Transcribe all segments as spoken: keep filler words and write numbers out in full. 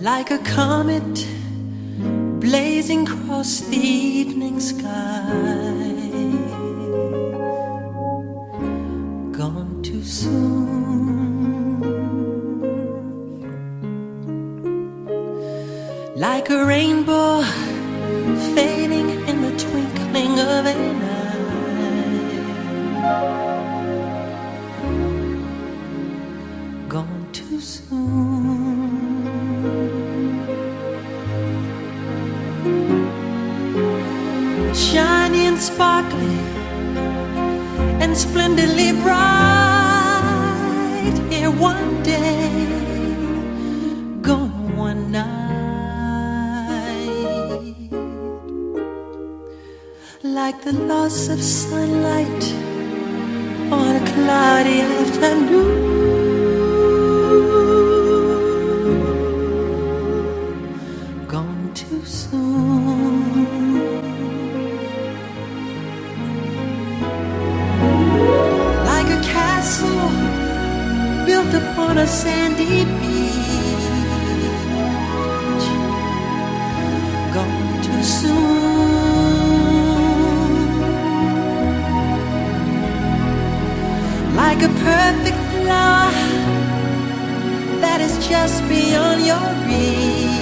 Like a comet blazing across the evening sky, gone too soon. Like a rainbow fading in the twinkling of an eye, gone too soon. Shiny and sparkly and splendidly bright, here one day, gone one night. Like the loss of sunlight on a cloudy afternoon, gone too soon. Like a castle built upon a sandy beach, gone too soon. Like a perfect flower that is just beyond your reach,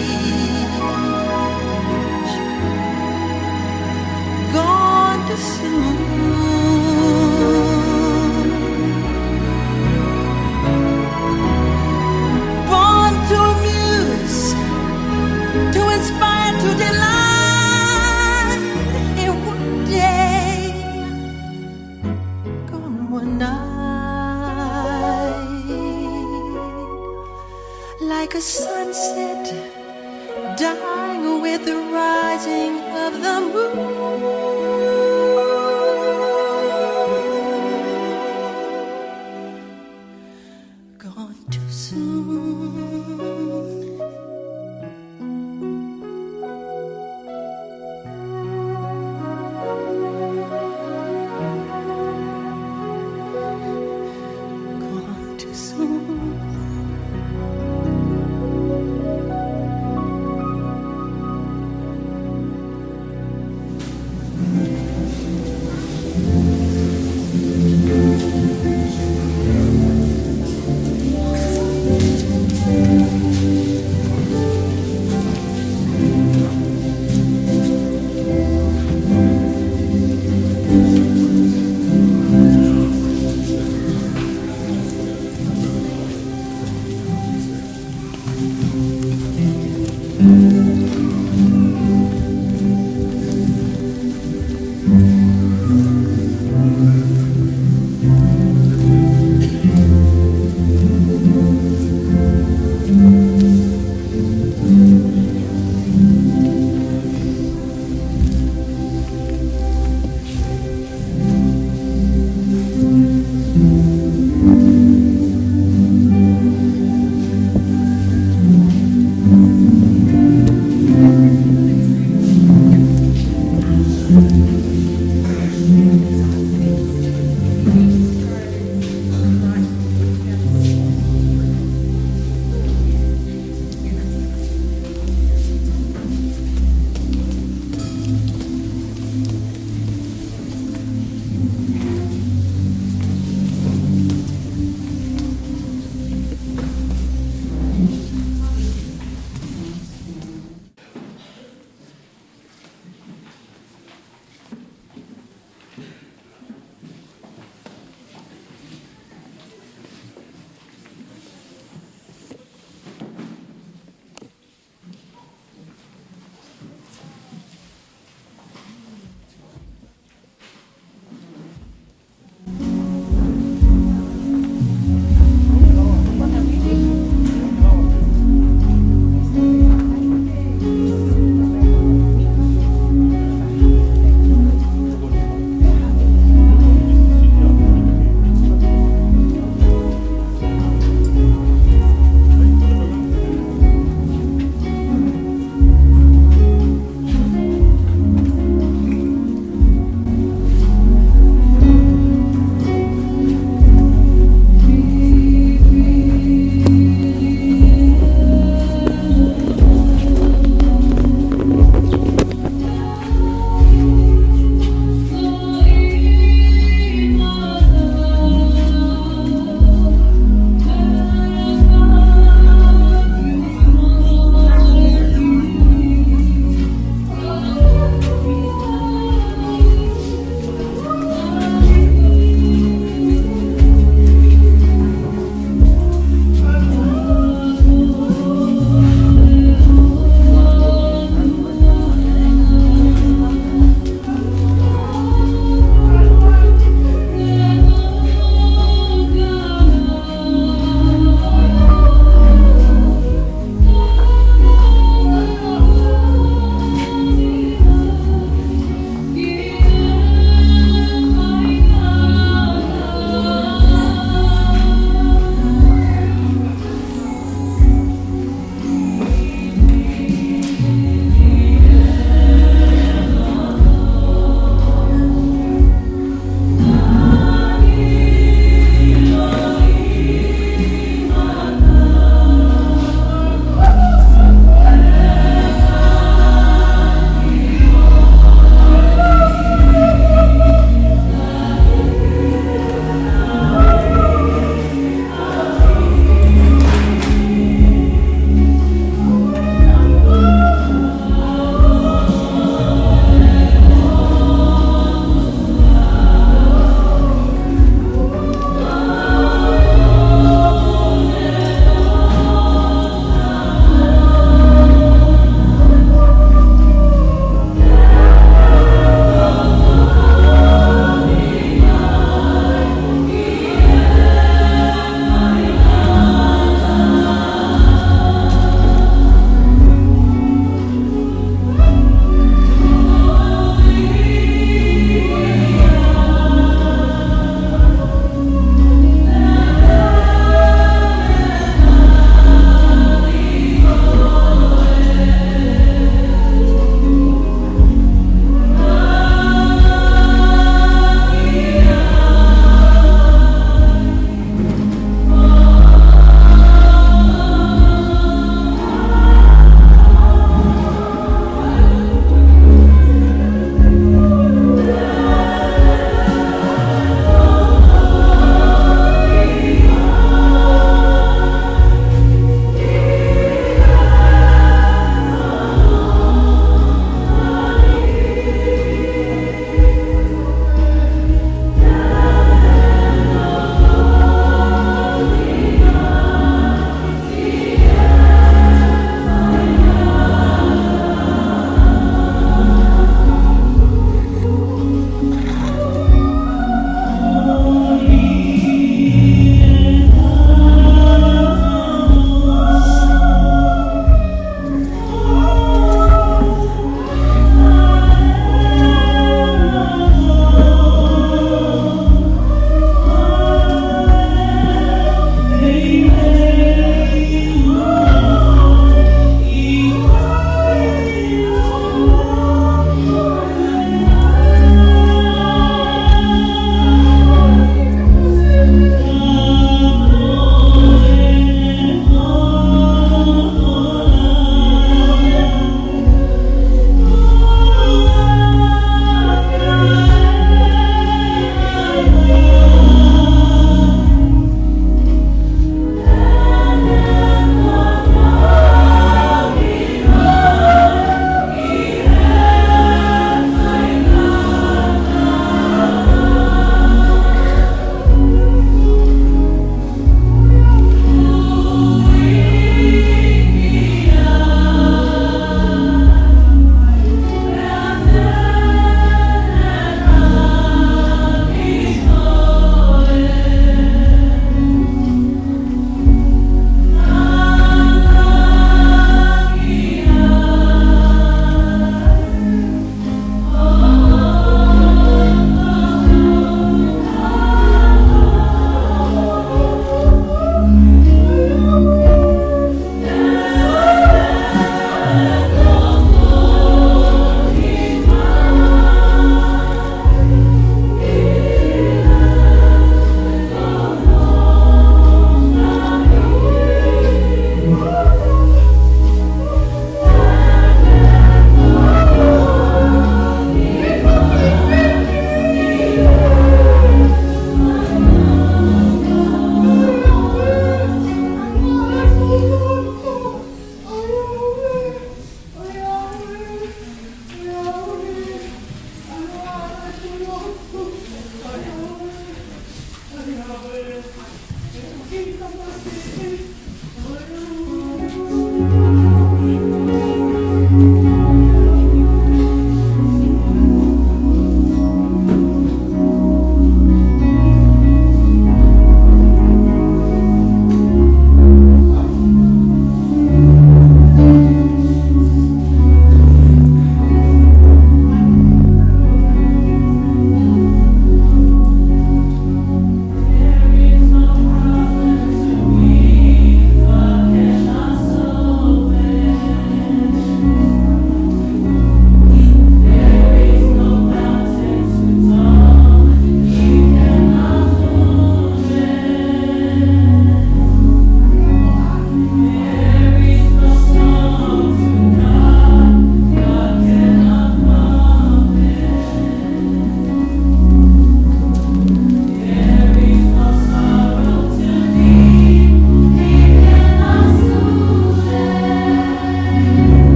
gone too soon. Born to amuse, to inspire, to delight, here one day, gone one night. Like a sunset dying with the rising of the moon, gone too soon. Gone too soon.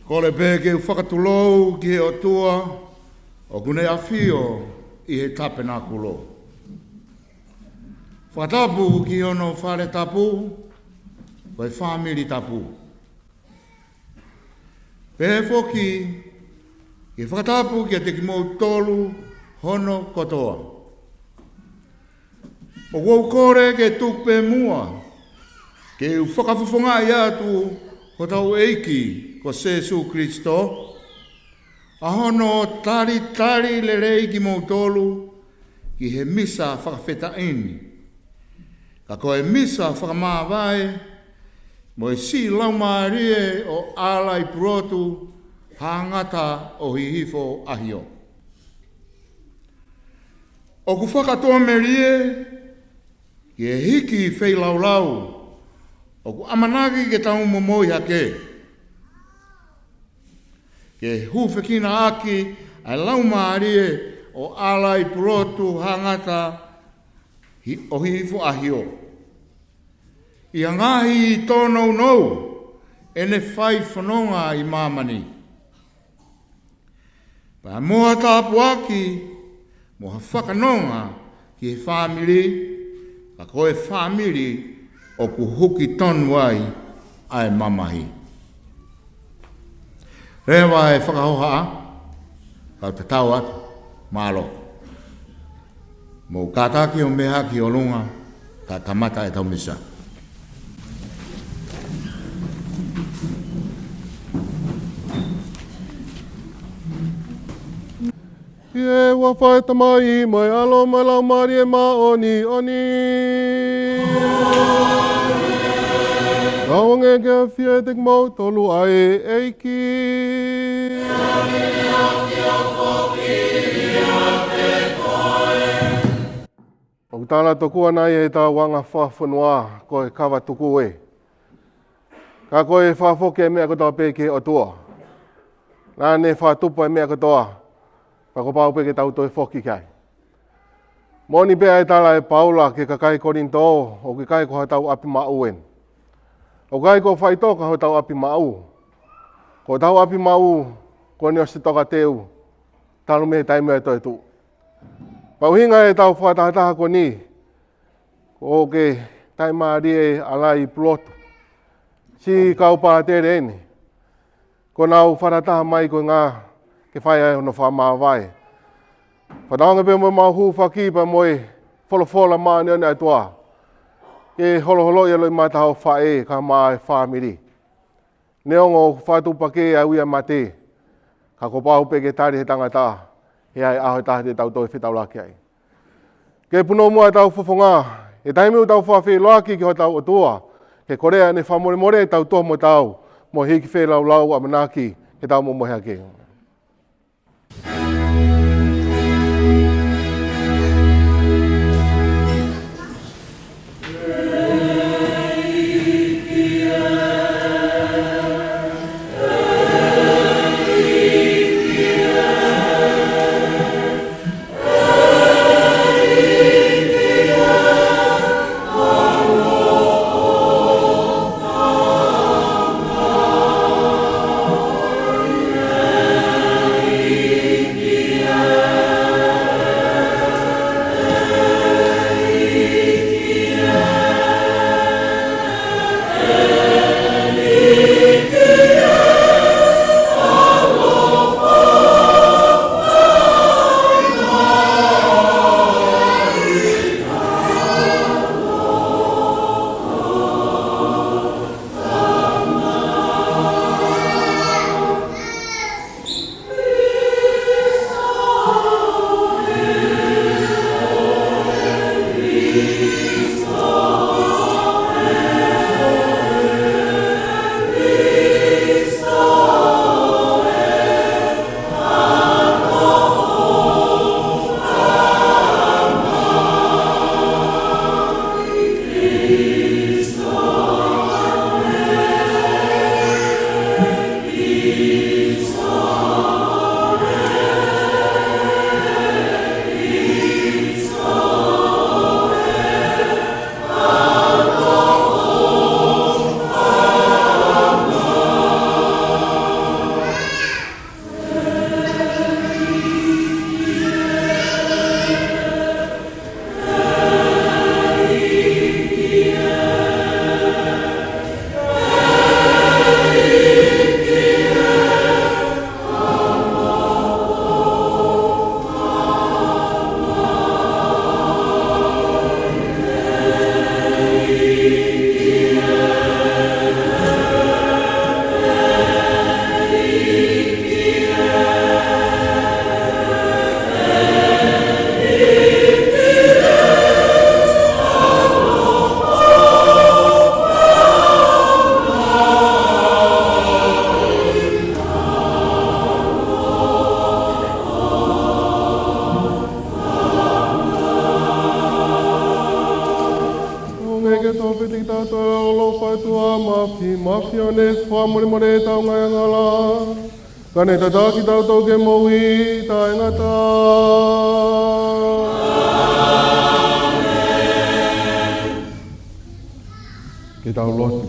Kole pē ke u fakatulou ki he ʻOtua ʻoku ne ʻafio ʻi he tapenakulo. Fakatapu ki hono fale tapu, ko e fāmili tapu. Pehē foki ke fakatapu kiate kimoutolu hono kotoa. ʻOku ou kole ke tuku pē muʻa ke u fakafofongaʻi atu hotau ʻEiki ko Sēsū Kilisitō, ʻa hono talitali lelei kimoutolu ki he misa fakafetaʻi ni. Ka ko e misa fakamāvae mo e siʻi laumālie ʻo ʻAlaipulotu Hangata ʻo Hihifo ʻAhio. ʻOku fakatomelie ki he hiki feilaulau ʻoku ʻamanaki ke tau momoi hake, ke hūfekina ʻaki ʻa e laumālie ʻo ʻAlaipulotu Hangata Hi-, ʻo Hihifo ʻAhio ʻi ha ngaahi tōnounou ʻene fai fononga ʻi māmani. Pea mo ha tāpuaki, mo ha fakanonga ki he fāmili, ka ko e fāmili ʻoku huki tonu ai ʻa e mamahi. Leva e fakahohaʻa, kau tatau atu, mālō. Mou kātaki ʻo meʻa hake ʻi ʻolunga, ka kamata ʻetau misa. ʻI he huafa ʻo e Tamai mo e ʻAlo mo e Laumālie Māʻoniʻoni. Tauange ke ʻafio ʻiate kimoutolu ʻa e ʻEiki. ʻOku tala tokua nai ʻetau anga fakafonua ko e kava tuku ē, ka ko e fakafoki e meʻa kotoa pē ki he ʻOtua. Naʻa ne fakatupu e meʻa kotoa, pea kuo pau pē ke tau toe foki ki ai. Moʻoni pē ʻa e tala ʻe Paula ki he kakai Kolinitō, ʻoku ʻikai ko hotau ʻapi maʻu eni. ʻOku ʻikai ko e faʻitoka hotau ʻapi maʻu. Ko hotau ʻapi maʻu, ko eni ʻosi tokateu, talu mei he taimi ʻo e toetuʻu. Pea ʻuhinga ʻetau fakatahataha ko eni, ko e taimālie ʻa ʻAlaipulotu. Siʻi kau pātele eni, kuo nau fakataha mai ko e ʻuhinga ke fai ai hono fakamāvae. Fakatauange pē mo ʻemau hūfaki pea mo e folofola māʻoniʻoni ʻa e ʻOtua, ke holoholoʻi e loʻimata ʻo e faʻē kae ʻumaʻā e fāmili. Neongo ʻoku fakatupu hake ʻa e ui ʻa e mate, ka kuo pau pē ke tali ʻe he tangata, he ʻe ʻi ai e ʻaho ʻe taha te tau toe fetaulaki ai. Ke punou muʻa ʻetau fofonga, he taimi ʻoku tau fakafeʻiloaki ki hotau ʻOtua, ke kolea ʻene fakamolemole ʻetau tuʻa mo taau, mo e hiki feilaulau ʻamanaki ke tau momoi hake. Sione, fakamolemole ʻetau ngaahi angahala, ka ne tataki kitautolu ki he moʻui taʻengata. Ke tau lotu.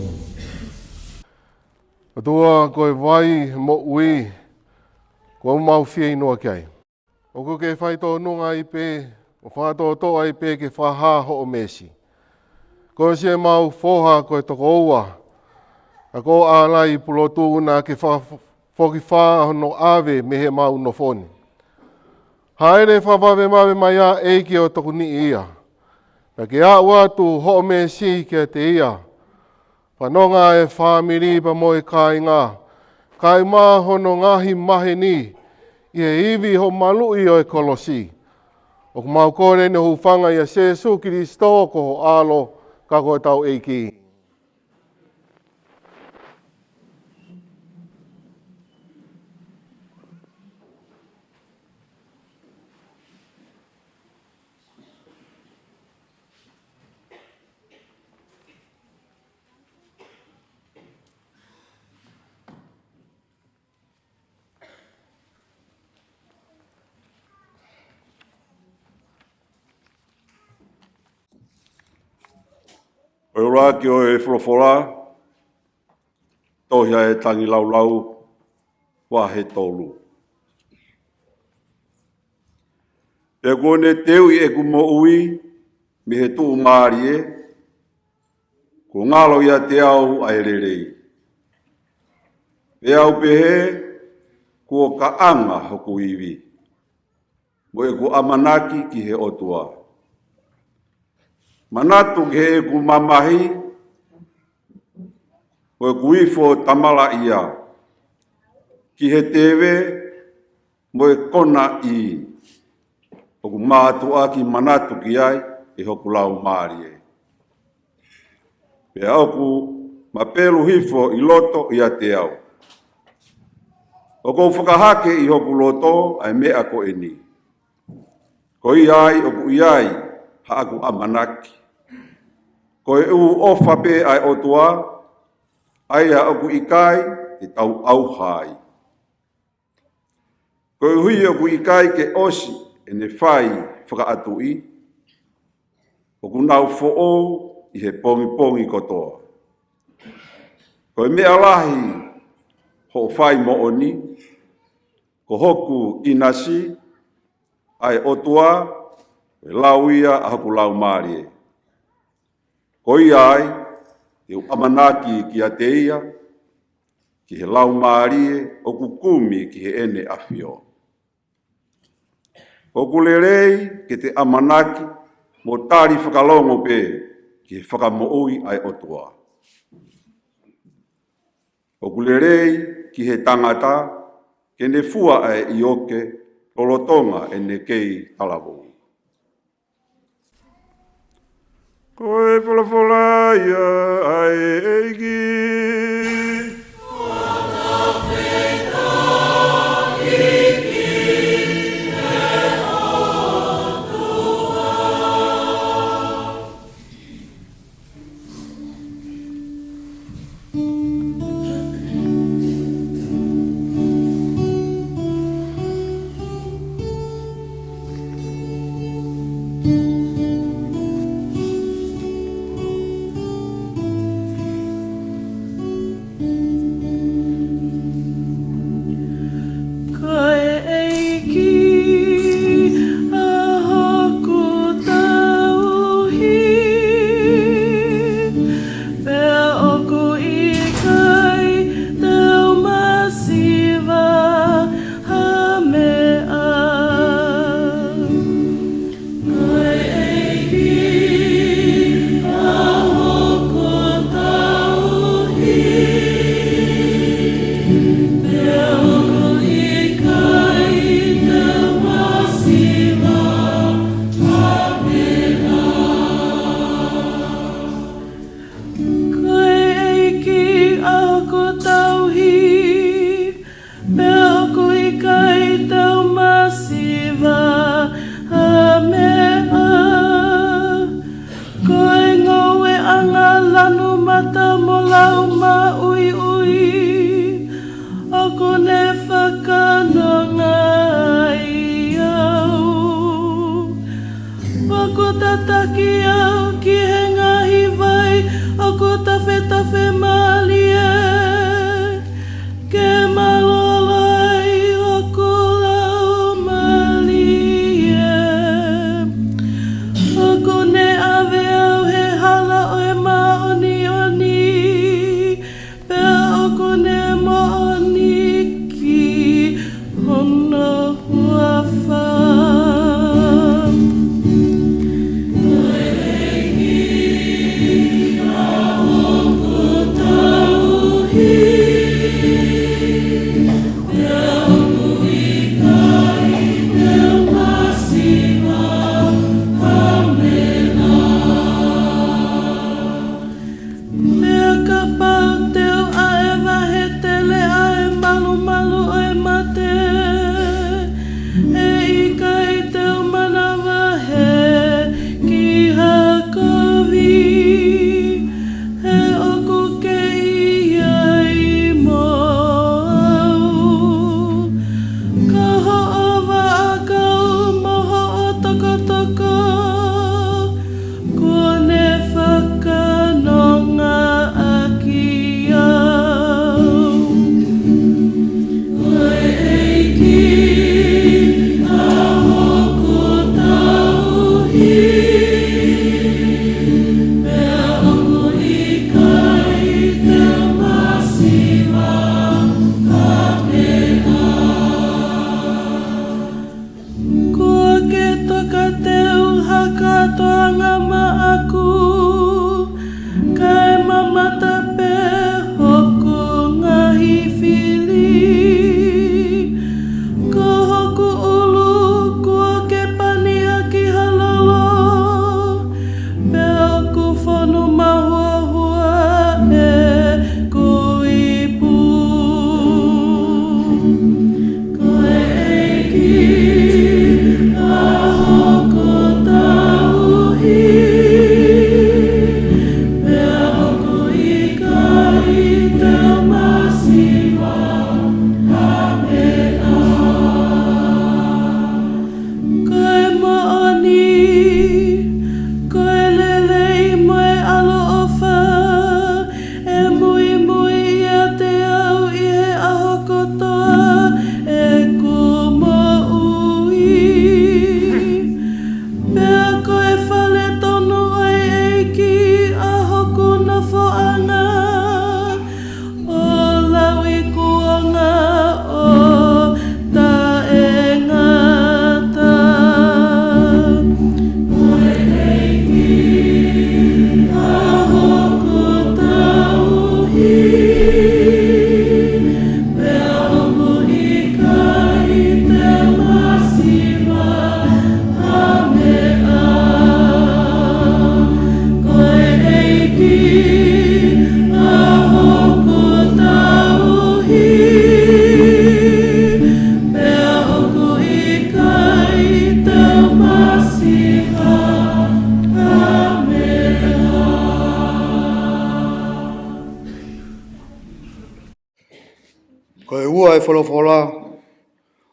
ʻOtua, ko e vai moʻui, kuo mau fieinua ki ai. ʻOku ke faitōnunga ai pē, ʻo fakatōtō ai pē ke fakahā hoʻo meesi. Ko siʻemau foha ko e tokoua, ʻa ko ʻAlai Pulotu, naʻa ke fa-, fokifā hono ʻave mei heʻemau nofo ni. Hāʻele fakavavevave mai ā, ʻEiki, ʻo tokoniʻi ia. Naʻa ke aʻu atu hoʻo meesi kiate ia. Fanongo e fāmili pea mo e kāinga, kae ʻumaʻā hono ngaahi maheni, ʻi he ivi hoʻo maluʻi ʻo e kolosi. ʻOku mau kole ʻeni ʻi he hūfanga ʻia Sēsū Kilisitō ko ho ʻAlo, ka ko hotau ʻEiki. Ko e ʻuluaki ʻo e folofola, tohi ʻa e Tangilāulau, vahe tolu. Pea kuo ne teuʻi ʻeku moʻui mei he tuʻumālie, kuo ngalo ʻiate au ʻa e lelei. Pea u pehē, kuo kaʻanga hoku ivi, mo ʻeku ʻamanaki ki he ʻOtua. Manatu ki heʻeku mamahi, mo ʻeku ifo tamalaʻia, ki he teve, mo e konaʻi, ʻoku mātuʻaki manatu ki ai ʻe hoku laumālie. Pea ʻoku mapelu hifo ʻi loto ʻiate au. ʻOku ou fakahake ʻi hoku loto ʻa e meʻa ko eni. Ko ia ai ʻoku ʻi ai haʻaku ʻamanaki. Ko e ʻū ʻofa pē ʻa e ʻOtua, ʻa ia ʻoku ʻikai te tau ʻauha ai. Koeʻuhi ʻoku ʻikai ke ʻosi ʻene fai fakaʻatuʻi, ʻoku nau foʻou ʻi he pongipongi kotoa. Ko e meʻa lahi hoʻo fai moʻoni, ko hoku ʻinasi, ʻa e ʻOtua, ko e lau ia ʻa hoku laumālie. Ko ia ai, te u ʻamanaki kiate ia, ki he laumālie ʻoku kumi ki heʻene ʻafio. ʻOku lelei ke te ʻamanaki mo tali fakalongo pē ki he fakamoʻui ʻa e ʻOtua. ʻOku lelei ki he tangata ke ne fua ʻa e ʻioke lolotonga ʻene kei talavou. Ko e folofola ia ʻa e ʻEiki.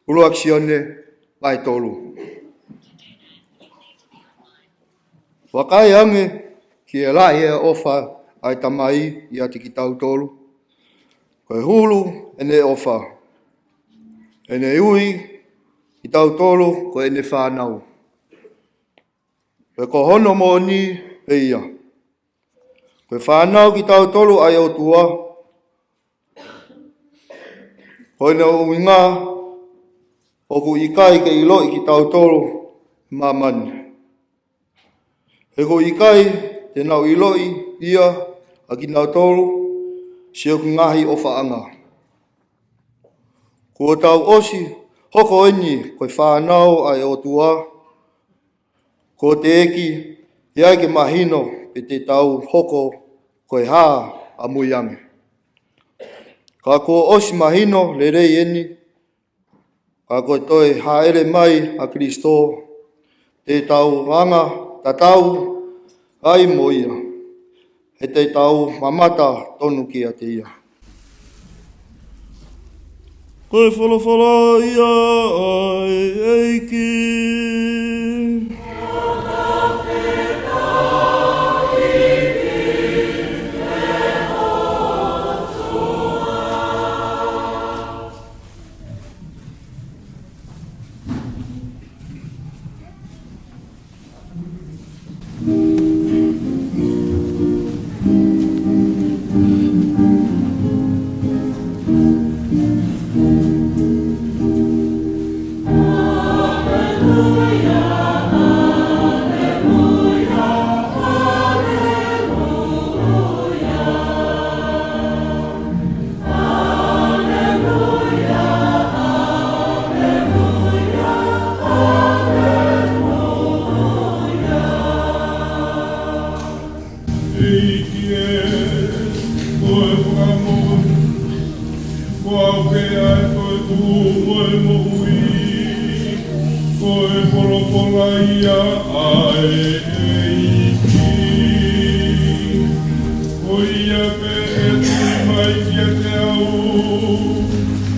ʻUluaki Sione, vahe tolu. Vakai ange ki he lahi ʻofa ʻa e Tamai ʻiate kitautolu. Ko e hulu ʻene ʻofa, ʻene ui kitautolu ko ʻene fānau. Pea ko hono moʻoni pē ia. Ko e fānau kitautolu ʻa e ʻOtua, ko hono ʻuhinga ʻoku ʻikai ke ʻiloʻi kitautolu ʻe māmani. He ʻoku ʻikai te nau ʻiloʻi ia ʻa kinautolu siʻoku ngaahi ʻofaʻanga. Kuo tau ʻosi hoko eni ko e fānau ʻa e ʻOtua, kuo teʻeki ai ke mahino pe te tau hoko ko e hā ʻamui ange. Ka kuo ʻosi mahino lelei eni, ka ko e toe hāʻele mai ʻa Kalaisi, te tau anga tatau ai mo ia, he te tau mamata tonu kiate ia. Ko e folofola ia ʻa e ʻEiki. ʻEiki ē, ko e fakamoʻoni, ko au pē ʻa e toetuʻu mo e moʻui, ko e folofola ia ʻa e ʻEiki. Ko ia pē ʻe tui mai kiate au,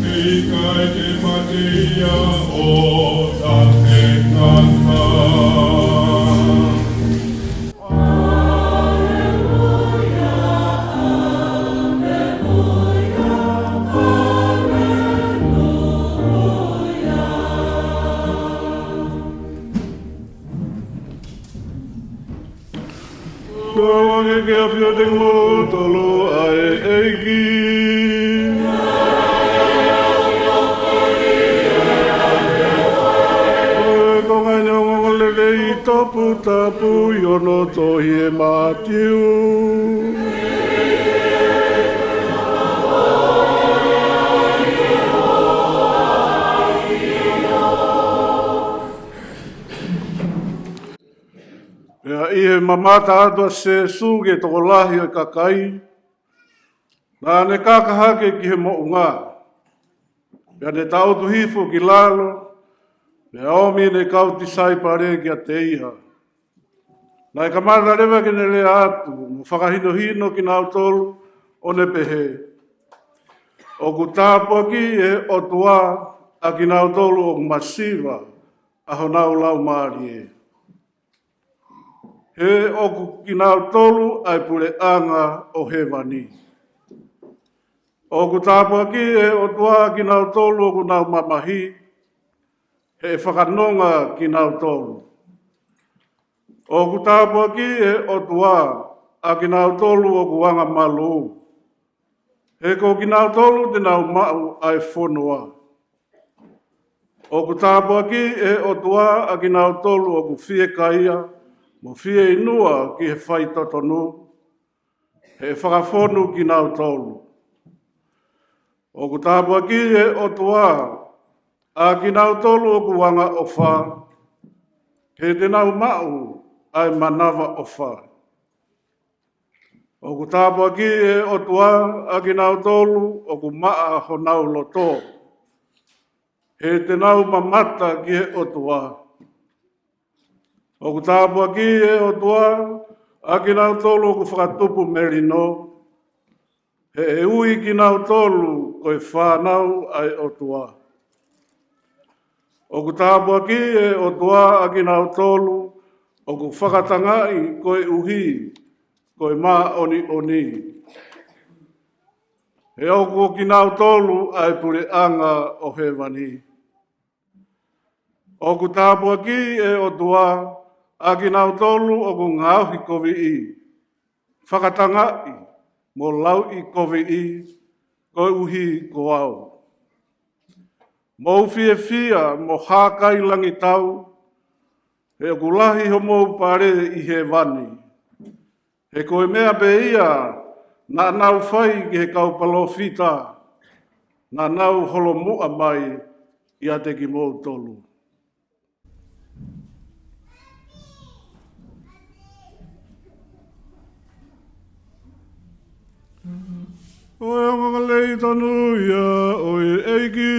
ʻe ʻikai te mate ia ʻo taʻengata. Kuo ʻoange ke ʻafio ʻiate kimoutolu ʻa e ʻEiki. Ko e konga ʻeni ʻo e ongoongolelei toputapu ʻi hono tohi ʻe Mātiu. Pea ʻi he mamata atu ʻa Sīsū ki he tokolahi ʻo e kakai, naʻa ne kaka hake ki he moʻunga. Pea ne taʻutu hifo ki lalo, pea ʻomi ʻene kau tisaipale kiate ia. Naʻe kamata leva ke ne lea atu, mo fakahinohino kinautolu, ʻo ne pehē: ʻOku tāpuakiʻi ʻe he ʻOtua ʻa kinautolu ʻoku masiva ʻa honau laumālie, he ʻoku kinautolu ʻa e puleʻanga ʻo hēvani. ʻOku tāpuakiʻi ʻe he ʻOtua ʻa kinautolu ʻoku nau mamahi, he ʻe fakanonga kinautolu. ʻOku tāpuakiʻi ʻe he ʻOtua ʻa kinautolu ʻoku angamalū, he ko kinautolu te nau maʻu ʻa e fonua. ʻOku tāpuakiʻi ʻe he ʻOtua ʻa kinautolu ʻoku fiekaia mo fieinua ki he faitotonu, he ʻe fakafonu kinautolu. ʻOku tāpuakiʻi ʻe he ʻOtua ʻa kinautolu ʻoku angaʻofa, he te nau maʻu ʻa e manavaʻofa. ʻOku tāpuakiʻi ʻe he ʻOtua ʻa kinautolu ʻoku maʻa honau loto, he te nau mamata ki he ʻOtua. ʻOku tāpuakiʻi ʻe he ʻOtua ʻa kinautolu ʻoku fakatupu melino, he ʻe ui kinautolu ko e fānau ʻa e ʻOtua. ʻOku tāpuakiʻi ʻe he ʻOtua ʻa kinautolu ʻoku fakatangaʻi koeʻuhi ko e māʻoniʻoni, he ʻoku ʻo kinautolu ʻa e puleʻanga ʻo hēvani. ʻOku tāpuakiʻi ʻe he ʻOtua ʻa kinautolu ʻoku ngaohi koviʻi, fakatangaʻi mo lauʻikoviʻi koeʻuhi ko au. Mou fiefia mo hākailangitau, he ʻoku lahi homou pale ʻi hēvani. He ko e meʻa pē ia naʻa nau fai ki he kau palōfita naʻa nau holomuʻa mai ʻiate kimoutolu. Ko e ongoongolelei tonu ia ʻo e ʻEiki.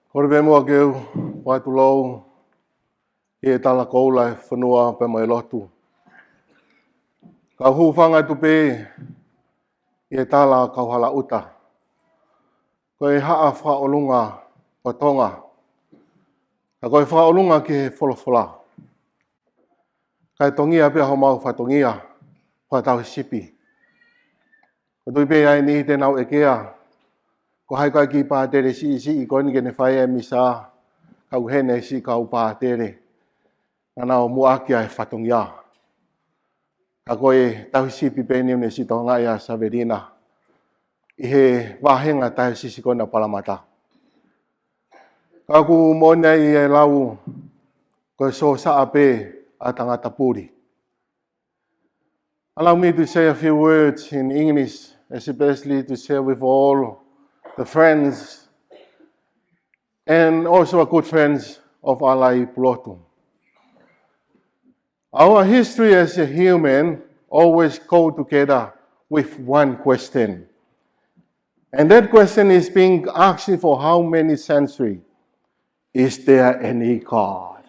Kole pē muʻa ke u ʻoatu ʻa e kiʻi tala koula ʻa e fonua pea mo e lotu. Kau hūfanga atu pē ʻi he tala ʻa e kau hala ʻuta. Ko e haʻa fakaʻolunga ʻo Tonga. Ka ko e fakaʻolunga ki he folofola. Kae tongia pē ʻa homau fatongia, fakatauhisipi. Ko e tui pē ʻa e niʻihi te nau ʻekea, ko hai ko ā e kiʻi pātele siʻisiʻi ko eni ke ne fai e misa, ka ʻoku ʻi heni e siʻi kau pātele naʻa nau muʻaki ʻa e fatongia. Ka ko e tauhisipi pē eni ʻoku ne siʻi tokangaʻi ʻa Savelina ʻi he vāhenga tahi siʻisiʻi ko ena ʻo Palamata. Ka ʻoku moʻoni ʻa e lau, ko e sōsaʻa pē ʻa e tangata puli. Allow me to say a few words in English, especially to share with all the friends and also our good friends of ʻAlai Pulotu. Our history as a human always go together with one question. And that question is being asked for how many centuries. Is there any God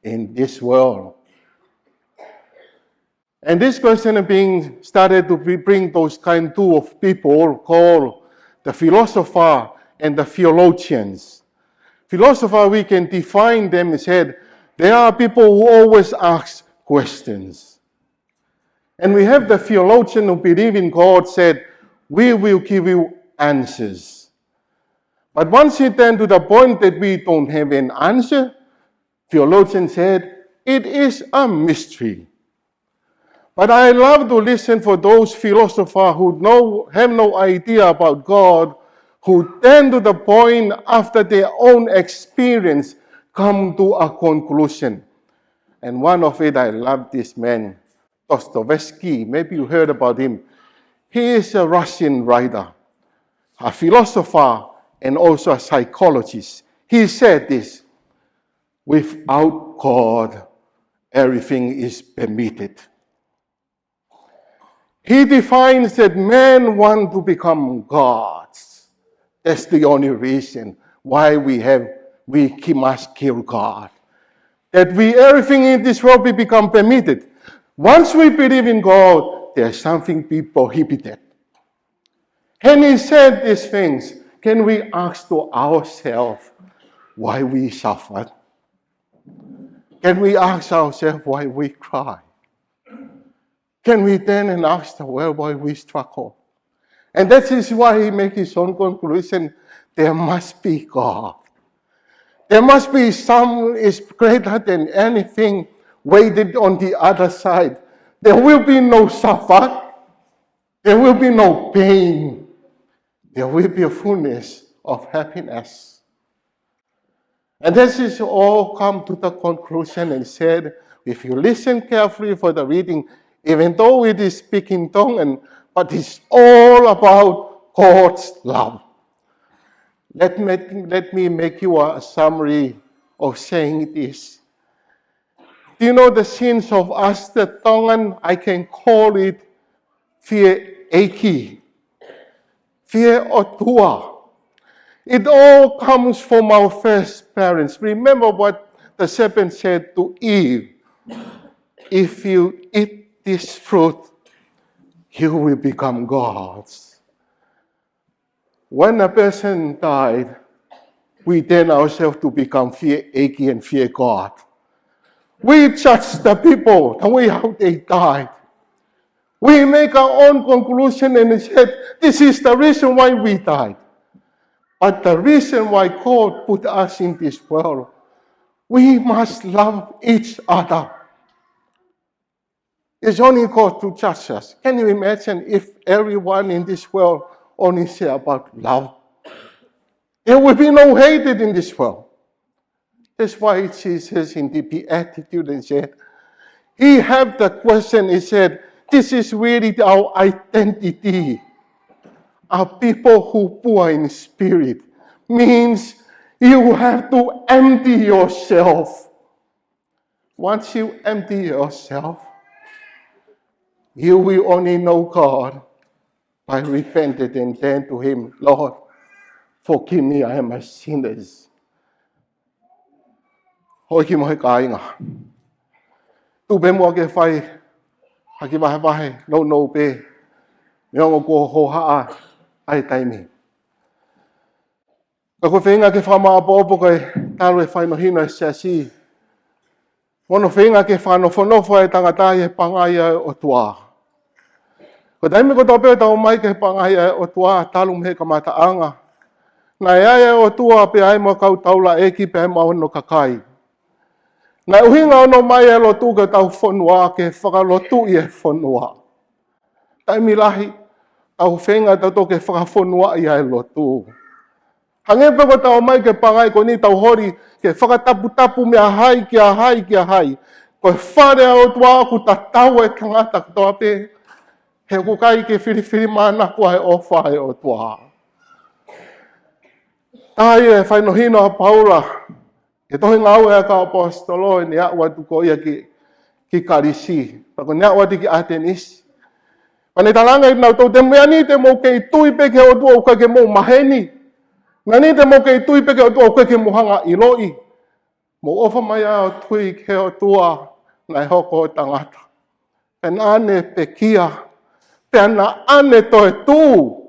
in this world? And this question being started to be, bring those kind two of people called the philosopher and the theologians. Philosopher, we can define them as said, they are people who always ask questions. And we have the theologian who believe in God said, we will give you answers. But once he turned to the point that we don't have an answer, theologian said, it is a mystery. But I love to listen for those philosophers who know, have no idea about God, who turn to the point after their own experience, come to a conclusion. And one of it, I love this man, Dostoevsky. Maybe you heard about him. He is a Russian writer, a philosopher, and also a psychologist. He said this, without God, everything is permitted. He defines that men want to become gods. That's the only reason why we have, we ki-, must kill God. That we, everything in this world, we become permitted. Once we believe in God, there's something be prohibited. And he said these things. Can we ask to ourselves why we suffer? Can we ask ourselves why we cry? Can we turn and ask the world why we struggle? And that is why he make his own conclusion, there must be God. There must be some is greater than anything waited on the other side. There will be no suffer. There will be no pain. There will be a fullness of happiness. And this is all come to the conclusion and said, if you listen carefully for the reading, even though it is speaking tongue, and, but it's all about God's love. Let me, let me make you a summary of saying this. Do you know the sins of us, the Tongan? I can call it fie ʻeiki, fie ʻotua. It all comes from our first parents. Remember what the serpent said to Eve: "If you eat this fruit, you will become gods." When a person died, we turn ourselves to become fie ʻeiki and fie God. We judge the people the way how they died. We make our own conclusion and said, "This is the reason why we died." But the reason why God put us in this world, we must love each other. It's only God to judge us. Can you imagine if everyone in this world only say about love? There will be no hatred in this world. That's why Jesus in the Beatitude and said, he have the question, he said, "This is really our identity. A people who poor in spirit means you have to empty yourself." Once you empty yourself, you will only know God by repenting and turn to Him. "Lord, forgive me, I am a sinner." Houʻeiki mo e kāinga, tuʻu pē muʻa ke fai ha kiʻi vahevahe nounou pē, neongo kuo hohaʻa ʻa e taimi. Ka ko e feinga ke fakamāʻopoʻopo ke talu e fakahinohino ʻa e siasi, mo hono feinga ke fakanofonofo e tangata ʻi he pangai ʻa e ʻOtua. Ko e taimi kotoa pē ʻoku tau ō mai ki he pangai ʻa e ʻOtua, talu mei he kamataʻanga, naʻe ʻi ai e ʻOtua pea ʻi ai mo e kau taulaʻeiki pea ʻi ai mo hono kakai. Naʻe ʻuhinga hono ʻomai e lotu ki hotau fonua ke fakalotuʻi e fonua. Taimi lahi, tau feinga tautolu ke fakafonuaʻi ʻa e lotu. Hangē pē ko ʻetau ō mai ki he pangai ko eni, tau holi ke fakataputapu meia hai kia hai kia hai. Ko e fale ʻa e ʻOtua ʻoku tatau e tangata kotoa pē, he ʻoku ʻikai ke filifilimānako ʻa e ʻofa ʻa e ʻOtua. Taha ia e fakahinohino ʻa Paula he tohi Ngāue ʻa e Kau ʻAposetolo, ʻi heʻene aʻu atu ko ia ki, ki Kalisi, pea ko ʻene aʻu atu ki ʻAtenisi. Pea ne talaange kiate kinautolu, "Te mou, ʻa ni te mou kei tui pē ki he ʻOtua ʻoku ʻikai ke mou maheni. ʻA ni te mou kei tui pē ki he ʻOtua ʻoku ʻikai ke mou hanga ʻiloʻi. Mou ʻofa mai ʻo tui ki he ʻOtua naʻe hoko ʻo tangata, pea naʻa ne pekia, pea naʻa ne toetuʻu."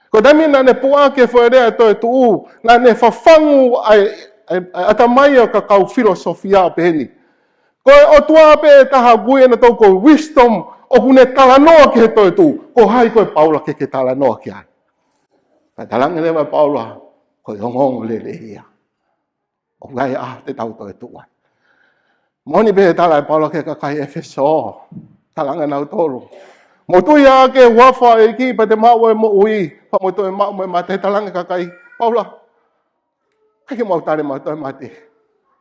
Ko e taimi naʻa ne puʻaki e foʻi lea toetuʻu, naʻa ne fafangu ʻa e, ʻa e, ʻa e ʻatamai ʻo e kau filosofia ʻo pehē ni, ko e ʻOtua pē ʻe taha ʻoku ui ʻenautolu ko e wisdom, ʻoku ne talanoa ki he toetuʻu. Ko hai koe Paula ke ke talanoa ki ai? Ka talaange leva ʻe Paula, ko e ongoongolelei ia. ʻOku ʻi ai e ʻaho te tau toetuʻu ai. Moʻoni pē e tala ʻe Paula ki he kakai ʻEfesō, talaange ʻe nautolu, "Mou tui ā ki he huafa ʻo e ʻEiki pea te maʻu e moʻui, pea mou toe maʻu mo e mate." Talaange e kakai, "Paula, ʻikai ke mau tali ʻemau toe mate.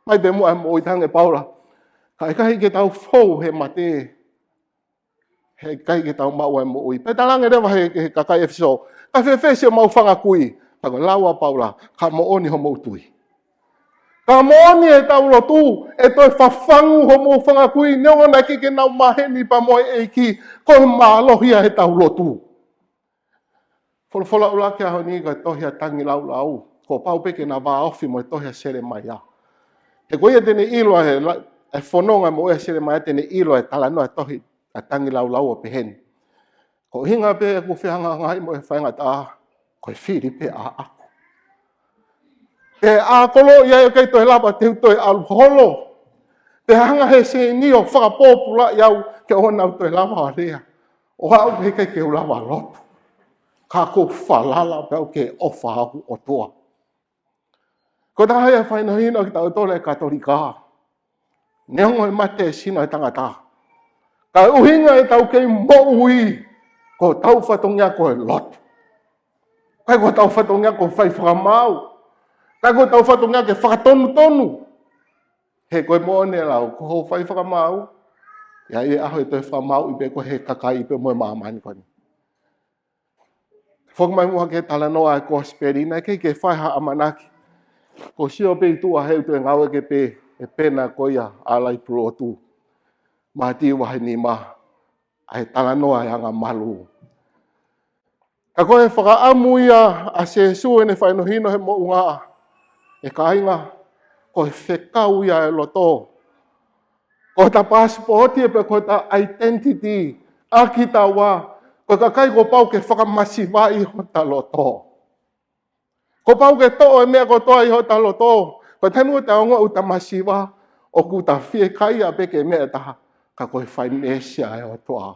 ʻOmai pē muʻa e moʻui." Talaange ʻe Paula, "Ka ʻikai ke tau fou he mate, heʻikai ke tau maʻu e moʻui." Pea talaange leva ʻe he, he kakai ʻEfesō, "Ka fēfē siʻomau fanga kui?" Ka ko e lau ʻa Paula, "Ka moʻoni homou tui. Ka moʻoni ʻetau lotu, ʻe toe fafangu homou fanga kui, neongo naʻe ʻikai ke nau maheni pea mo e ʻEiki." Ko e mālohi ia ʻetau lotu. Folofola ʻuluaki ʻo e ʻaho ni ko e tohi ʻa Tangilaulau. Kuo pau pē ke na vāofi mo e tohi ʻa Selemaia. He ko ia te ne ʻilo ʻa e la-, e fononga mo e Selemaia, te ne ʻilo e talanoa e tohi ʻa Tangilaulau ʻo pehē ni: Ko e ʻuhinga pē ʻeku fehangahangai mo e faingataʻa, ko e fili pē ʻaʻaku. Pea ʻa e kolo ia ʻe ʻikai toe lava te u toe ʻalu holo. Pea hanga ʻe he sēniti ʻo fakapōpulaʻi au ke ʻoua naʻa u toe lava ʻo lea. ʻO aʻu pē he ʻikai ke u lava lotu. Ka ʻoku ou falala pē au ki he ʻofa ʻa hoku ʻOtua. Ko e taha ia e fakahinohino kiate kitautolu ʻa e Katolika. Neongo e mate e sino ʻo e tangata, ka ko e ʻuhinga ʻetau kei moʻui, ko hotau fatongia ko e lotu. ʻIkai ko hotau fatongia ko e fai fakamaau. ʻIkai ko hotau fatongia ke fakatonutonu. He ko e moʻoni e lau, ko hoʻo fai fakamaau, ʻe ʻi ai e ʻaho ʻe toe fakamaauʻi pē koe ʻe he kakai pea mo e māmani ko eni. Foki mai muʻa ki he talanoa ʻa e kosipeli, naʻe ʻikai ke fai ha ʻamanaki. Ko e sio pē ʻi tuʻa he ʻoku toe ngāueʻaki pē he pena ko ia ʻa Alaipulotu. Mātiu vahe nima, ʻa e talanoa ʻo e angamalū. Ka ko e fakaʻamu ia ʻa Sīsū ʻene fakahinohino he moʻunga, ʻe kāinga, ko e fekau ia ʻo e loto. Ko hota passport ia pe ko hota identity ʻa kitaua, ko e kakai kuo pau ke fakamasivaʻi hota loto. Kuo pau ke toʻo e meʻa kotoa ʻi hota loto. Ko e taimi ʻoku ta ongoʻi ʻoku ta masiva, ʻoku ta fiekaia pē ki he meʻa ʻe taha, ka ko e fai meesi ʻa e ʻOtua.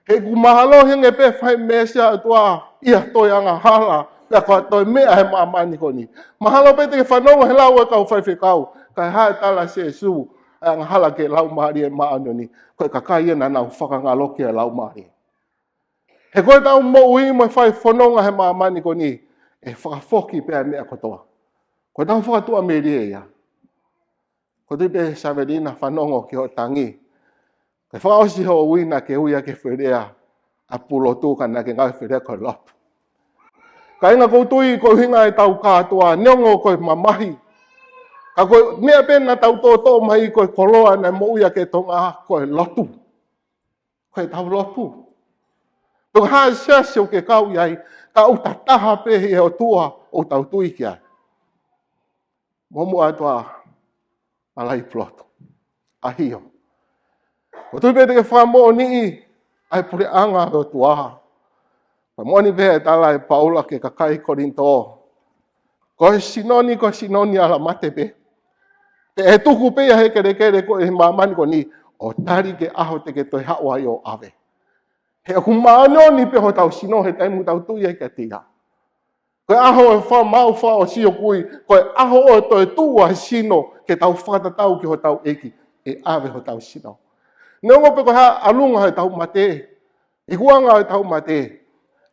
He ʻoku mahalo hangē pē fai meesi ʻa e ʻOtua ʻi ha toe angahala, pea ko ha toe meʻa he māmani ko eni. Mahalo pē te ke fanongo he lau ʻa e kau faifekau, ka ʻi he tala ʻa Sīsū, ʻa e angahala ki he Laumālie Māʻoniʻoni, ko e kakai ia naʻa nau fakangaloki ʻa e Laumālie. He ko ʻetau moʻui mo e fai fononga he māmani ko eni, ʻe fakafoki pē ʻa e meʻa kotoa. Ko ʻetau fakatuʻamelie ia. ʻOku ou tui pē Savelina fanongo ki hoʻo tangi. Ko e fakaʻosi hoʻo ui naʻa ke ui ʻa e fale ʻa Pulotu ka naʻa ke ngāue he fale ko e lotu. Kāinga, ʻoku ou tui ko e ʻuhinga ʻetau kātoa, neongo ko e mamahi. Ka ko e meʻa pē naʻa tau toʻotoʻo mai ko e koloa naʻe moʻui ʻaki ʻa Tonga ko e lotu. Ko ʻetau lotu. Pe ko e hā e siasi ʻoku ke kau ai, ka ʻoku ta taha pē he ʻOtua ʻoku tau tui ki ai. Mou muʻa atu ā ʻa Alaipulotu ʻAhio. ʻOku ou tui pē te ke fakamoʻoniʻi ʻa e puleʻanga ʻo e ʻOtua. Fakamoʻoni pē ʻa e tala ʻa Paula ki he kakai Kolinitō. Ko e sino ni, ko e sino ni ʻa e mate pē. Pea ʻe tuku pē ia he kelekele ko ē he māmani ko eni, ʻo tali ki he ʻaho te ke toe haʻu ai ʻo ʻave. He ʻoku māʻoniʻoni pē hotau sino he taimi ʻoku tau tui ai kiate ia. Ko e ʻaho ʻo e fakamaau fakaʻosi ʻoku ui, ko e ʻaho ʻo e toetuʻu ʻa e sino ke tau fakatatau ki hotau ʻEiki, ʻe ʻave hotau sino. Neongo pe ko e hā ʻalunga ʻetau mate, ikuʻanga ʻetau mate,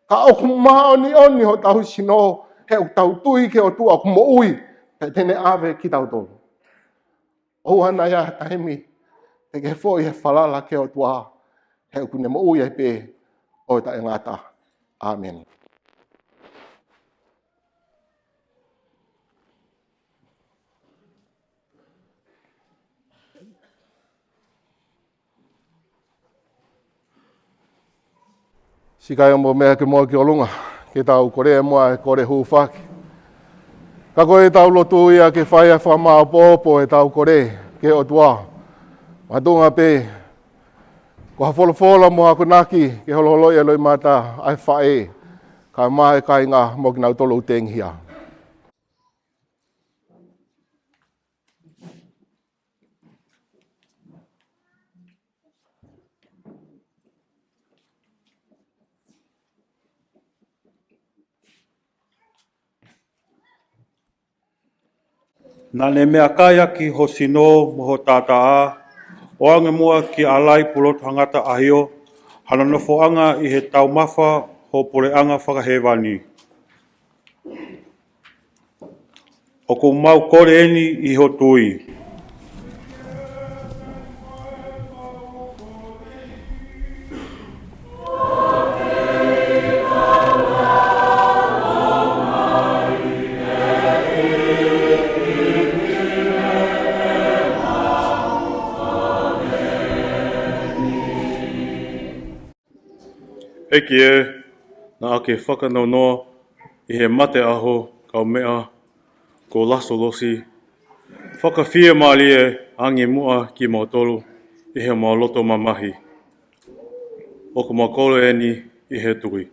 ka ʻoku māʻoniʻoni hotau sino, he ʻoku tau tui ki he ʻOtua ʻoku moʻui, pea te ne ʻave kitautolu. ʻOua naʻa ʻi ai ha taimi te ke foʻi he falala ki he ʻOtua, he ʻoku ne moʻui ai pē ʻo taʻengata. ʻĀmeni. Siʻi kāinga, mou meʻa ke mou ki ʻolunga, ke tau kole muʻa e kole hūfaki. Ka ko ʻetau lotu ia ke fai ʻa e fakamāopoopo ʻetau kole ki he ʻOtua. Makatuʻunga pē ko ha folofola mo ha akonaki ke holoholoʻi ʻa e loʻimata ʻa e faʻē, kae ʻumaʻā e kāinga mo kinautolu ʻoku tengihia. Naʻa ne meʻakai ʻaki ho sino mo ho taʻataʻa, ʻo ʻoange muʻa kia Alaipulotu Hangata ʻAhio, hano nofoʻanga ʻi he taumafa ho puleʻanga fakahēvani. ʻOku mau kole eni ʻi ho tui. ʻEiki ē, naʻa ke fakanounou ʻi he mate ʻa ho kaumeʻa ko Lasalosi. Fakafiemālie ange muʻa kimautolu ʻi heʻemau loto mamahi. ʻOku mau kole eni ʻi he tui.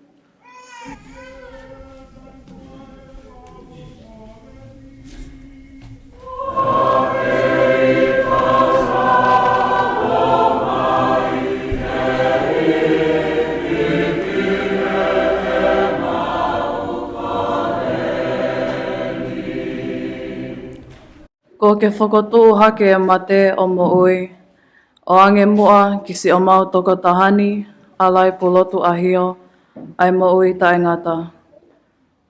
Kuo ke fokotuʻu hake e mate ʻo moʻui, ʻoange muʻa ki siʻomau tokotaha ni, Alaipulotu ʻAhio, ʻa e moʻui taʻengata.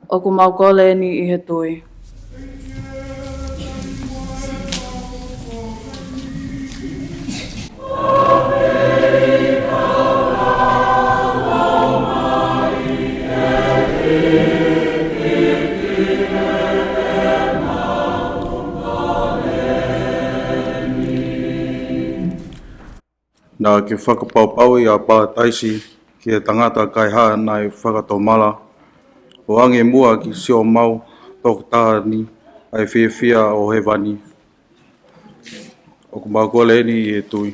ʻOku mau kole eni ʻi he tui. ʻA ke fakapapauʻi ʻa Palataisi ki he tangata kaihā naʻe fakatomala. ʻOange muʻa ki siʻomau tokotaha ni ʻa e fiefia ʻo hēvani. ʻOku mau kole eni ʻi he tui.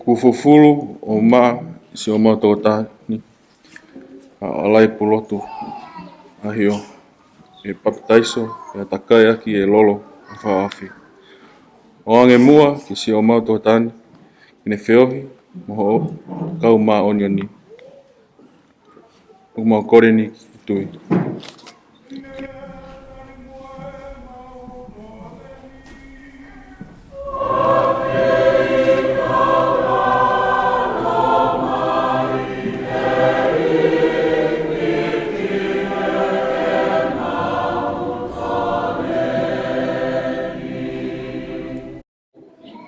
Kuo fufulu ʻo mā siʻomau tokotaha ni ʻa Alaipulotu ʻAhio, ʻe papitaiso, ʻe takai ʻaki e lolo ʻa e fakaʻafi. ʻOange muʻa ki siʻomau tokotaha ni ke ne feohi mo hoʻo kau māʻoniʻoni. ʻOku mau kole eni ʻi he tui.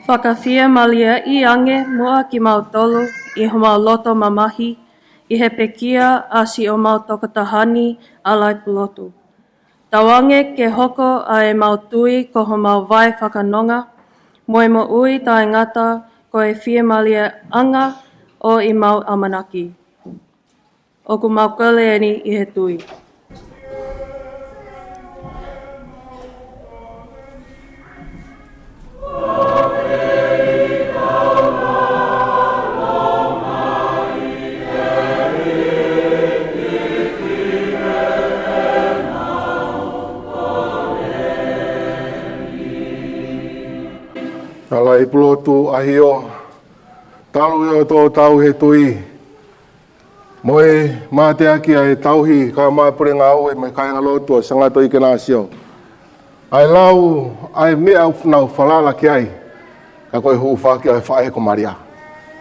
Fakafiemālieʻi ange muʻa kimautolu ʻi homau loto mamahi ʻi he pekia ʻa siʻomau tokotaha ni ʻa Alaipulotu. Tauange ke hoko ʻa ʻemau tui ko homau vai fakanonga mo e moʻui taʻengata, ko e fiemālieʻanga ʻo ʻemau ʻamanaki. ʻOku mau kole eni ʻi he tui. Alaipulotu ʻAhio, talu ʻi hoʻo tō tau he tui mo e mateaki ʻa e tauhi kae ʻumaʻā e pule ngāue mo e kāingalotu ʻo Sangato ʻIkenasio, ʻa e lau ʻa e meʻa ʻoku nau falala ki ai, ka ko e hūfaki ʻa e faʻē ko Malia.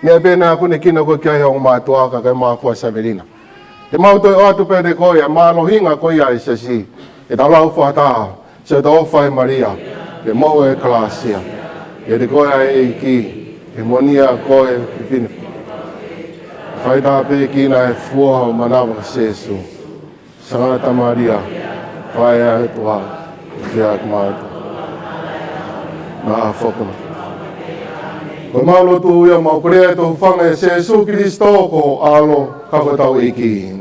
Meʻa pē naʻa ku ne kina ko ki ai ʻa e ongo mātuʻa ka ko e māfua Savelina. Te mau toe ʻoatu pē ʻe koe ʻa e mālohinga ko ia ʻa e siasi, ʻe tau lau fakataha, Siʻoto ʻofa ʻe Malia, ʻe moʻua ʻi he kalāsia. ʻIate koe ʻa e ʻEiki, ʻe moʻoni ʻa koe fefine. Fai tāpuekina ʻa e fua ʻo e manava ko Sēsū. Sangata Malia, faʻē ʻa e ʻOtua, ʻofa ʻiate kimautolu. Maʻa foki. Ko ʻemau lotu ia ʻoku mau kole ʻi he huafa ʻo Sēsū Kilisitō ko ho ʻAlo, ka ko hotau ʻEiki.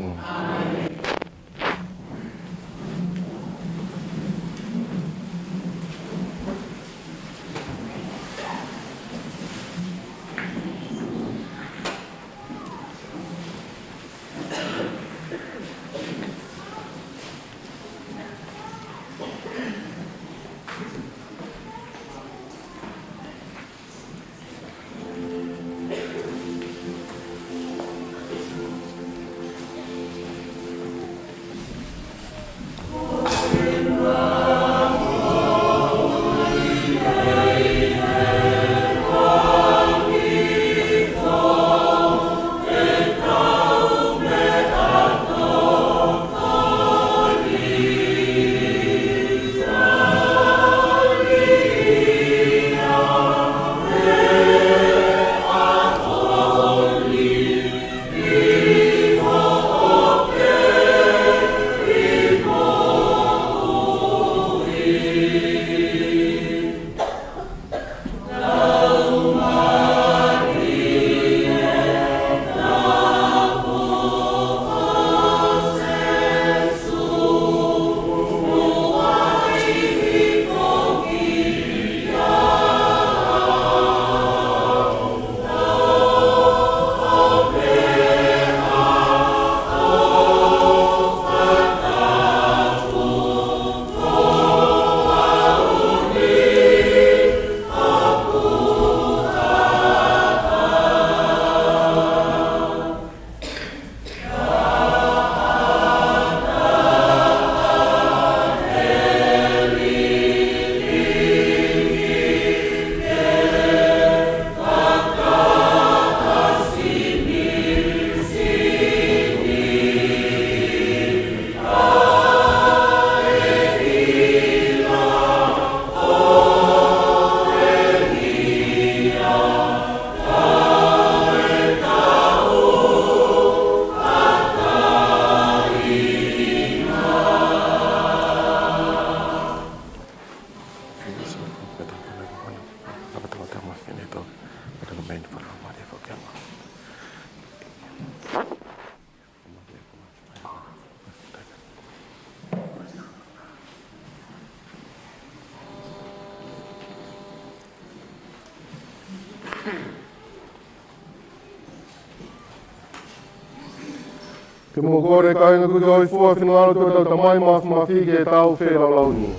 Ke mou kole kāinga kuo ke hōifua ʻi he finangalo ʻo hotau Tamai Māfimafi ke tau felaulauʻi.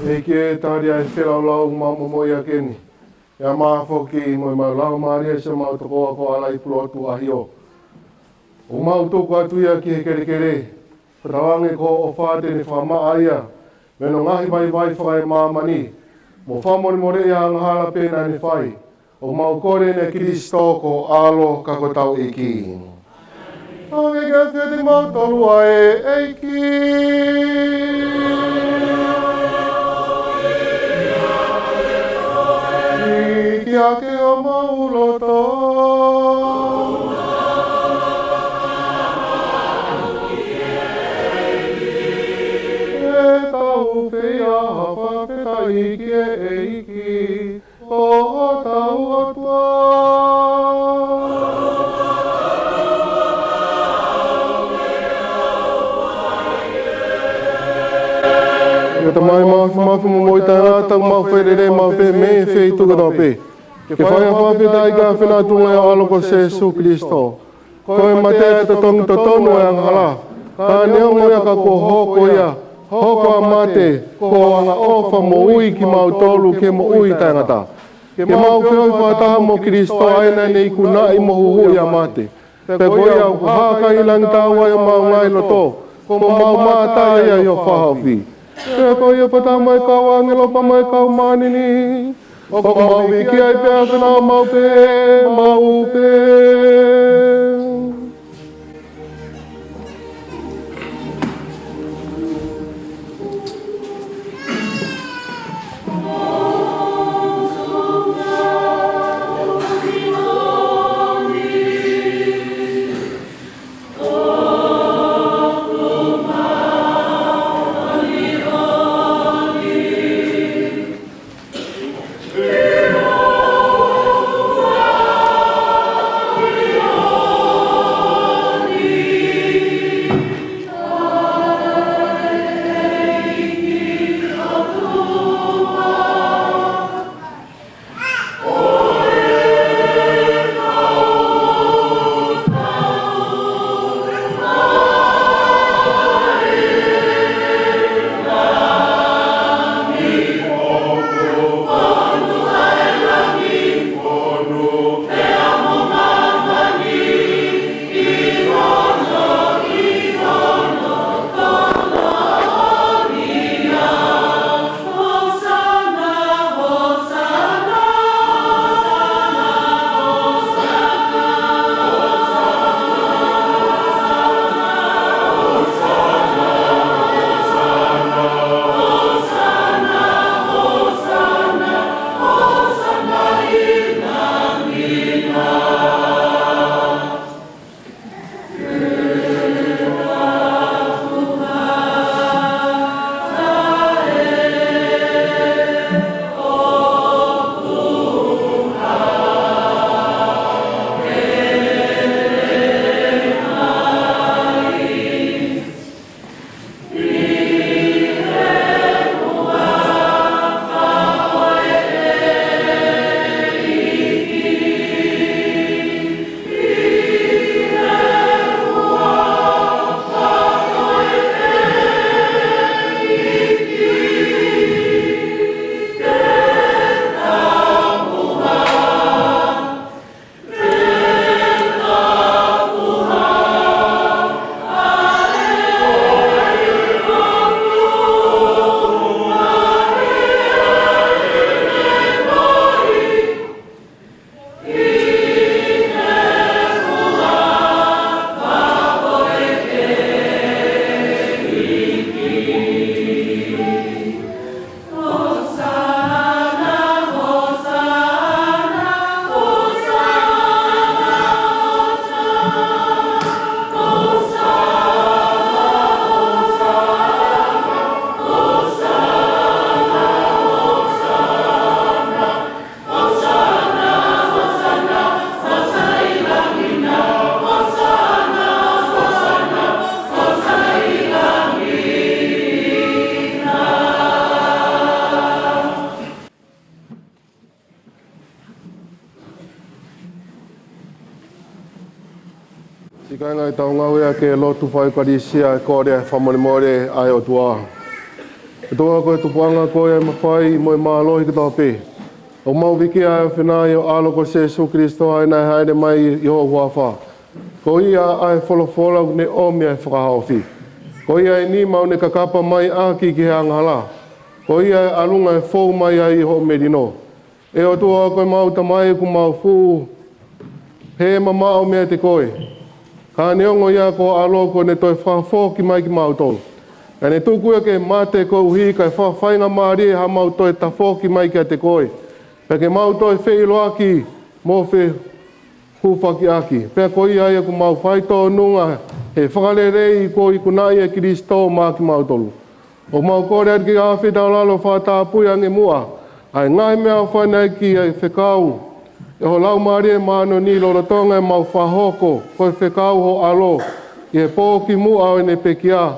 ʻEiki ē, tali ʻa e felaulau ʻoku mau momoʻi ʻaki eni, pea mo e foki mo e mau laumālie siʻomau tokoua ko ʻAlai Pulotu ʻAhio. ʻOku mau tuku atu ia ki he kelekele, fakatauange ko hoʻo ʻofa te ne fakamaʻa ia mei hono ngaahi vaivai fakaemāmani, mo fakamolemoleʻi ʻa e angahala pē naʻa ne fai. ʻOku mau kole ʻia Kilisitō ko ho ʻAlo ka ko hotau ʻEiki. Hangē ko e ʻafio ʻa kimautolu ʻa e ʻEiki. ʻIki ake homau loto. Ke tau fai ha fakafetaʻi ki he ʻEiki, ko hotau ʻOtua. ʻE Tamai Māfimafi mo Moʻui Taʻengata, ʻoku mau fai lelei maʻu pē mei he feituʻu kotoa pē ke fai ha fakafetaʻi ki he ʻAfio tuʻunga ʻo ho ʻAlo ko Sēsū Kilisitō. Ko e mate ʻa e totongi totonu ʻo e angahala, ka neongo ia ka kuo hoko ia, hoko ʻa e mate ko e angaʻofa moʻui kiate kimautolu ki he moʻui taʻengata. Ke mau feohi fakataha mo Kilisitō ʻa ia naʻa ne ikunaʻi mo huhuʻi ʻa e mate. Pea ko ia ʻoku hā ki langi taua ʻi homau ngaahi loto, kuo mau mamata ai ʻi hoʻo fakahaofi. Pea ko ia fakataha mo e kau ʻāngelo pea mo e kau māʻoniʻoni, ʻoku mau viki ai pea fanongo maʻu pē, maʻu pē. Siʻi kāinga, ʻetau ngāue ʻa e lotu fai ʻEkalesia, ʻe kole ʻa e fakamolemole ʻa e ʻOtua. ʻOtua, ko e tupuʻanga koe ʻa e mafai mo e mālohi kotoa pē. ʻOku mau viki ʻa e ʻAfiona ʻi ho ʻAlo ko Sēsū Kalaisi, ʻa ia naʻe hāʻele mai ʻi ho huafa. Ko ia ʻa e folofola ʻoku ne ʻomi ʻa e fakahaofi. Ko ia ʻa e nima ʻoku ne kakapa mai ʻaki ki he angahala. Ko ia ʻa e ʻalunga ʻe fou mai ai ʻi hoʻo melino. ʻE ʻOtua, ko ʻemau Tamai, ʻoku mau fuʻu hē mamaʻo meiate koe. Ka neongo ia, ko ho ʻAlo kuo ne toe fakafoki mai kimautolu. Naʻa ne tuku ia ke mate koeʻuhi kae fakafaingamālie haʻamau toe tafoki mai kiate koe. Pea ke mau toe feʻiloaki mo fehūfakiʻaki. Pea ko ia ia ʻoku mau faitōnunga he fakalelei kuo ikunaʻi ʻe Kalaisi maʻa kimautolu. ʻOku mau kole atu ke ke ʻafio ʻi taulalo, fakatapui ange muʻa ʻa e ngaahi meʻaʻofa ni ki he fekau ʻe ho Laumālie Māʻoniʻoni lolotonga ʻemau fakahoko ko e fekau ho ʻAlo ʻi he pō kimuʻa ʻo ʻene pekia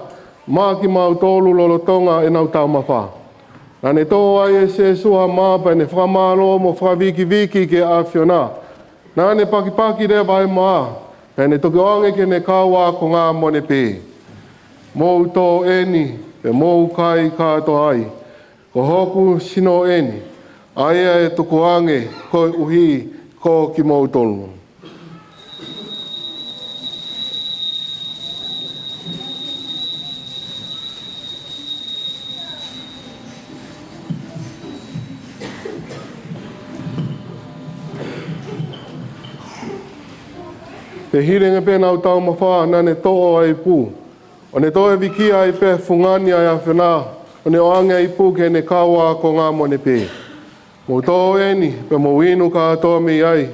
maʻa kimautolu lolotonga ʻenau taumafa. Naʻa ne tō ai ʻe Sēsū ha mā pea ne fakamālō mo fakavikiviki ki he ʻAfiona. Naʻa ne pakipaki leva ʻa e mā, pea ne toki ʻoange ki heʻene kau ākonga mo ne pehē: Mou tō ʻeni, pea mou kai kātoa ai. Ko hoku sino ʻeni, ʻa ia ʻe tukuange koeʻuhi ko kimoutolu. Pea hili ange pē ʻenau taumafa, naʻa ne toʻo ʻa e ipu, ʻo ne toe vikia ai pē fungani ʻa e ʻAfiona, ʻo ne ʻoange ʻa e ipu ki heʻene kau ākonga mo ne pehē: Mou tō ʻeni, pea mou inu kātoa mei ai.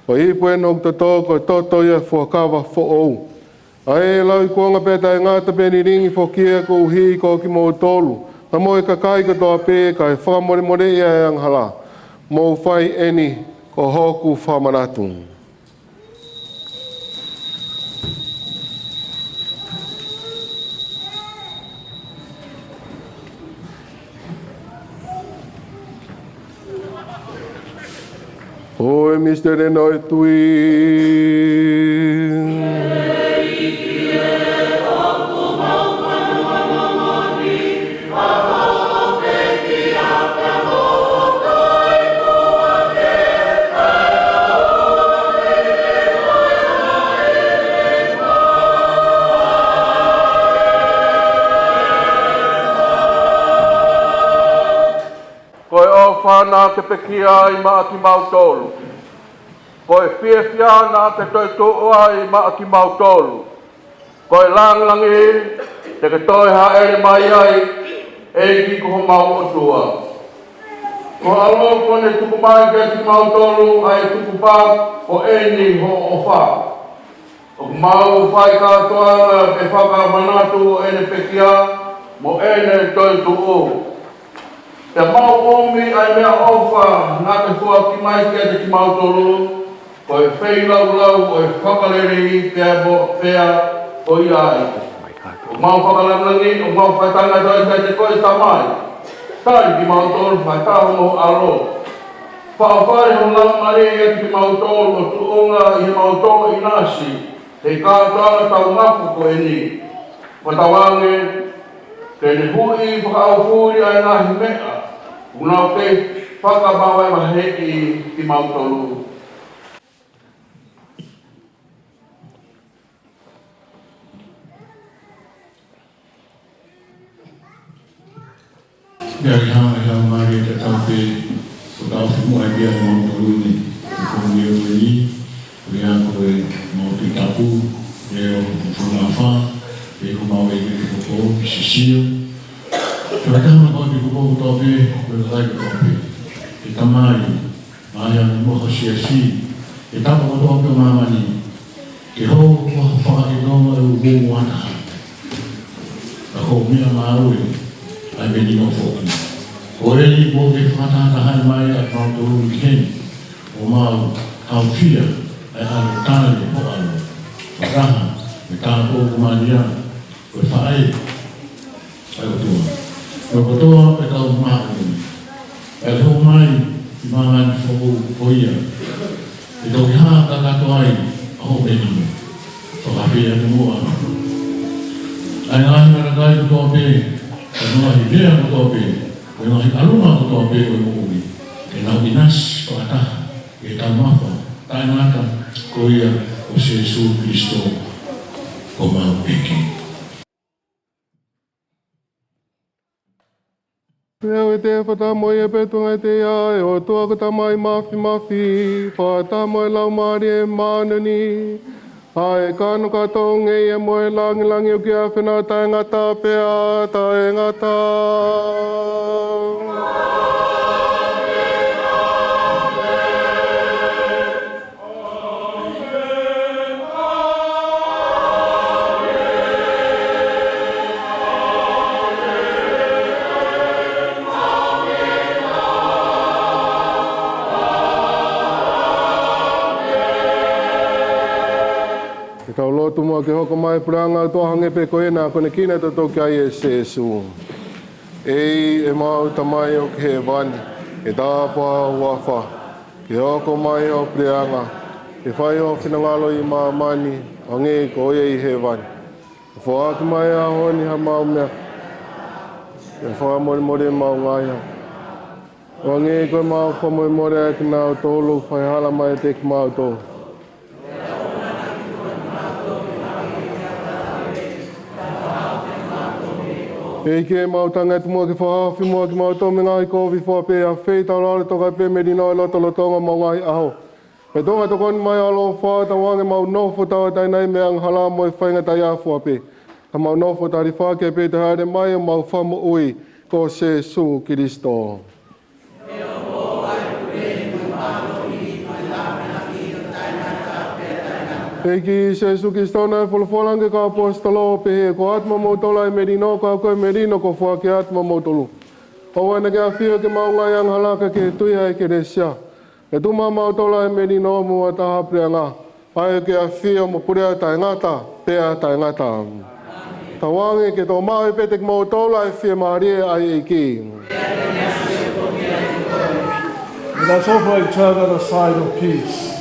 Ko e ipu ʻeni ʻo hoku toto, ko e toto ia ʻo e fuakava foʻou, ʻa ia ʻe lauikuonga pea taʻengata pea lilingi foki ia koeʻuhi ko kimoutolu, pea mo e kakai kotoa pē, kae fakamolemoleʻi ʻa e angahala. Mou fai ʻeni ko hoku fakamanatu. Ko e misiteli ʻo e tui. Ko e ʻofa naʻa ke pekia ai maʻa kimautolu. Ko e fiefia naʻa ke toetuʻu ai maʻa kimautolu. Ko e lāngilangi te ke toe hāʻele mai ai, ʻEiki ko homau ʻOtua. Ko ho ʻAlo kuo ne tuku mai kiate kimautolu ʻa e tukupā, ko ʻeni hoʻo ʻofa. ʻOku mau fai kātoa ʻa e fakamanatu ʻo ʻene pekia mo ʻene toetuʻu. Pea mau ʻomi ʻa e meʻaʻofa naʻa ke foaki mai kiate kimautolu, ko e feilaulau ʻo e fakalelei pea mo, pea ko ia ai. ʻOku mau fakalāngilangi, ʻoku mau fakatātā kiate koe Tamai. Tali kimautolu fakataha mo ho ʻAlo. Faʻa fai ho Laumālie ʻiate kimautolu ʻo tuʻunga ʻi heʻemau tō ʻinasi he kātoanga taumafa ko ʻeni. Fakatauange ke ne huʻi fakaʻaufuli ʻa e ngaahi meʻa ʻoku nau kei fakamavahevaheʻi kimautolu. Pea ʻi he hanga ʻe he Laumālie ʻo e ʻOtua ke tau pehē, ko e tau fimuʻa pē ʻa kimautolu ni, ko e koniu ni, ko ia ko ʻemau Tohi Tapu, ʻio, ko e fonua fā, pea ko homau ʻEiki ko Sīsū. Pea ʻi he hanga ko ʻetau kupu kotoa pē, ko e kakai kotoa pē, ʻe Tamai, ʻa ia ʻoku mo ho Siasi, ʻi he tapa kotoa pē ʻo māmani, ke hoko ko ha fakaʻilonga ʻo e ʻū moana. Ka ko e meʻa mālie, ʻa e melino foki. Ko eni kuo ke fakatahatahaʻi mai ʻa kimautolu ki heni, ʻo mau haofia ʻa e ʻAlo Tane ʻo ho ʻAlo. Fakataha mo e tāpuaki ʻa Malia, ko e faʻē ʻa e ʻOtua. Ko e kotoa pē ʻetau māʻoniʻoni, ʻe hoko mai ʻi māmani foʻou ko ia, ʻe toki hā kakato ai ʻa hoʻo melino. Fakafeʻiloaki muʻa ʻa e ngaahi ʻātakai kotoa pē, ʻa e ngaahi lea kotoa pē, ʻa e ngaahi ʻalunga kotoa pē ʻo e moʻui, ke nau ʻinasi fakataha ʻi he taumafa taʻengata ko ia ʻo Sīsū Kalaisi ko homau ʻEiki. Pea ʻoku ʻikai te u fakataha mo ia pea ʻoku ʻikai te u ʻi ai, ʻOtua ko e Tamai Māfimafi, fakataha mo e Laumālie Māʻoniʻoni, ʻa e kano ka tō ngeia mo e langilangi ʻo kia fena taʻengata pea taʻengata. Ke tau lotu muʻa. Ke hoko mai e puleʻanga ʻo e ʻOtua hangē pē ko ia naʻa konekina ʻa e toto ki ai ʻe Sīsū. ʻEiki, ʻemau Tamai ʻoku ʻi hēvani, ke tāpuhā ho huafa, ke hoko mai ho puleʻanga, ke fai ho finangalo ʻi māmani, hangē ko ia ʻi hēvani. Ke foaki mai he ʻaho ni haʻamau meʻa, ke fakamolemole ʻemau ngaahi angahala, hangē ko ʻemau fakamolemole ʻa kinautolu ʻoku fai angahala mai kiate kimautolu. ʻEiki, ʻemau tangi atu muʻa ke fakahaofi muʻa kimautolu mei he ngaahi kovi fua pē, ʻa e feitau lalo toka pē melino ʻo e lotolotonga ʻo ʻemau ngaahi ʻaho. Pea tuku ke tokoni mai ho ʻAlo ʻofa, tauange ʻemau nofo tauʻatāina mei he angahala mo e faingataʻaʻia fua pē, ka mau nofo tali fakataha pē ʻi he hāʻele mai ʻo homau Fakamoʻui ko Sīsū Kalaisi. ʻEiki Sīsū Kalaisi, naʻe folofola ange ki he kau ʻaposetolo ʻo pehē, Ko ʻa kimoutolu ʻa e melino, ka ko e melino kuo foaki atu maʻamoutolu. ʻOua naʻa ke ʻafio ki heʻemau ngaahi angahala, ka ke tui ʻa e ʻEkelesia. Ke tuku maʻamautolu ʻa e melino mo e taha puleʻanga, ʻa ia ʻoku ke ʻafio mo pule ʻo taʻengata pea taʻengata. Tauange ke tō maʻu pē kiate kimautolu ʻa e fiemālie ʻa e ʻEiki. Let us offer each other the sign of peace.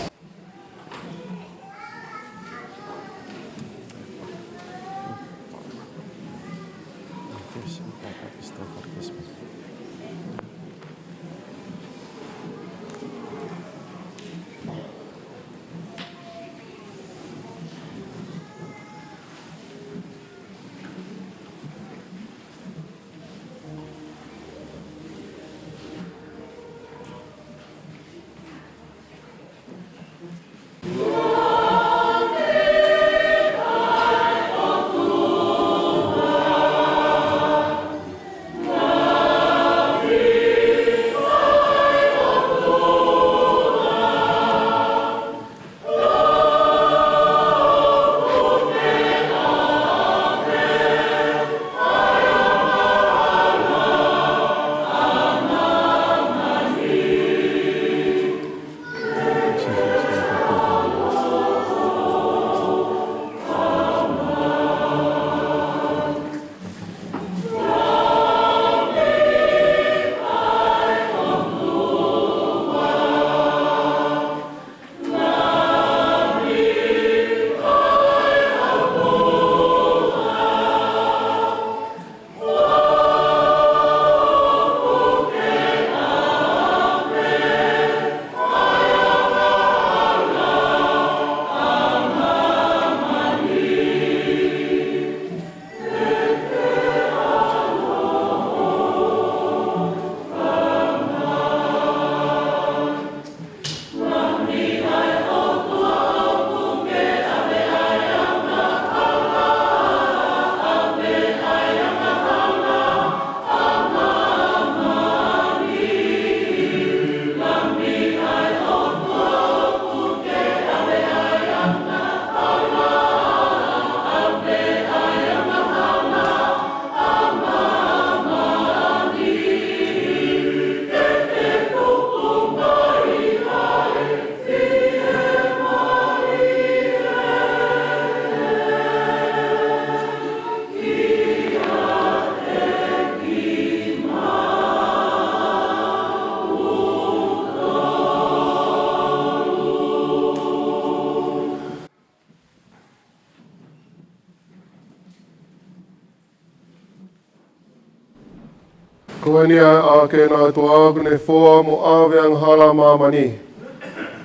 Ko eni ʻa e ʻAkena ʻOtua kuo ne fua mo ʻave angahala ʻa māmani.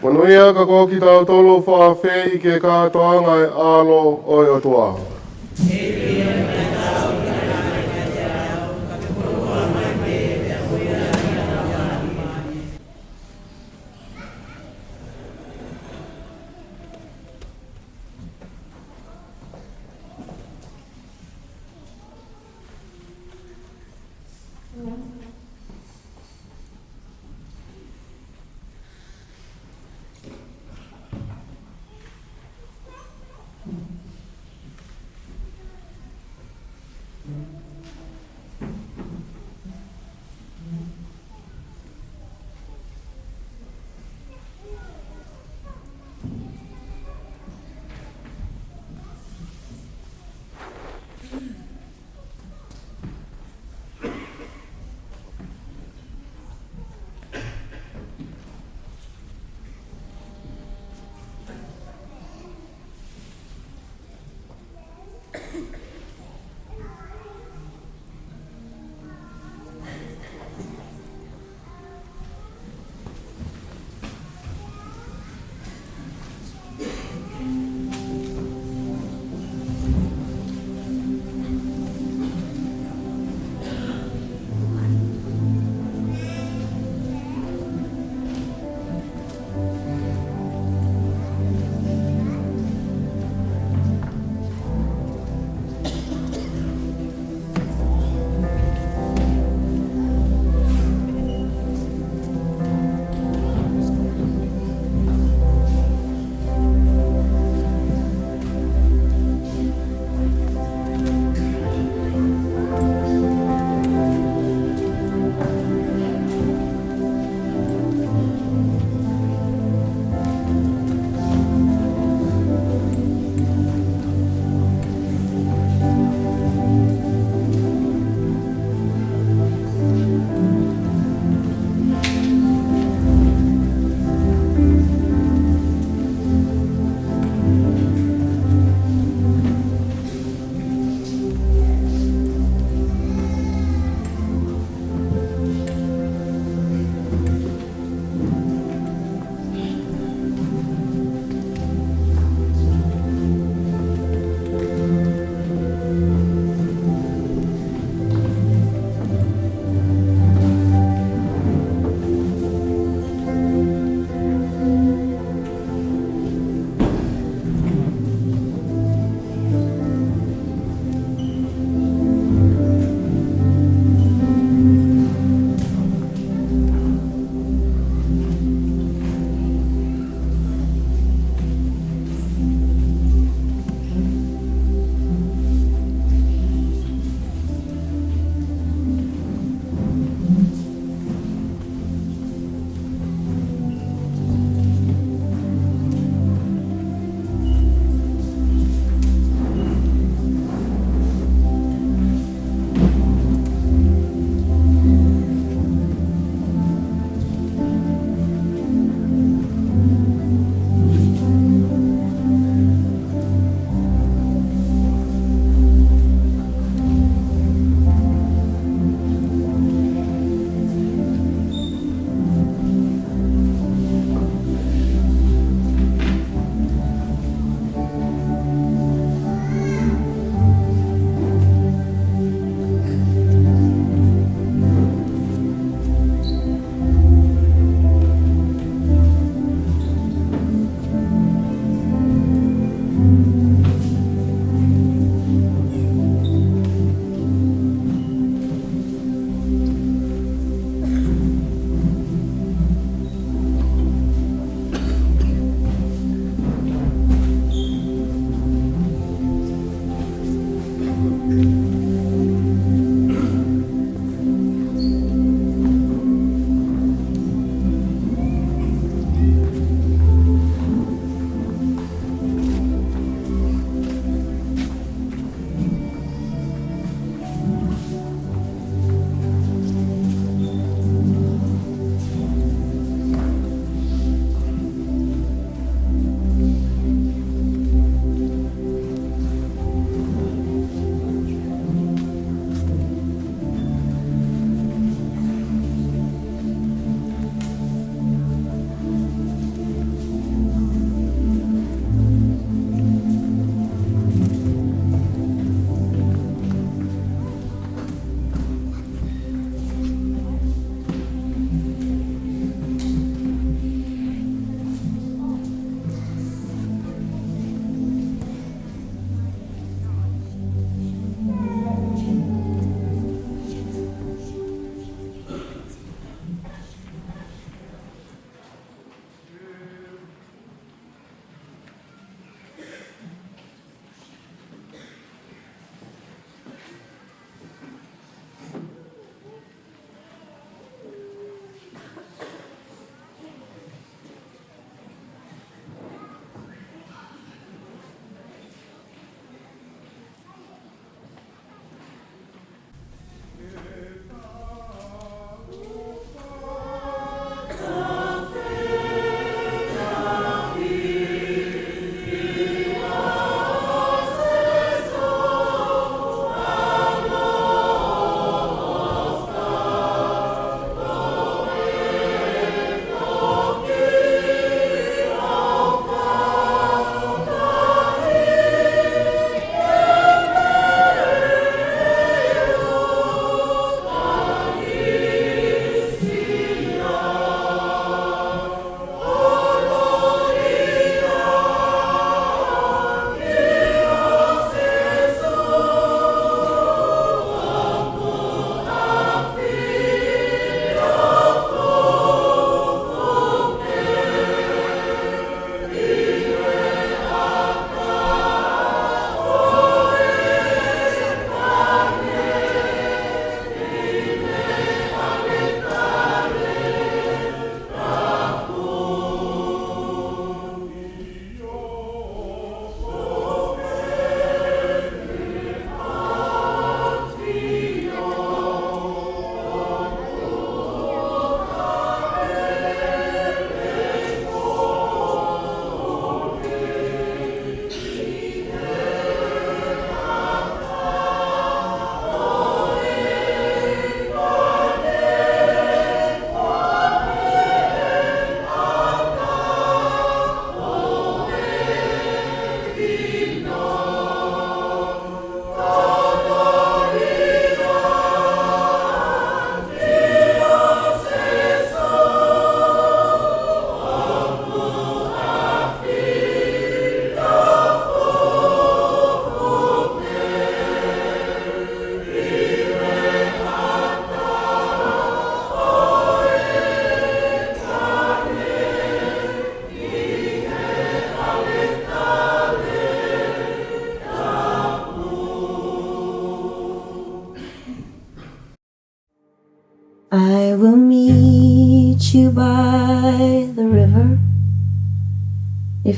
Monūʻia ka ko kitautolu ʻoku fakaafeʻi ki he kātoanga ʻo e ʻAlo ʻo e ʻOtua.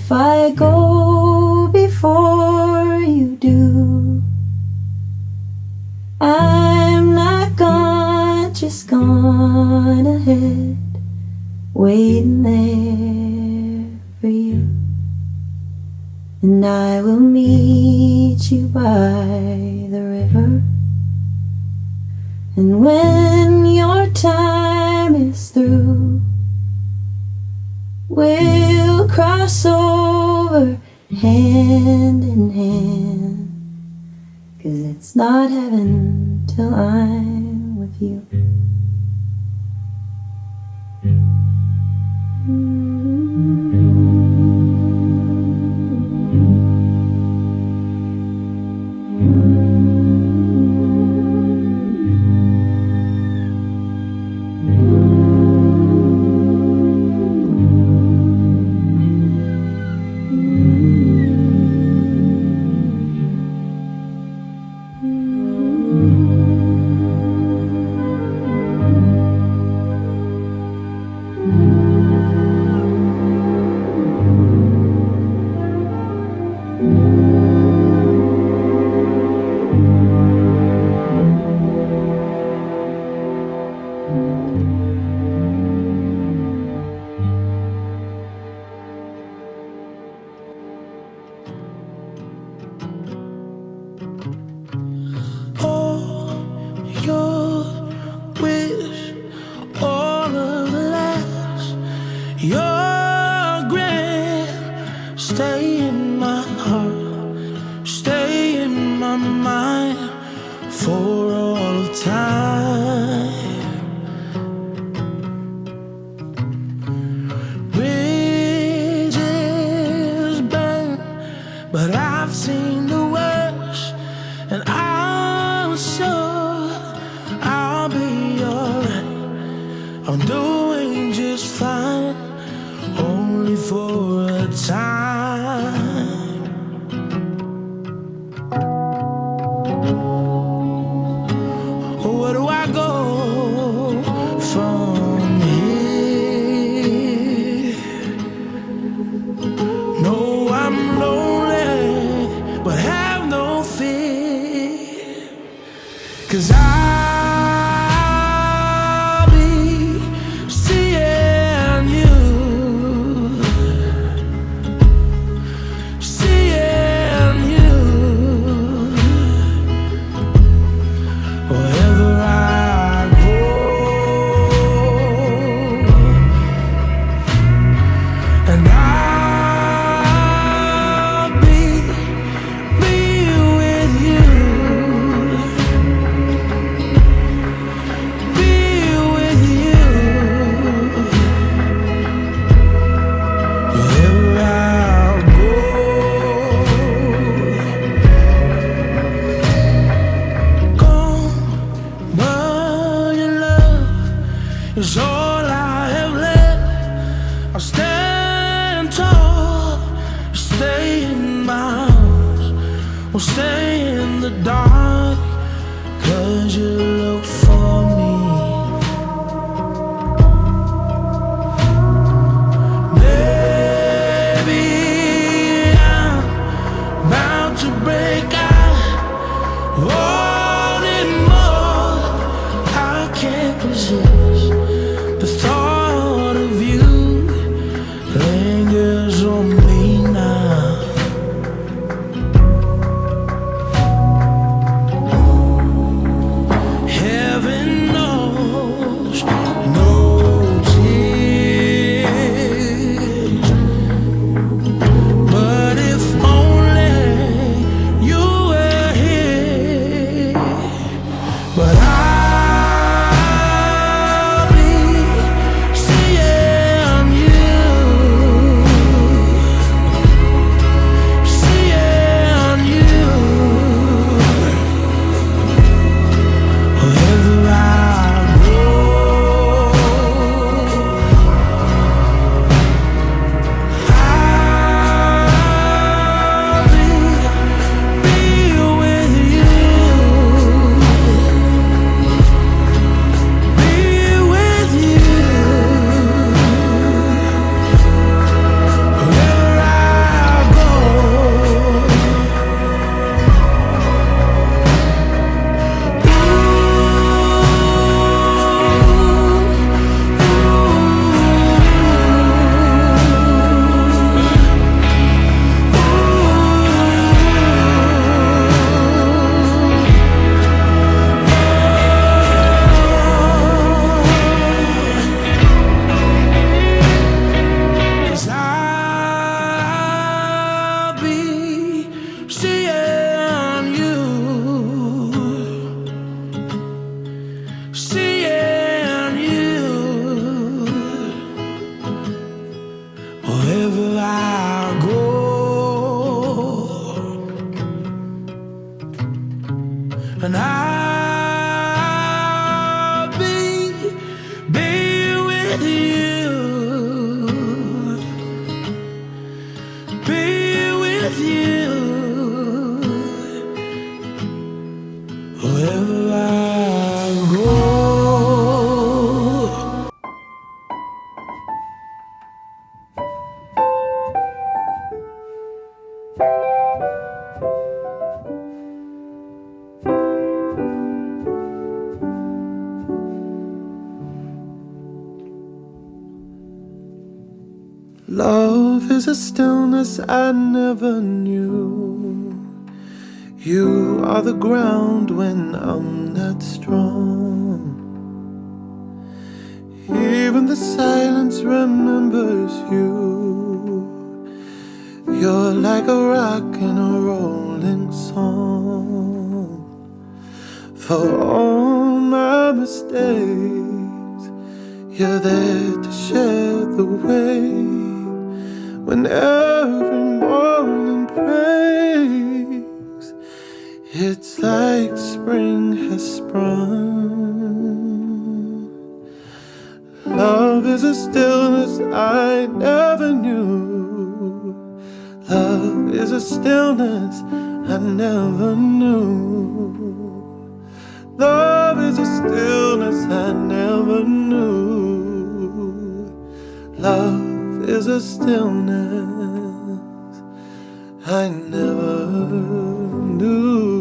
If I go before you do, I'm not gone, just gone ahead, waiting there for you. And I will meet you by the river. And when your time is through, we'll cross over hand in hand. 'Cause it's not heaven till I'm with you. All your wish, all of the last, your grand, stay in my heart, stay in my mind for all of time. Bridges burn, but I've seen the worst, and I'm sure I'll be alright. I'm doing just fine, only for a time. Where do I go from here? No, I'm lonely, but have no fear. 'Cause I'll be seeing you, seeing you wherever I go. And I'll be, be with you. Be with you wherever I go. Gone, but your love is all I have left. I'll stand tall, stay in my arms, won't stay in the dark. 'Cause you look for me. Maybe I'm about to break out. Wanting more, I can't resist. The thought of you lingers on me now. And I'll be, be with you, be with you wherever I go. Love is a stillness I never knew. You are the ground when I'm not strong. Even the silence remembers you. You're like a rock in a rolling song. For all my mistakes, you're there to share the weight. When every morning breaks, it's like spring has sprung. Love is a stillness I never knew. Love is a stillness I never knew. Love is a stillness I never knew. Love is a stillness I never knew.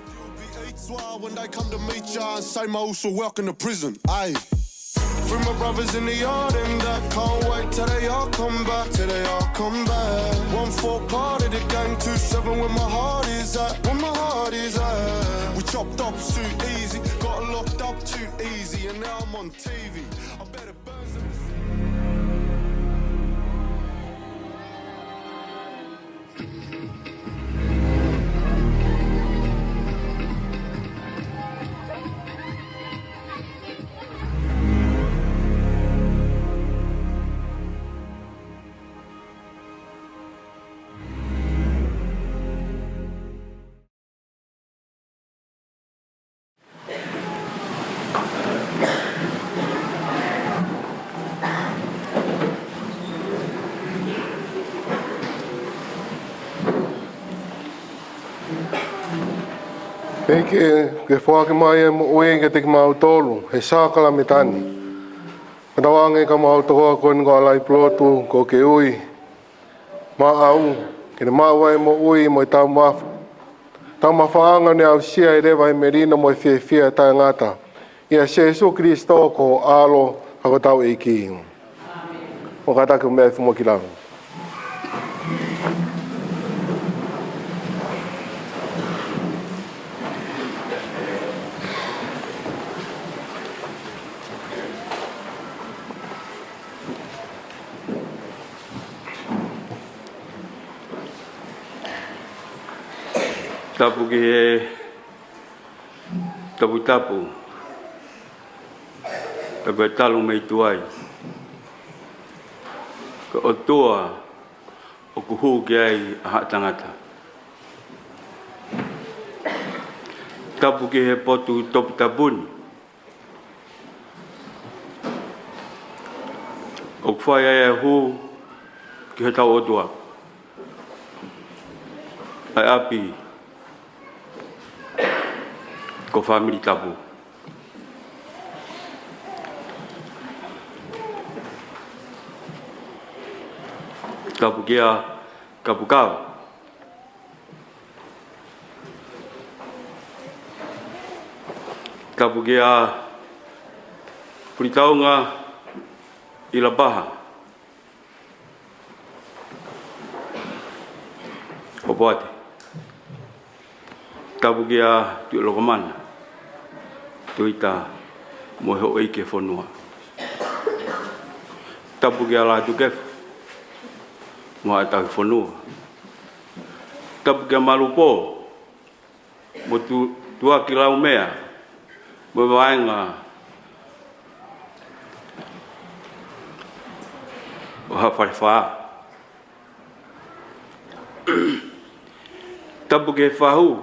You'll be H Y when they come to meet ya and say, "My also welcome to prison." Aye. Free my brothers in the yard and that, can't wait till they all come back, till they all come back. One four part of the gang, two seven where my heart is at, where my heart is at. We chopped up too easy, got locked up too easy, and now I'm on T V. I better burn some. ʻEiki, ke foaki mai e moʻui kiate kimautolu he sākalamēniti ni. Ka tauange ka mau tokoa ko eni ko ʻAlai Pulotu, ko Keui, Maʻau, ke ne maʻu ʻa e moʻui mo e taumafa-, taumafaʻanga ʻo ne aʻusia ʻe leva ʻa e melino mo e fiefia taʻengata. ʻIa Sēsū Kilisitō ko ho ʻAlo, ka ko hotau ʻEiki. ʻO kātaki ʻo meʻa ʻi he fuʻu moʻui ki lalo. Tapu ki he Taputapu, ka ko e talu mei tuai, ko e ʻOtua ʻoku hū ki ai ʻa haʻa tangata. Tapu ki he potu toputapu ni, ʻoku fai ai e hū ki hotau ʻOtua, ʻa e ʻapi ko Fāmili Tapu. Tapu kia Kapukava. Tapu kia Pulitaunga ʻIlapaha Hopoate. Tapu kia Tuʻilokomana Tuita mo e houʻeiki e fonua. Tapu kia Lātūkefu mo haʻa tauhi fonua. Tapu kia Malupō mo Tu-, Tuʻakilaumea mo e vaenga ʻo Haʻa Falefā. Tapu ki he fahu,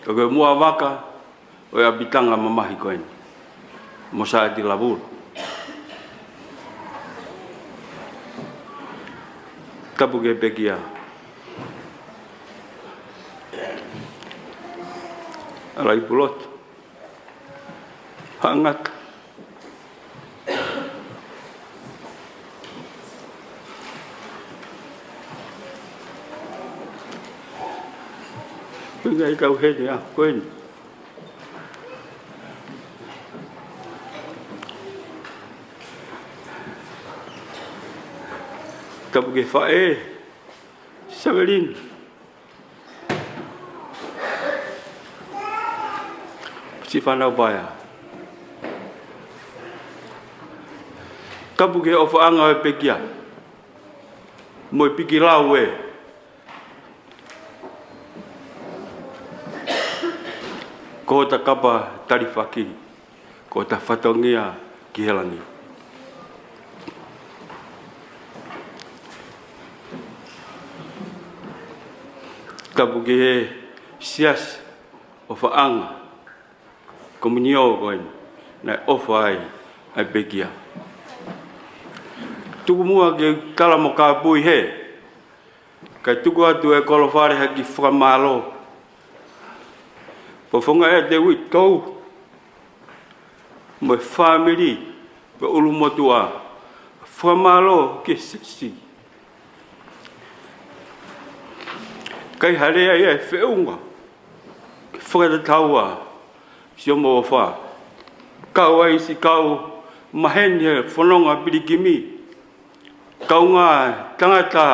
ʻo e muʻa vaka ʻo e ʻapitanga mamahi ko eni mo Saʻati Lavulu. Tapu ki he pekia ʻa Laipulotu, Haʻangata. Ko e ngaahi kau heni ʻa ko eni. Tapu ki he faʻē, Savelina. Siʻi fānau paea. Tapu ki he ʻofaʻanga ʻo e pekia mo e pikilau ē. Ko hota kapa talifaki, ko hota fatongia ki he langi. Tapu ki he siasi ʻofaʻanga, komiunio ko eni naʻe ʻofa ai ʻa e pekia. Tuku muʻa ke u tala mo kāpui hē, kae tuku atu e kolo fale ha kiʻi fakamālō. Fofonga ʻiate uitou mo e fāmili, ko e ʻulumotuʻa, fakamālō ki he siasi. Kai hale ai e feʻunga ke fakatatau ai siʻomo ʻofa. Kau ai siʻi kau maheni he fononga pilikimi, kaungā tangata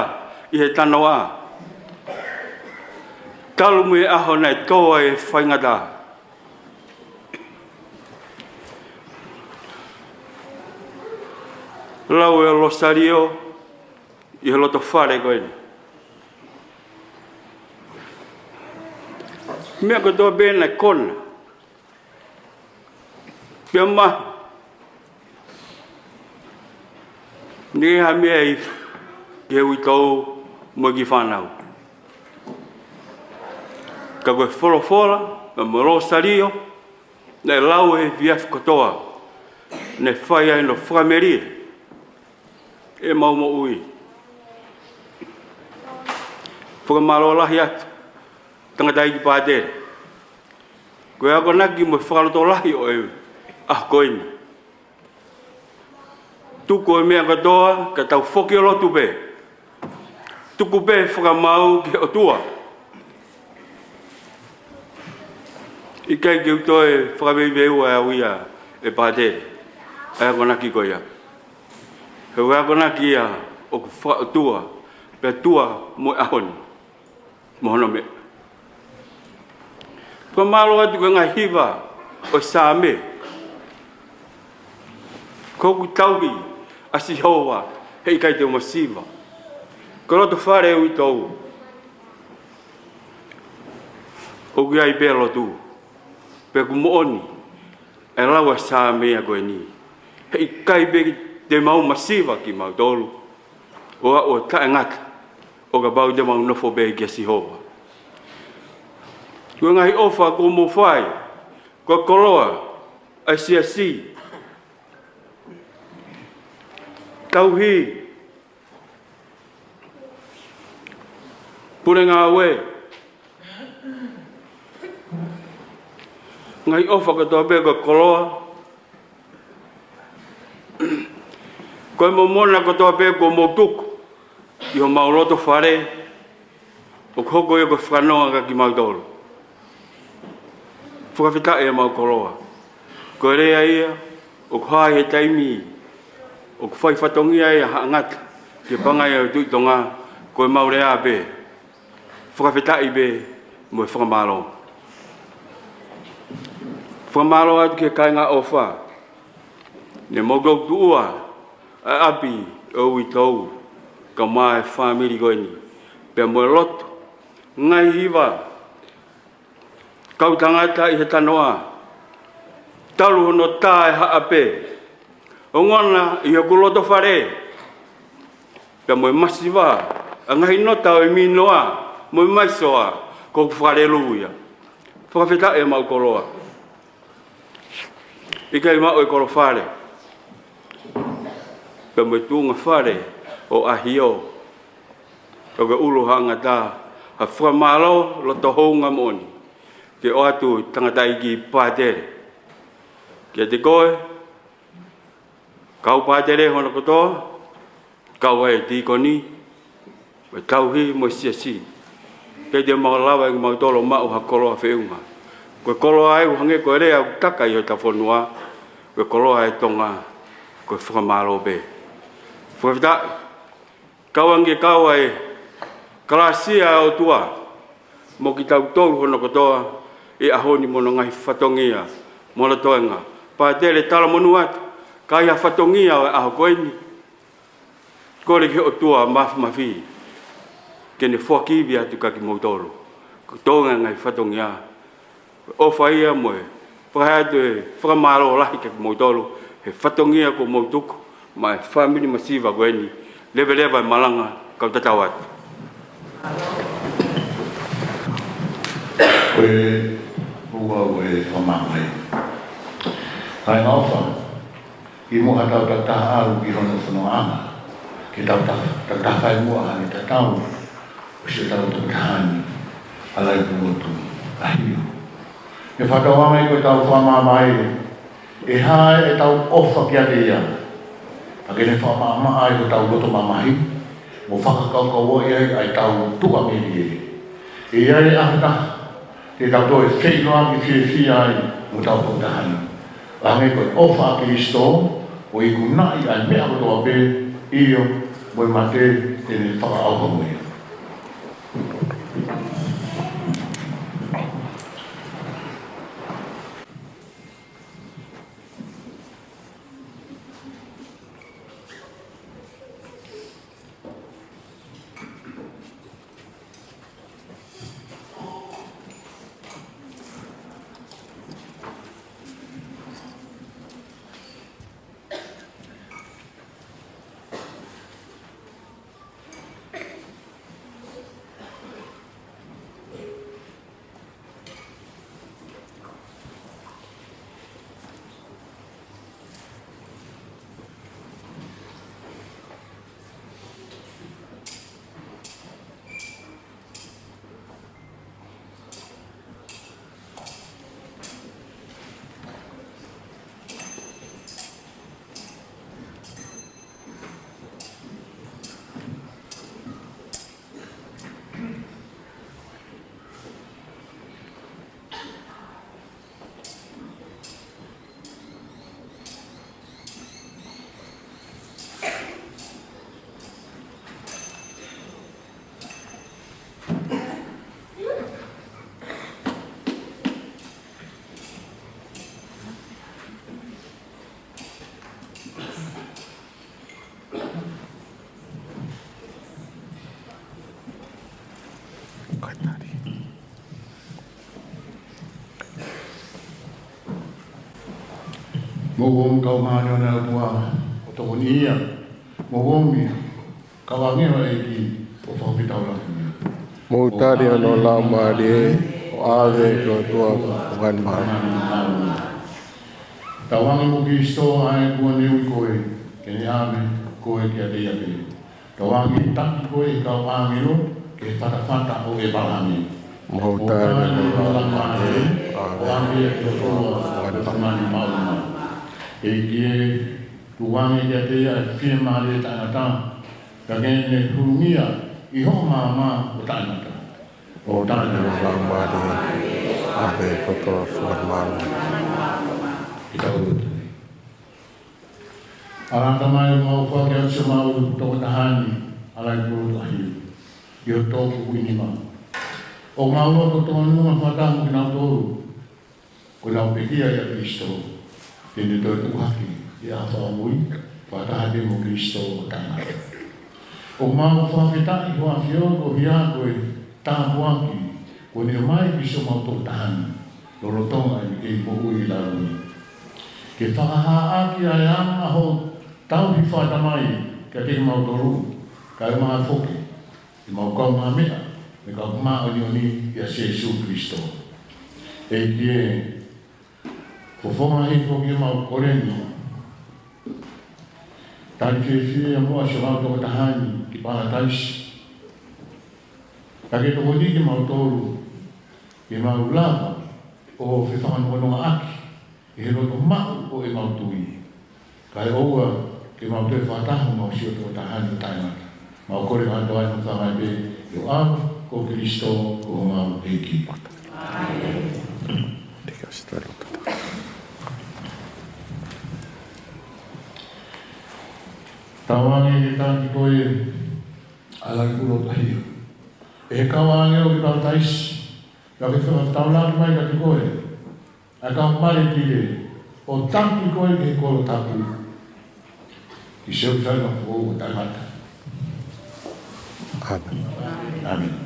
ʻi he tanoa, talu mei he ʻaho naʻe tō ai e faingataʻa. Lau e Losalio ʻi he loto fale ko eni. Meʻa kotoa pē naʻe kona pea mahi, neʻe ʻikai ha meʻa ia ki he uitou mo e kiʻi fānau. Ka ko e folofola mo e Losalio naʻe lau he efiafi kotoa, naʻe fai ai hono fakamelie ʻemau moʻui. Fakamālō lahi atu, tangataʻeiki pātele. Ko e akonaki mo e fakalotolahi ʻo e ʻaho ko eni. Tuku e meʻa kotoa ka tau foki ʻo lotu pē. Tuku pē fakamaau ki he ʻOtua. ʻIkai ke u toe fakaveiveiua ʻe au ia, ʻe pātele, ʻa e akonaki ko ia. He ko e akonaki ia ʻoku fakaʻotua pea tua mo e ʻaho ni mo hono meʻa. Fakamālō atu ki he ngaahi hiva ʻo e Saame. Ko hoku tauhi ʻa Sihova, heʻikai te u masiva. Ko e loto fale ʻo e uitou ʻoku ʻi ai pē lotu. Pea ʻoku moʻoni e lau ʻa e Saame ko eni. Heʻikai pē te mau masiva kimautolu, ʻo aʻu ʻo taʻengata, ʻo kapau te mau nofo pē kia Sihova. Ko e ngaahi ʻofa kuo mou fai, ko e koloa ʻa e siasi, tauhi, pule ngāue, ngaahi ʻofa kotoa pē ko e koloa, ko e momona kotoa pē kuo mou tuku ʻi homau loto fale, ʻoku hoko ia ko e fakanonga kia kimautolu. Fakafetaʻi ʻemau koloa. Ko e lea ia ʻoku hā he taimi ʻoku fai fatongia ai ʻa Haʻa Ngata ki he pangai ʻo e Tuʻi Tonga, ko ʻemau lea pē, fakafetaʻi pē mo e fakamālō. Fakamālō atu ki he kāinga ʻofa ne mou toki tuʻua ʻa e ʻapi ʻo e uitou, kae ʻumaʻā e fāmili ko eni, pea mo e lotu, ngaahi hiva, kau tangata ʻi he tanoa, talu hono tā e haʻape, ongona ʻi hoku loto fale, pea mo e masiva ʻa e ngaahi nota ʻo e minoa mo e maisoa, ko hoku fakalelū ia. Fakafetaʻi ʻemau koloa. ʻIkai maʻu e kolo fale pea mo e tuʻunga fale ʻo ʻAhio, ʻoku ke ʻulu Haʻa Ngata, ha fakamālō loto hounga moʻoni ke ʻoatu e tangataʻeiki pātele kiate koe, kau pātele hono kotoa, kau ai e tīkoni, mo e tauhi, mo e siasi. Ke te mau lava ʻe kimautolu ʻo maʻu ha koloa feʻunga. Ko e koloa ʻoku hangē ko e lea ʻoku taka ʻi hota fonua, ko e koloa ʻa e Tonga, ko e fakamālō pē. Fakafetaʻi, kau ange kau ai e kalasi ʻa e ʻOtua mo kitautolu hono kotoa ʻi he ʻaho ni mo hono ngaahi fatongia mo hono toenga. Pātele, talamonū atu, ka ʻi ai ha fatongia ʻo e ʻaho ko eni, kole ki he ʻOtua Mafimafi ke ne foaki ivi atu kia kimoutolu ko e toenga e ngaahi fatongia. ʻOfa ia mo e fakahā atu e fakamālō lahi kia kimoutolu he fatongia kuo mou tuku maʻa e fāmili masiva ko eni. Leveleva e malanga, kau tatau atu. Ko e ua ue fakamāmai. Kāinga ʻofa, ʻi muʻa haʻatau takitaha ʻalu ki hono fonongaʻanga, ke tau ta-, takitaha fai muʻa haʻane tatau ʻo siʻotau takitaha ni, ʻa e Laʻi Pulotu ʻAhio. ʻE fakatauange ko ʻetau fakamāmai, ʻe hā ʻetau ʻofa kiate ia, pea ke ne fakamaʻamaʻa ai hotau loto mamahi, mo fakakaukauaʻi ai ʻa ʻetau tuʻamelie. ʻE ʻi ai e ʻaho taha te tau toe feʻiloaki fiefia ai mo hotau takitaha ni. Hangē ko e ʻofa ʻa Kalaisi, ʻo ikunaʻi ʻa e meʻa kotoa pē, ʻio, mo e mate te ne fakaʻauha mo ia. Mou ō, kau māʻoniʻoni ʻa e ʻOtua ʻo tokoni ia. Mou ō, kau ʻāngelo ʻa e ʻEiki ʻo fakafetaulaki ia. Mou tali hono laumālie ʻo ʻave ki he ʻOtua ʻoku ʻi māmani. Tauange mo Kalaisi ʻa ē kuo ne ui koe, ke ne ʻave koe kiate ia pē. Tauange taki koe ʻe he kau ʻāngelo ki he fatafata ʻo ʻĒpalahame. Mou tali hono laumālie ʻo ʻave ia ki he ʻOtua ʻoku ʻi māmani. ʻEiki ē, tukuange kiate ia ʻa e fiemālie taʻengata, ka ke ne hulungia ʻi hoʻo maama ʻo taʻengata. ʻo taʻengata ʻa e Laumālie ʻa e kotoa fakatamālō. Ke tau lotu. ʻAlā Tamai, ʻoku mau ʻofa atu ki homau tokotaha ni, ʻa Laikulotoʻahio, ʻi ho tō kuku ʻi nima. ʻOku mau lotu totonu ke fakataha mo kinautolu kuo nau pekia ʻia Kalaisi, ke ne toe tuʻu hake ʻi he ʻaho fakamui, fakataha pē mo Kalaisi ʻo taʻengata. ʻOku mau fakafetaʻi ho ʻAfio koeʻuhi ko e tāpuaki kuo ne ʻomai ki siʻomau tokotaha ni lolotonga ʻene kei moʻui ʻi he ʻaho ni. Ke fakahaaʻi ʻa e anga hoʻo tauhi fakatamai kiate kimautolu, kae ʻumaʻā foki ʻemau kaungāmeʻa mo e kau māʻoniʻoni ʻia Sīsū Kalaisi. ʻEiki ē, fofonga hifo ki heʻemau kole ni. Tali fiefia muʻa siʻomau tokotaha ni ki Palataisi. Ka ke tokoniʻi kimautolu ke mau lava ʻo fefakanokonongaʻaki ʻi he loto maʻu ʻo ʻemau tui. Kae ʻoua ke mau toe fakataha mo siʻotau tokotaha ni ʻo taʻengata. Mau kole kātoa ʻi he huafa pē ʻo ho ʻAlo ko Kalaisi ko homau ʻEiki. Tauange ke taki koe, ʻa Laikulotoʻahio, ʻe he kau ʻāngelo ki Palataisi, ka ke fakataulaki mai kiate koe ʻa e kau male tile, ʻo taki koe ki he kolo tapu, ki Selusalema foʻou ʻo taʻengata. ʻĀmeni. ʻĀmeni.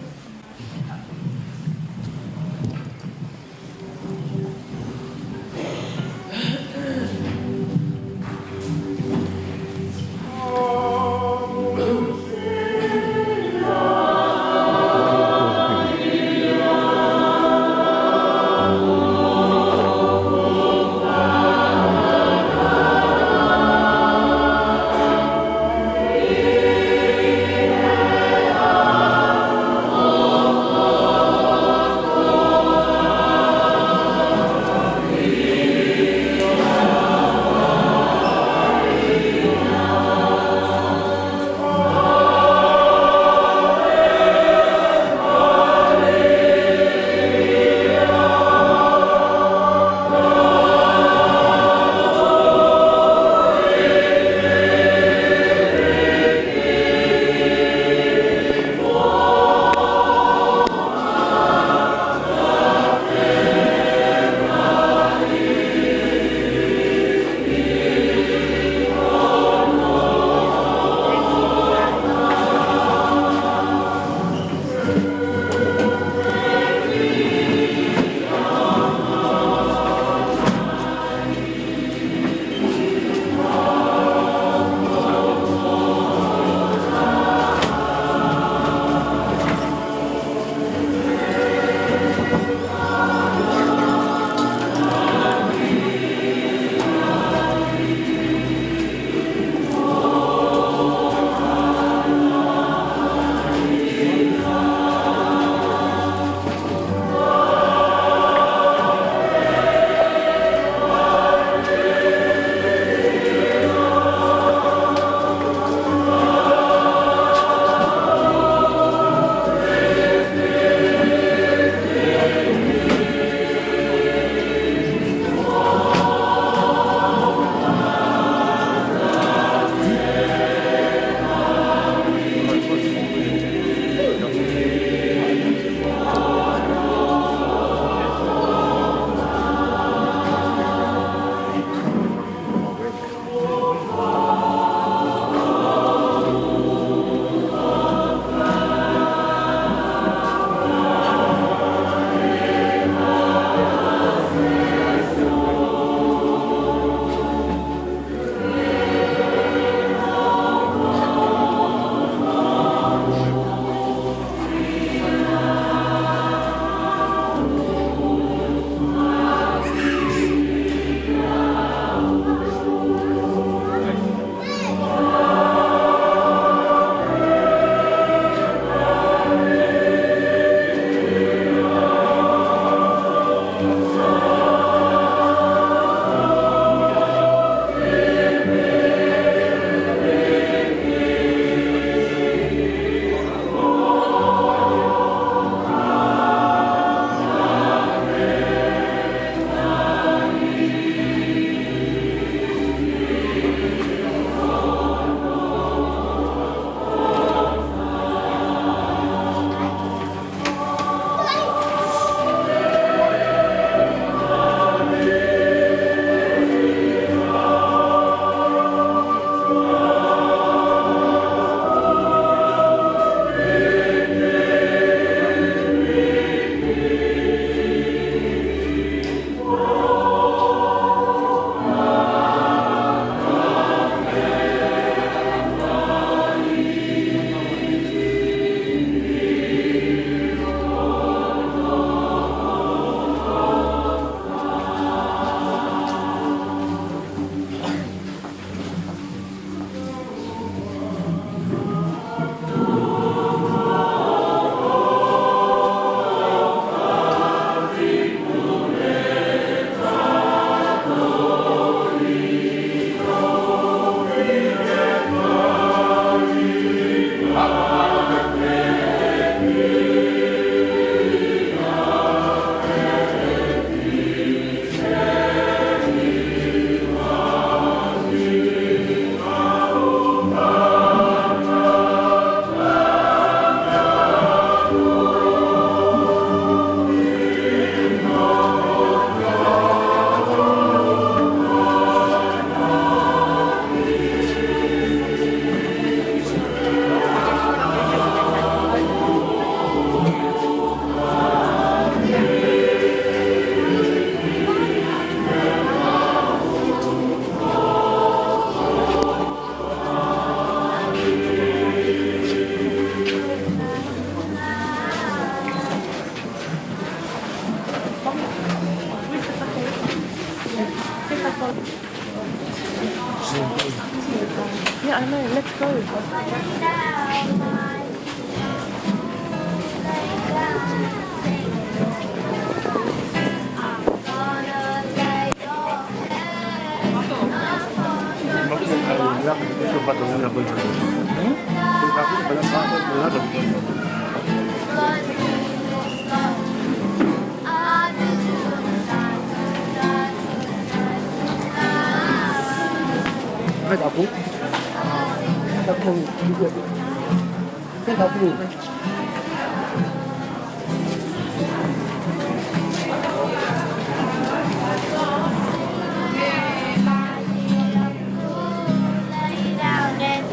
I know, let's go.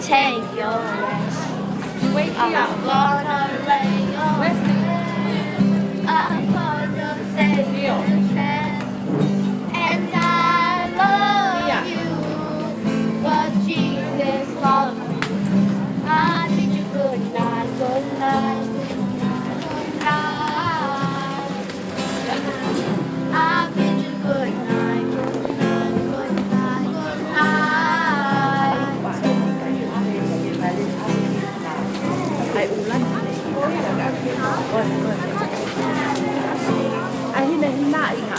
Take your rest. Wake me up. I'm gonna lay your head upon the Savior's chest. And I love you, but Jesus loves me. I bid you good night, good night, good night, good night. I bid you good night, good night, good night, good night. ʻAi, ʻuluaki. ʻAi, hina, hina, iha.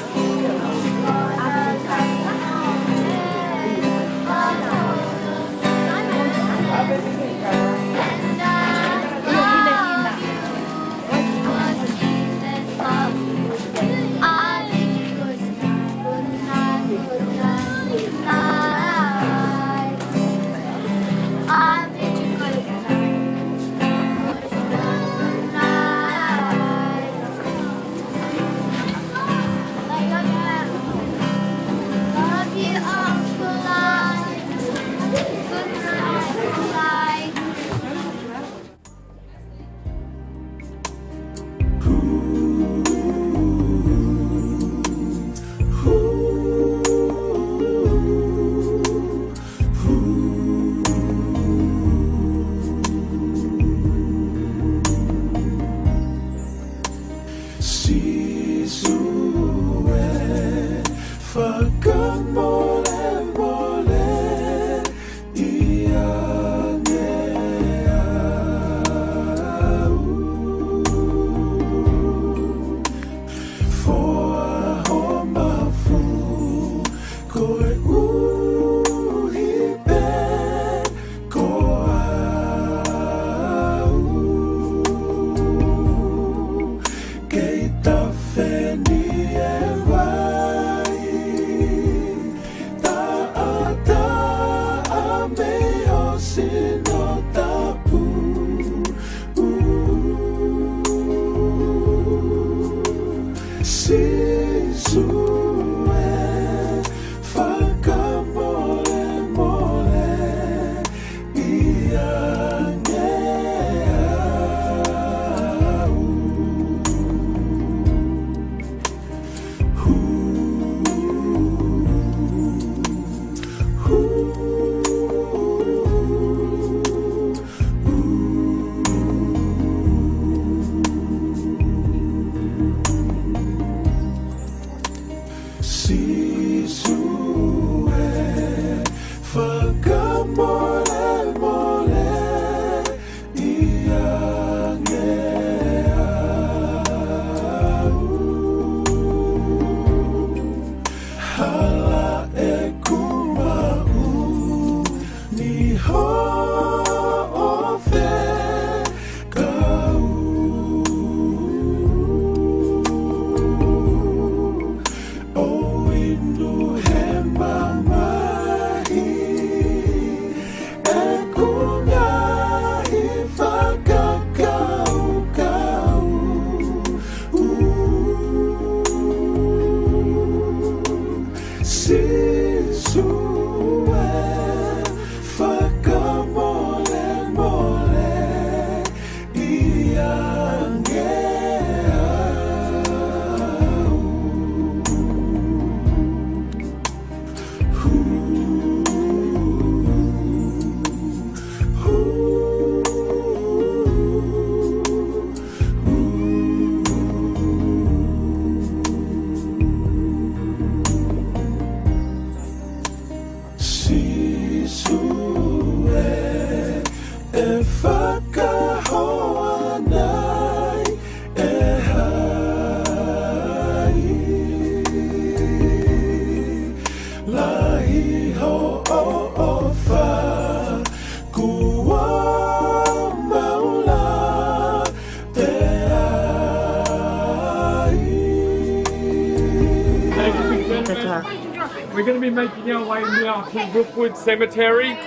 We're gonna be making our way now to Rookwood Cemetery.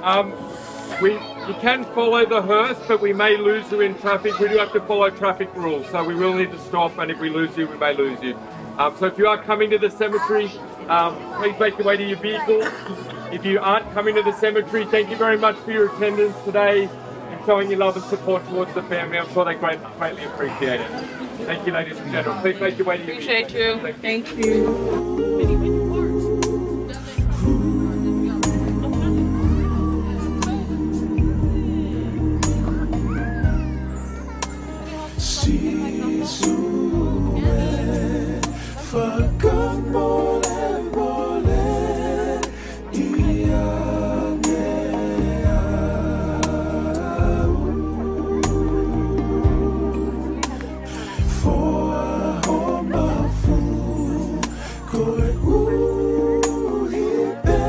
Um, we, you can follow the hearse, but we may lose you in traffic. We do have to follow traffic rules, so we will need to stop, and if we lose you, we may lose you. Um, so if you are coming to the cemetery, um, please make your way to your vehicle. If you aren't coming to the cemetery, thank you very much for your attendance today and showing your love and support towards the family. I'm sure they great, greatly appreciate it. Thank you, ladies and gentlemen. Please make your way to your vehicle. Appreciate you. Thank you. Thank you. Sīsū ē, fakamolemole ʻiate au. Foaki ho mafu, koeʻuhi pē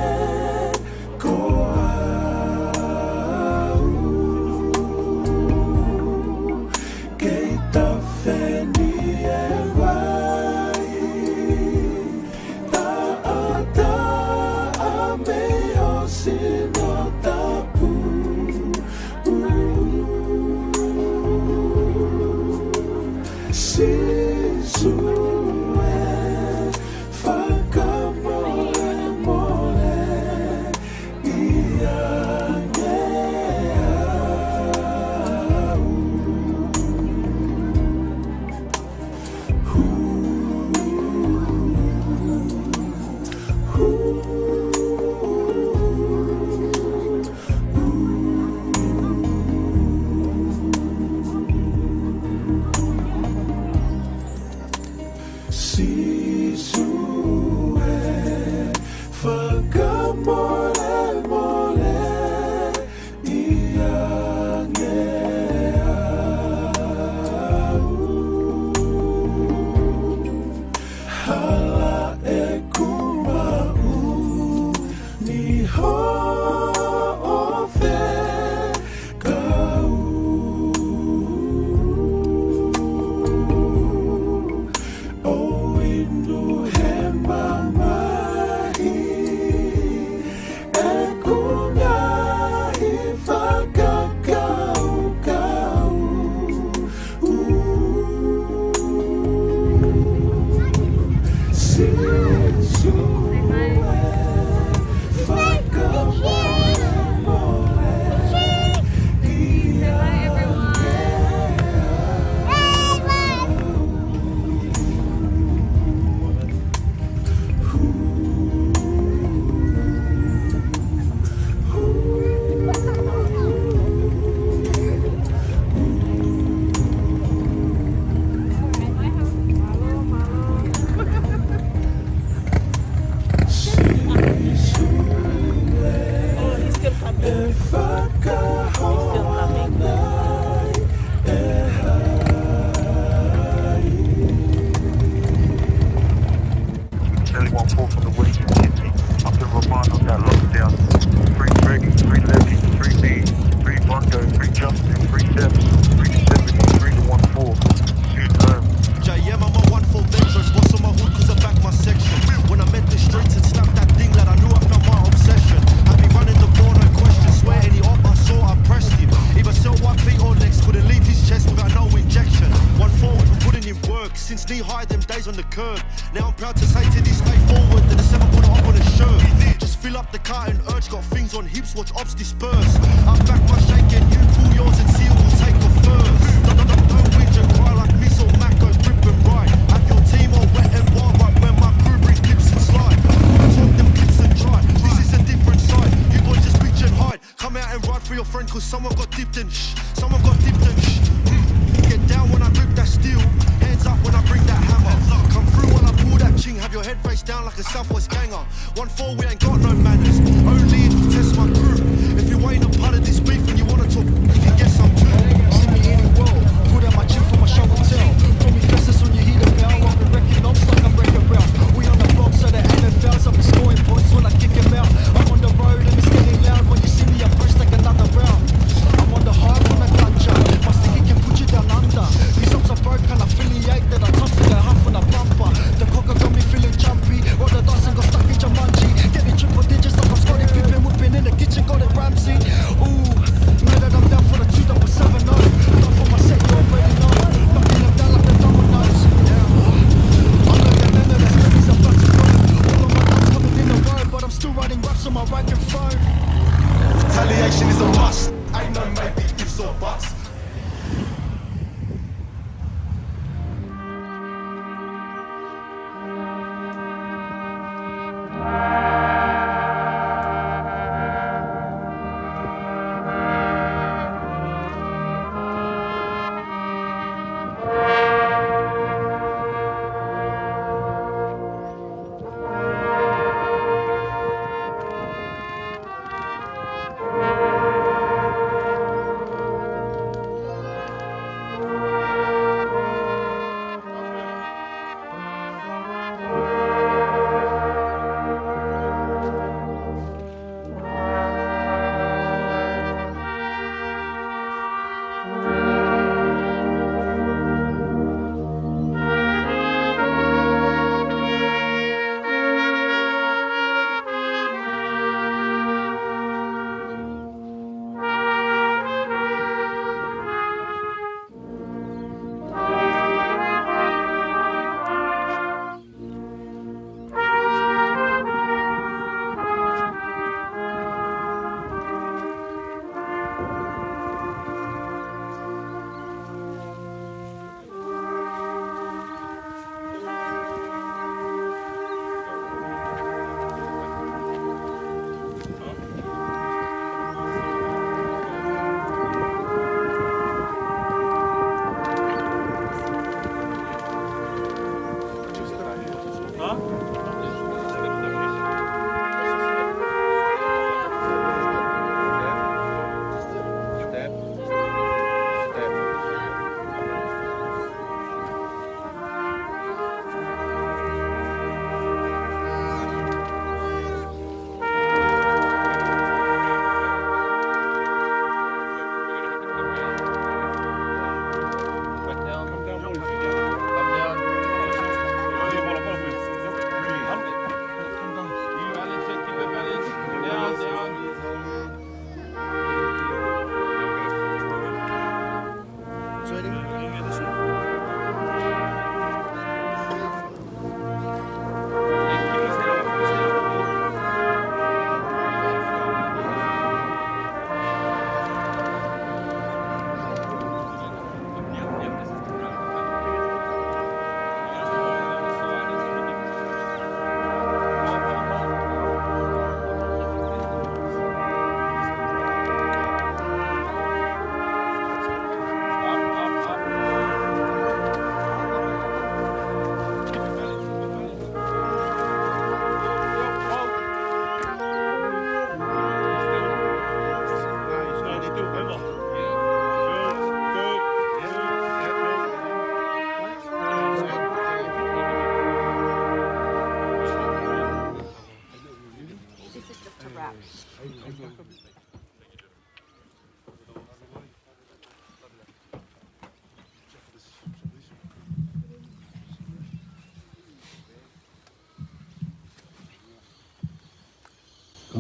ko au. Kei tafe ni e vai, taʻataʻa mei ho sino tapu. Sīsū ē, fakamolemole ʻiate au. Sīsū ē, fakamolemole ʻiate au. Hala ʻeku maʻu ni hoʻo fekau. ʻO inu he mamahi ʻeku ngaahi fakakaukau. Sīsū ē, fakamolemole ʻiate au. He's still coming. He's still coming. Delhi one four from the west, you hit me. Up in Romano, got locked down. Free Freddy, free Levy, free me, free Rondo, free Justin, free Debs, free seven, free to one four. Shoot low. J M, I'm a one four veteran. Boss on my hood 'cause I back my section. When I met the streets and snapped that thing that I knew I found my obsession. Had me running the ball, no question. Swear any op I saw, I pressed him. Either sell one feet or next, couldn't leave his chest without no injection. One four, we put in work since knee high, them days on the curb. Now I'm proud to say to this day forward that the seven put on on a shirt. Just fill up the car and urge, got things on hips, watch ops disperse. I back my shake and you pull yours and see who will take the first. Don't, don't, don't, don't whinge and cry like Miss or Mac goes grip and ride. Have your team all wet and wild, right when my crew bring clips and slide. Talk them clips and try. This is a different side. You boys just bitch and hide. Come out and ride for your friend 'cause someone got dipped in. Shh, someone got dipped in. Shh. Mm. Get down when I grip that steel. Hands up when I bring that hammer. Come through when I pull that ching. Have your head face down like a Southwest ganger. One four, we ain't got no manners. Only if you test my crew. If you ain't a part of this beef and you wanna talk, you can get some too. See me in the world. Put out my chin for my show and tell. Put me fastest when you hear the bell. I'll be wrecking ops like I'm Wreck-It Ralph. We on the block, so the N F L's. I'll be scoring points when I kick 'em out. I'm on the road and it's getting loud. When you see me, I press like another round. I'm on the high from the gunshot. My sticky can put you down under. These ops are broke, can't affiliate. Then I toss it a half on a bumper. The coca got me feeling jumpy. Roll the dice and got stuck in Jamaica.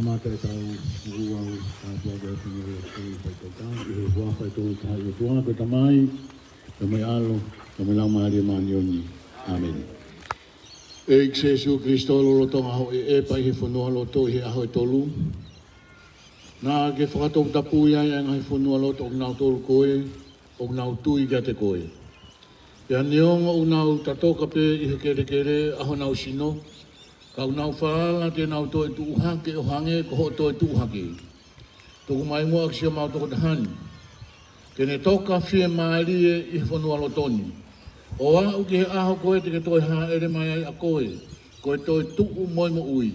Mata e tau ua ua a tua ke funu le kui pai tau tau, ʻi he huafa ʻo e Tolu Tahaʻi ʻOtua, ko e Tamai, pea mo e ʻAlo, pea mo e Laumālie Māʻoniʻoni. ʻĀmeni. ʻEiki Sēsū Kalaisi, lolotonga hoʻo ʻeʻepa ʻi he fonualoto ʻi he ʻaho ʻe tolu, naʻa ke fakatoputapui ai ʻa e ngaahi fonualoto ʻo kinautolu ko ē ʻoku nau tui kiate koe. Pea neongo ʻoku nau tatoka pē ʻi he kelekele ʻa honau sino, ka ʻoku nau falala te nau toe tuʻu hake ʻo hangē ko hoʻo toe tuʻu hake. Tuku mai muʻa ki siʻomau tokotaha ni, ke ne toka fiemālie ʻi he fonualoto ni, ʻo aʻu ki he ʻaho ko ē te ke toe hāʻele mai ai ʻa koe, ko e toetuʻu mo e moʻui,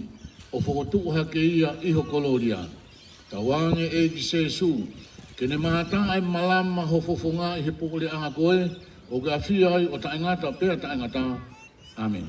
ʻo fokotuʻu hake ia ʻi ho kolōlia. Tauange ʻEiki Sēsū, ke ne mātaʻi e malama ho fofonga ʻi he puleʻanga ko ē ʻoku ke ʻafio ai ʻo taʻengata pea taʻengata. ʻĀmeni.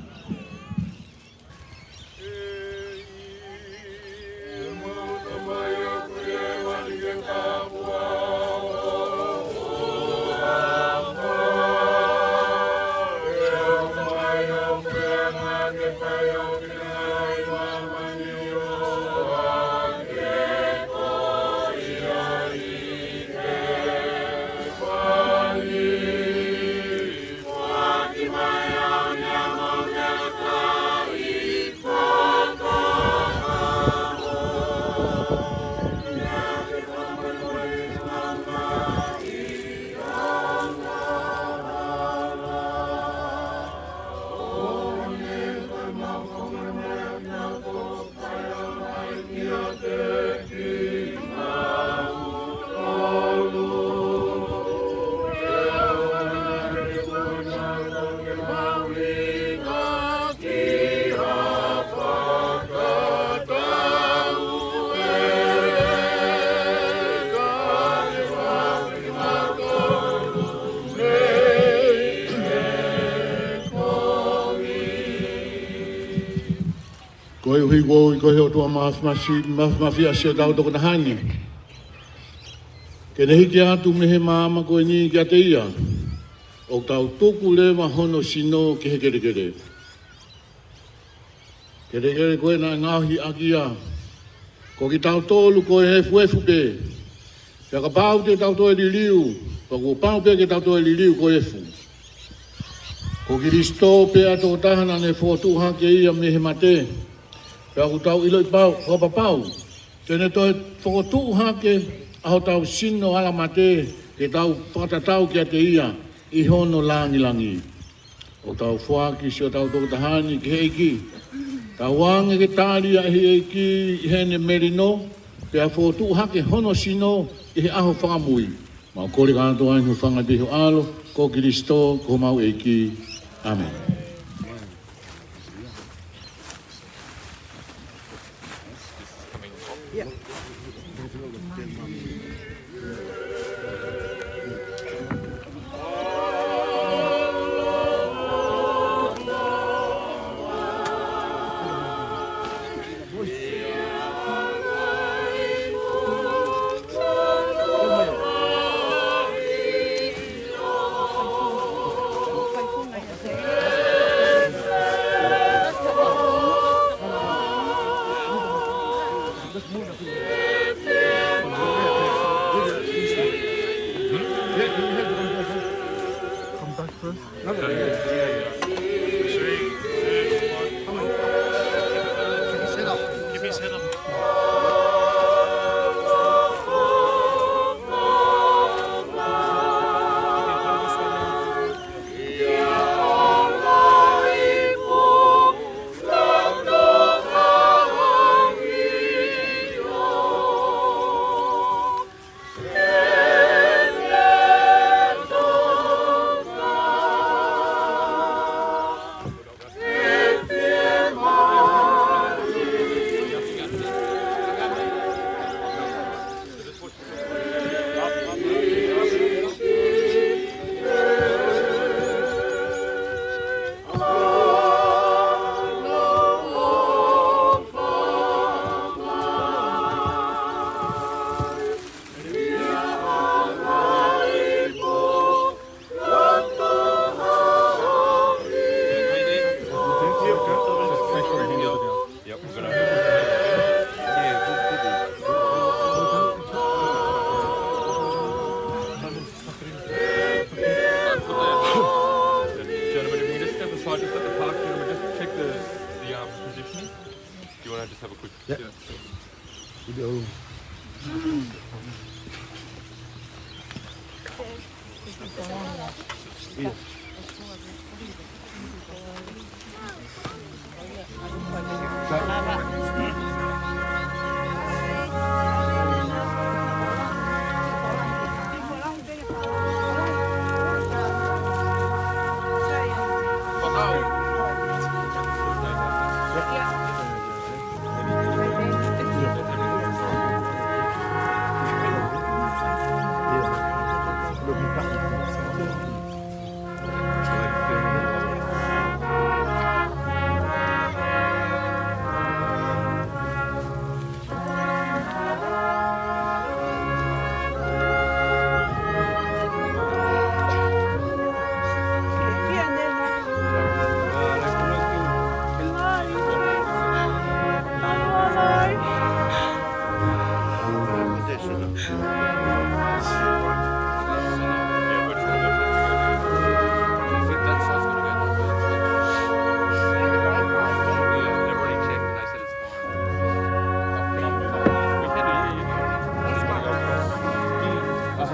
Koeʻuhi ko e ʻOtua māfimafi, māfimafi ʻa siʻotau tokotaha ni, ke ne hiki atu mei he maama ko eni kiate ia, ʻoku tau tuku leva hono sino ki he kelekele. Kelekele ko ē naʻe ngaohi ʻaki ia, ko kitautolu ko e efuefu pē. Pea kapau te tau toe liliu, pea kuo pau pē ke tau toe liliu ko e efu. Ko Kalaisi pē ʻa e tokotaha naʻa ne fokotuʻu hake ia mei he mate. Pea ʻoku tau ʻiloʻi pau, fakapapau te ne toe fokotuʻu hake ʻa hotau sino ala mate, ke tau fakatatau kiate ia ʻi hono langilangi. ʻOku tau foaki siʻotau tokotaha ni ki he ʻEiki. Tauange ke tali ia ʻe he ʻEiki ʻi heʻene melino, pea fokotuʻu hake hono sino ʻi he ʻaho fakamui. Mau kole kātoa ʻi he huafa ʻo ho ʻAlo, ko Kalaisi, ko homau ʻEiki. ʻĀmeni. Uh,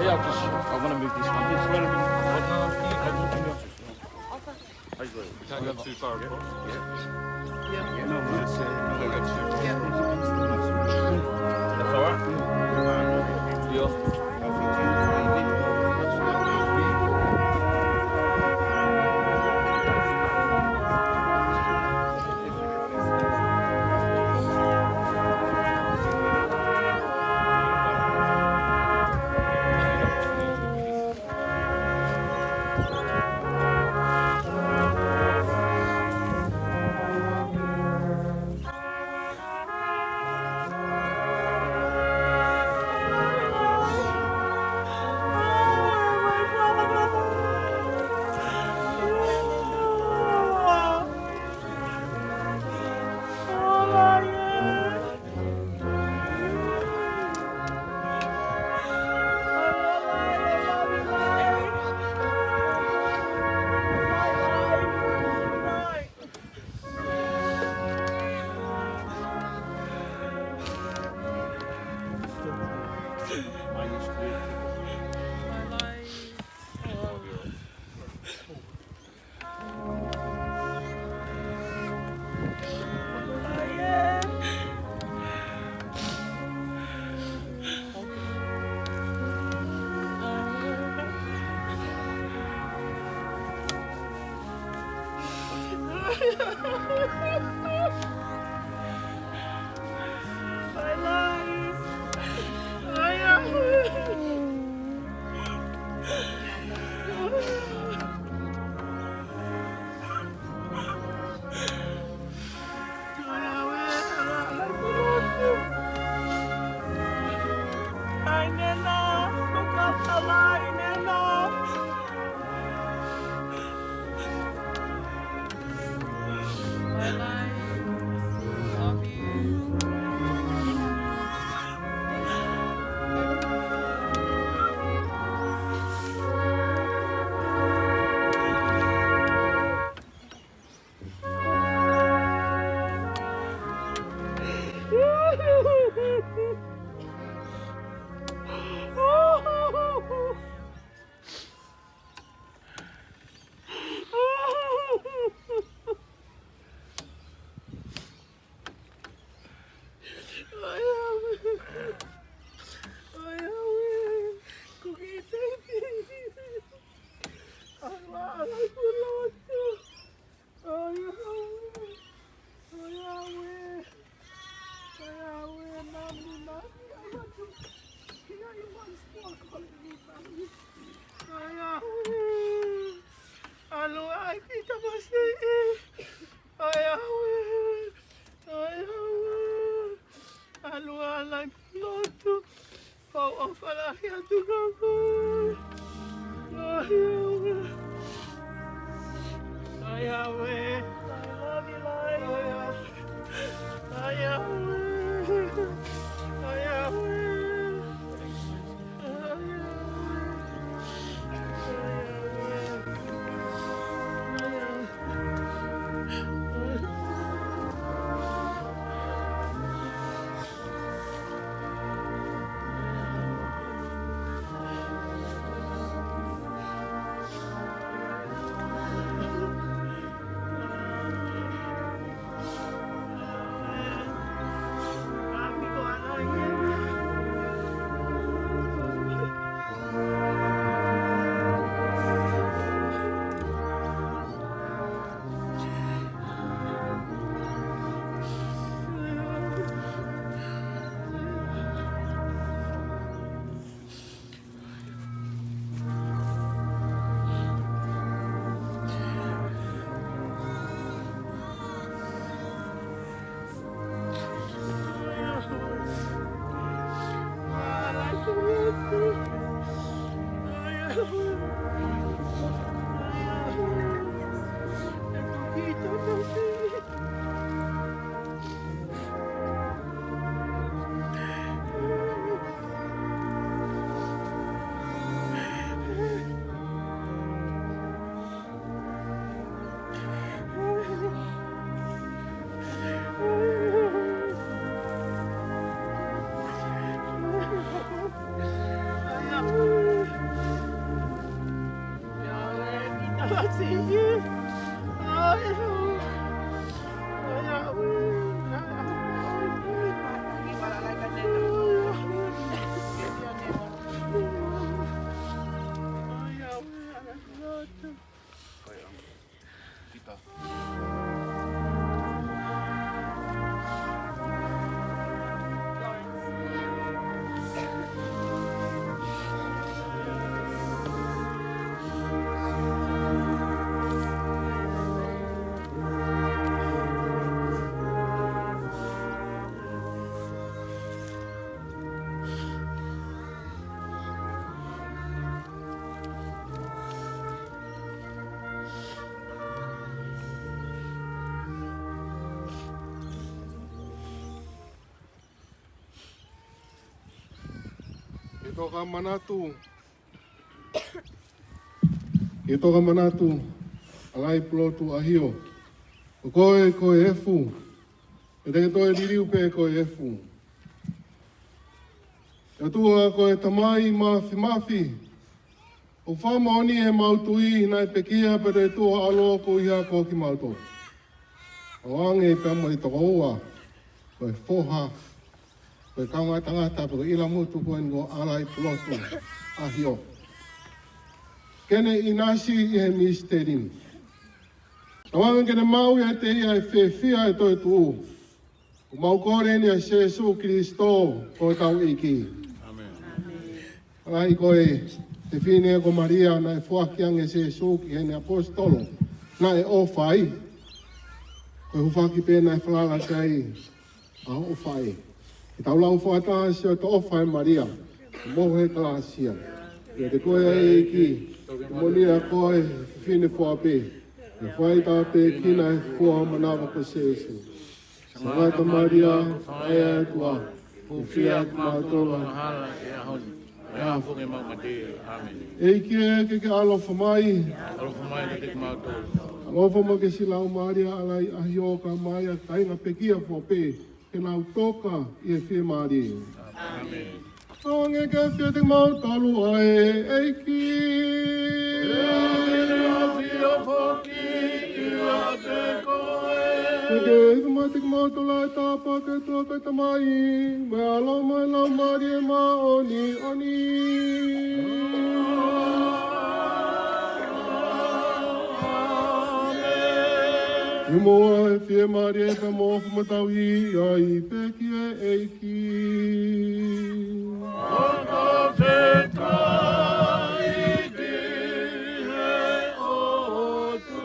yeah, I'll just, I want to move this one. It's right over. How you doing? Can I go too far across? Yeah. Yeah. No, no, it's, uh, no, it's, uh, that's all right. Yeah. ʻAlu ai ki tamasiʻi. ʻAi ʻaue. ʻAi ʻaue. ʻAlu ala ki loto. Pau ʻofa lahi atu kia koe. ʻAi ʻaue. ʻAi ʻaue. ʻAi ʻaue. ʻAi ʻaue. ʻAi ʻaue. Ke toka manatu. Ke toka manatu, ʻAlaipulotu ʻAhio. Ko koe, ko e efu. Pea te ke toe liliu pē ko e efu. ʻE ʻOtua ko e Tamai Māfimafi, ʻoku fakamoʻoni ʻemau tui naʻe pekia pea toe tuʻu ʻa e ʻAlo koeʻuhi ko kimautolu. ʻO hangē pea mo e tokoua, ko e foha, ko e kaungā tangata, ko e ʻilamutu ko eni ko ʻAlaipulotu ʻAhio. Ke ne ʻinasi ʻi he misiteli ni. Tauange ke ne maʻu ʻiate ia ʻa e fiefia ʻo e toetuʻu. ʻOku mau kole ni ʻia Sīsū Kalaisi ko hotau ʻEiki. ʻĀmeni. ʻA ia ko e fefine ko Malia naʻe foaki ange ʻe Sīsū ki heʻene ʻaposetolo naʻe ʻofa ai. Ko e hūfaki pē naʻe falala ki ai ʻa hoʻo faʻē. Ke tau lau fakataha siʻoto ʻofa ʻe Malia, mohe kalāsia. ʻIate koe ʻa e ʻEiki, moʻoni ʻa koe he fefine fua pē. Pea fai tāpuekina ʻa e fua ʻo ho manava ko Sīsū. Sangata Malia, faʻē ʻa e ʻOtua, hūfia kimautolu angahala ʻi he ʻaho ni, ʻi he ʻaho foki ʻemau mate. ʻĀmeni. ʻEiki ē, ke ke ʻaloʻofa mai. ʻAloʻofa mai kiate kimautolu. ʻAloʻofa mai ki he siʻi Laumālie Lahi ʻo ʻAhio, kae ʻumaʻā ʻa e kāinga pekia fua pē, ke nau toka ʻi he fiemālie. ʻĀmeni. Tauange ke ʻafio ʻiate kimautolu ʻa e ʻEiki. Ke ʻafio foki ʻiate koe. Ke hifo mai kiate kimautolu ʻa e tāpuaki ʻa e ʻOtua ko e Tamai, mo e ʻAlo mo e Laumālie Māʻoniʻoni. ʻĀmeni. Ke muʻomuʻa ʻa e fiemālie pea mo e ʻofa ʻoku tau ʻi ai pē ki he ʻEiki. Fakafetaʻi ki he ʻOtua.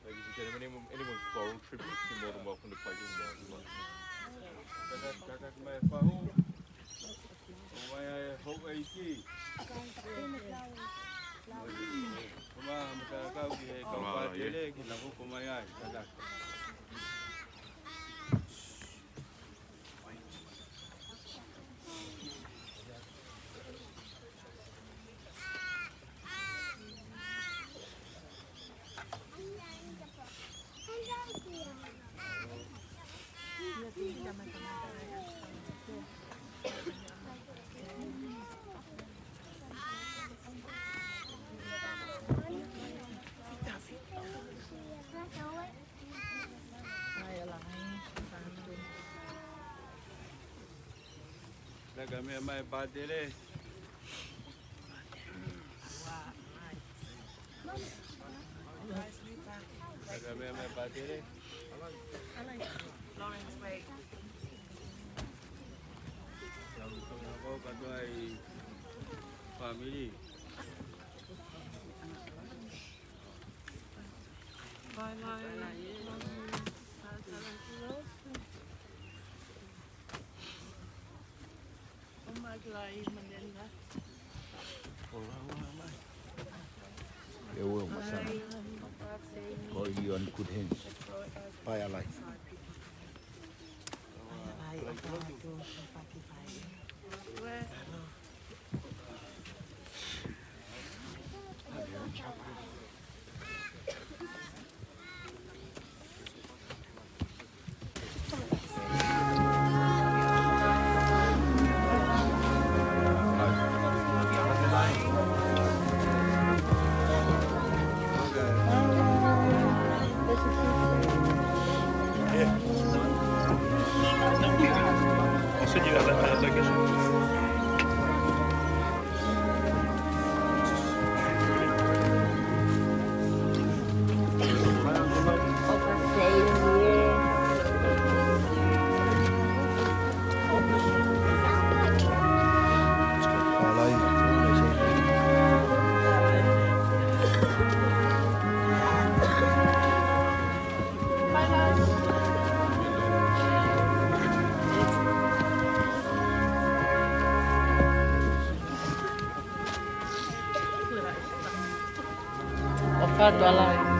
Ladies and gentlemen, anyone, anyone for a road trip, you're more than welcome to play in there if you like. Kaka, kaka, mai fahu. ʻO mai ai, hou ʻEiki. Ko ma, ma kakau ki he kau pātele, ki na hoko mai ai. Kaka. Laka meʻa mai pātele. Laka meʻa mai pātele. Lawrence, wait. Lawrence, kau katoa ʻi fāmili. Bye bye. Oh my God, Melinda. You're well, my son. All you in good hands. Bye, Alai. Tuala.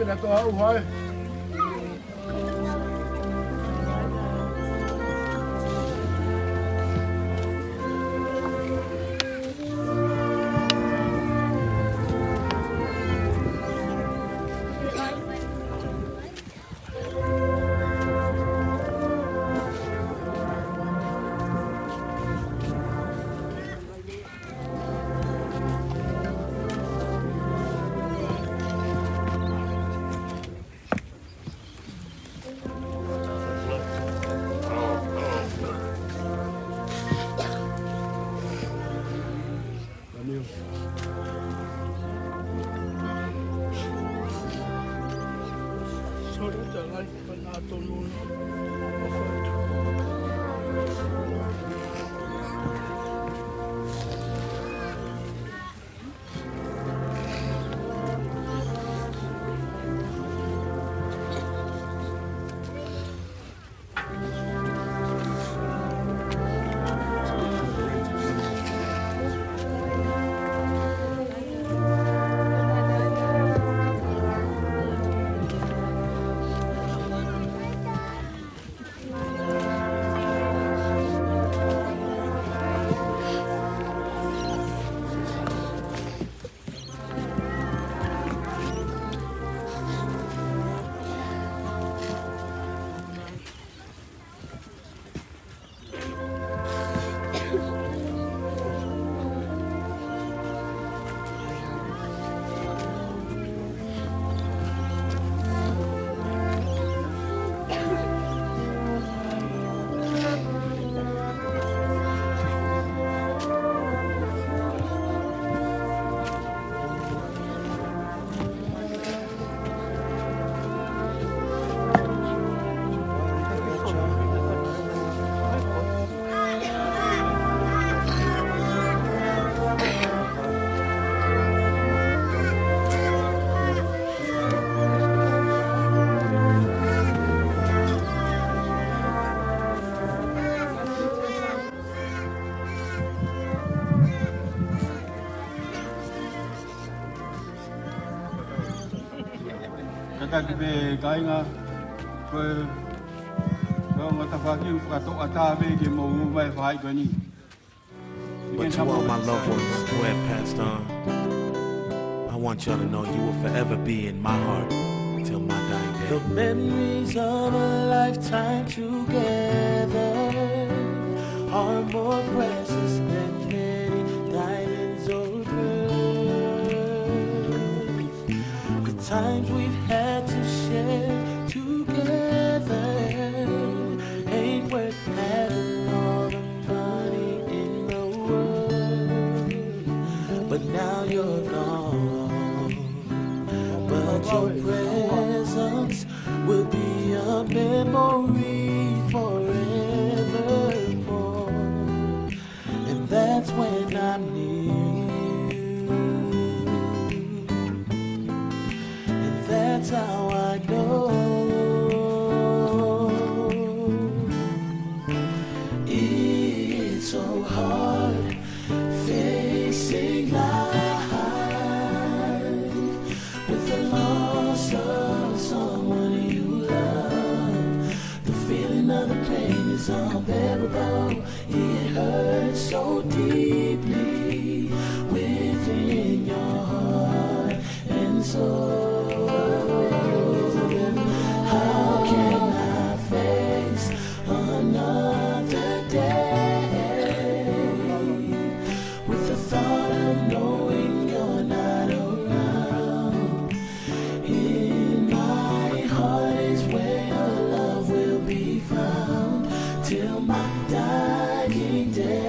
Kato au hai. Kātaki pē kāinga, ko e, ko e ngata whaki u whakatoʻatā pē ke mou ō mai fai ko eni. But to all my loved ones who have passed on, I want y'all to know you will forever be in my heart till my dying day. The memories of a lifetime together are more precious than many diamonds or pearls. The times we've had to share together ain't worth having all the money in the world. But now you're gone. But your presence will be a memory forevermore. And that's when I'm near you. And that's how I know. It's so hard facing life with the loss of someone you love. The feeling of the pain is unbearable. It hurts so deeply within your heart and soul. How can I face another day with the thought of knowing you're not around? In my heart is where your love will be found till my dying day.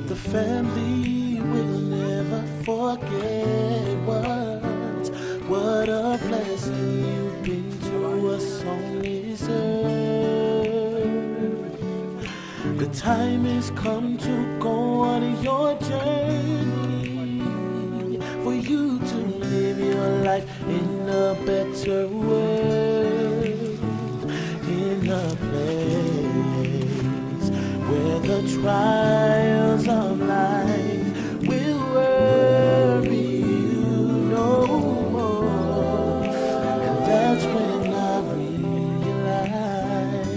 The family will never forget what, what a blessing you've been to us on this earth. The time has come to go on your journey, for you to live your life in a better world, in a The trials of life will worry you no more. And that's when I realize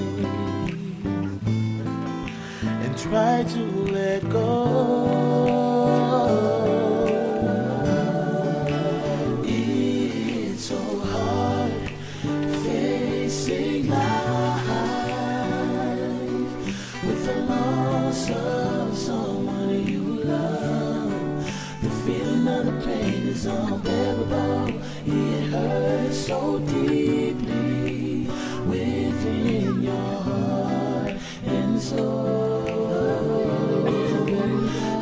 and try to let go. It's so hard facing life with the loss of someone you love. The feeling of the pain is unbearable. It hurts so deeply within your heart and soul.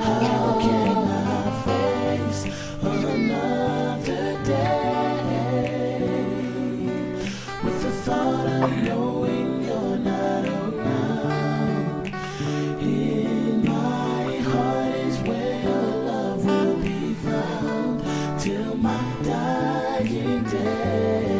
How can I face another day with the thought of knowing you're not around? In my heart is where your love will be found till my dying day.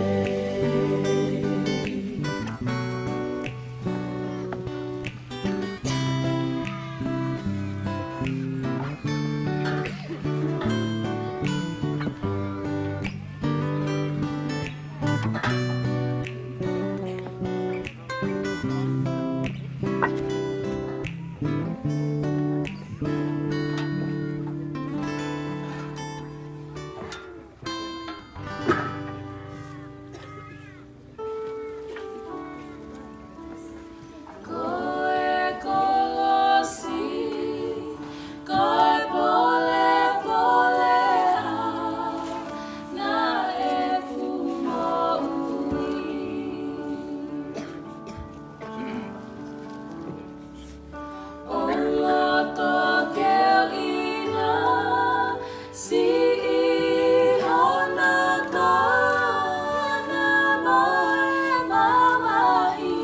Ko e kolosi, ko e polepoleʻanga ʻeku moʻui. ʻO loto ke ʻuhinga siʻi hona kona mo e mamahi.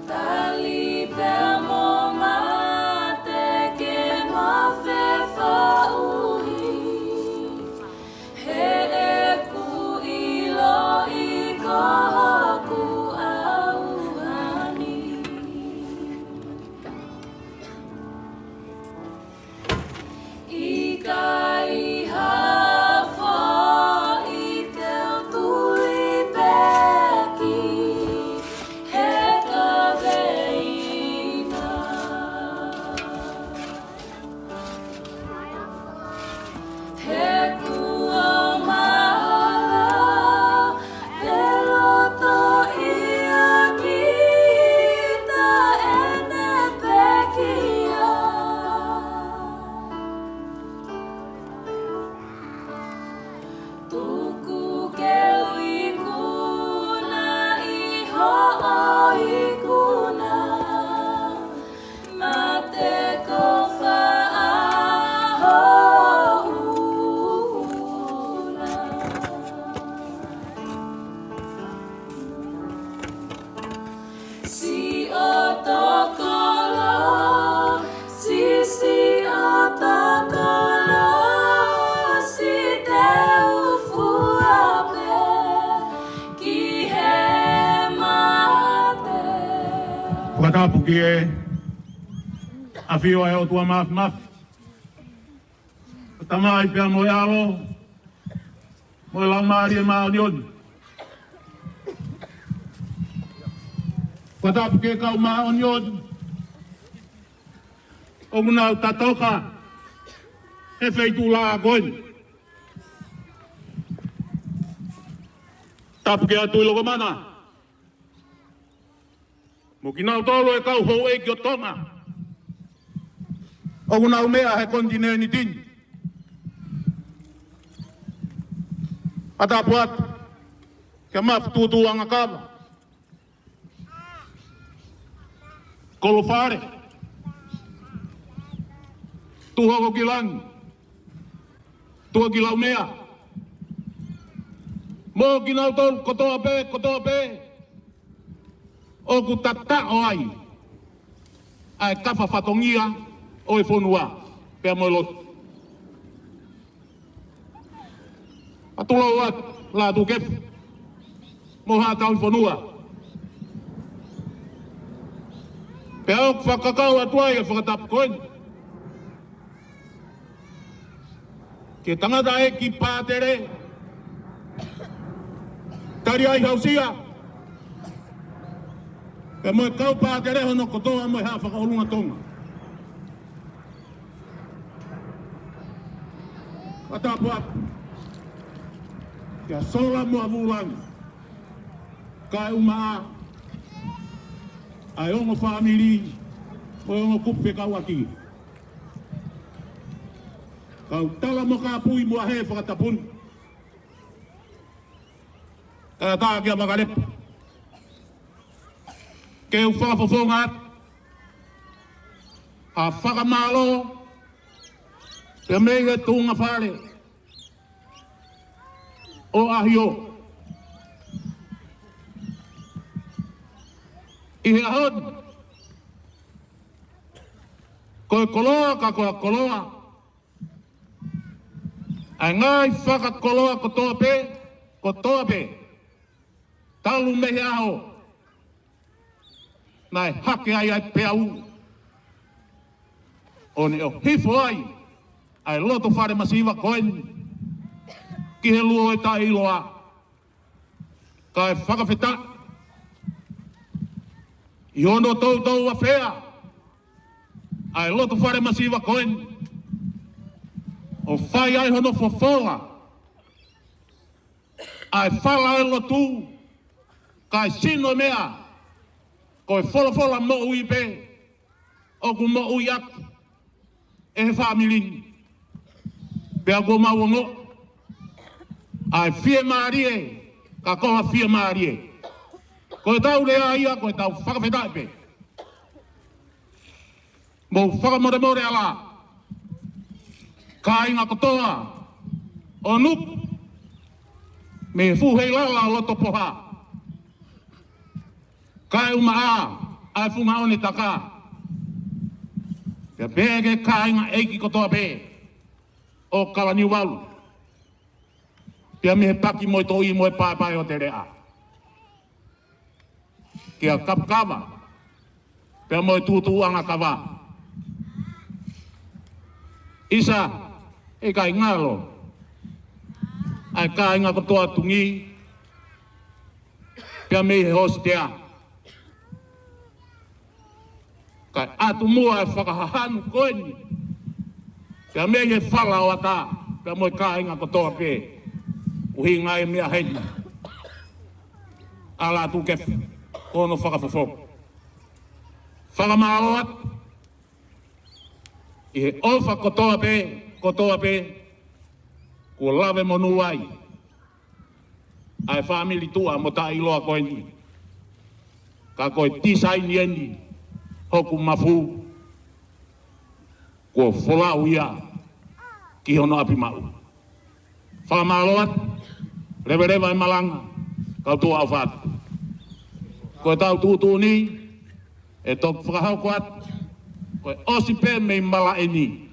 Tali pea mo mate ke mafefaʻuhi. He ʻoku ou ʻiloʻi ko hoku ʻauhani. ʻIkai ha foʻi teu tui pē ki he kaveina. He kuo mahalo pē loto ia kita ʻene pekia. Tuku ke u ikuna ʻi hoʻo ikuna. Mate ko fā hoʻo huna. Siʻoto kolosi, siʻoto kolosi te u fua pē ki he mate. Fakatapu ki he ʻafio ʻa e ʻOtua Māfimafi, ʻa e Tamai pea mo e ʻAlo, mo e Laumālie Māʻoniʻoni. Fakatapu ki he kau māʻoniʻoni ʻoku nau tatoka he feituʻu lahi ko eni. Tapu ki he Tuʻi Lokomana mo kinautolu e kau houʻeiki ʻo Tonga ʻoku nau meʻa he konitinēniti ni. Fakatapu atu kia Mafi Tuʻutuʻu Angakava, Kolo Fale, Tuʻuhoko ki Langi, Tuʻa ki Laumea, mo kinautolu kotoa pē, kotoa pē ʻoku tataʻo ai ʻa e kafa fatongia ʻo e fonua pea mo e lotu. Fakatulou atu Lātūkefu, mo haʻa tauhi fonua. Pea ʻoku fakakau atu ai e fakatapu ko eni ki he tangataʻeiki pātele, tali ai hausia, pea mo e kau pātele hono kotoa mo e Haʻa Fakaʻolunga Tonga. Fakatapu atu kia Sola mo ʻa Vulangi, kae ʻumaʻā ʻa e ongo fāmili mo e ongo kupu fekauʻaki. Kau tala mo kāpui mo ʻahe fakatapu ni. Kae ʻatā kia Vakalepa ke u fakafofonga atu ʻa e fakamālō pea mei he tuʻunga fale ʻo ʻAhio ʻi he ʻaho ni. Ko e koloa ka ko e koloa ʻa e ngaahi fakakoloa kotoa pē, kotoa pē, talu mei he ʻaho naʻe hake ai ʻa e peau, ʻo ne ʻohifo ai ʻa e loto fale masiva ko eni ki he luo ʻo e taʻeʻiloa. Kae fakafetaʻi ʻi hono toutou afea ʻa e loto fale masiva ko eni, ʻo fai ai hono fofola ʻa e fala ʻo e lotu, kae sino meʻa ko e folofola moʻui pē ʻoku moʻui ʻaki ʻe he fāmili ni. Pea kuo mau ongoʻi ʻa e fiemālie, ka ko ha fiemālie. Ko ʻetau lea ia, ko ʻetau fakafetaʻi pē. Mou fakamolemole ā, kāinga kotoa ʻo Nuku, mei he fuʻu heilala ʻo Lotopoha, kae ʻumaʻā ʻa e funga ʻo ne taka, pea pehē ki he kāinga ʻeiki kotoa pē ʻo Kalaniuvalu, pea mei he Paki mo e Toʻi mo e Paepae ʻo Teleʻa, kia Kapukava pea mo e tuʻutuʻuʻanga kava. ʻIsa, ʻikai ngalo ʻa e kāinga kotoa Tuʻi pea mei he Hōsitea, kae ʻatu muʻa e fakahahanu ko eni pea mei he fala ʻo ʻAta pea mo e kāinga kotoa pē, ʻuhinga e meʻa heni ʻa Lātūkefu ko hono fakafofonga. Fakamālō atu ʻi he ʻofa kotoa pē, kotoa pē kuo lave monū ai ʻa e fāmili tuʻa mo taʻeʻiloa ko eni. Ka ko e tisaini eni hoku mafu, kuo folau ia ki hono ʻapi maʻu. Fakamālō atu, leveleva e malanga, kau tuʻa ʻofa atu. Ko ʻetau tuʻutuʻuni, ʻe toki fakahoko atu, ko e ʻosi pē mei malaʻe ni.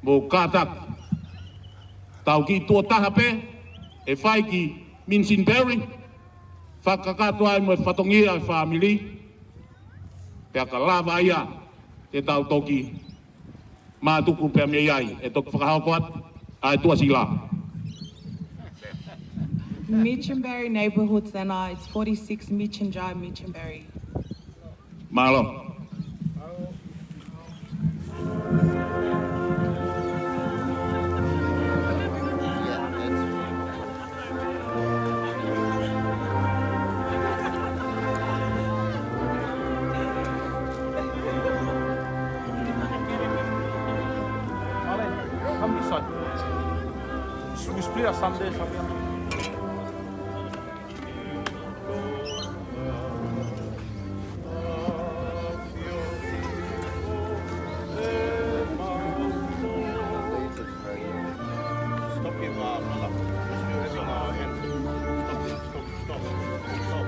Mou kātaki, tau kiʻi tuʻo taha pē ʻe fai ki Minisini Perry, fakakakato ai mo e fatongia e fāmili, pea ka lava ia te tau toki mātuku pea mei ai, ʻe toki fakahoko atu ʻa e tuʻasila. Minchinbury Neighborhood Centre, it's forty-six Minchin Drive, Minchinbury. Mālō. Come this side. We split our Sunday, Sunday. Stop him, uh, brother. He's still having a hand. Stop him, stop, stop, stop.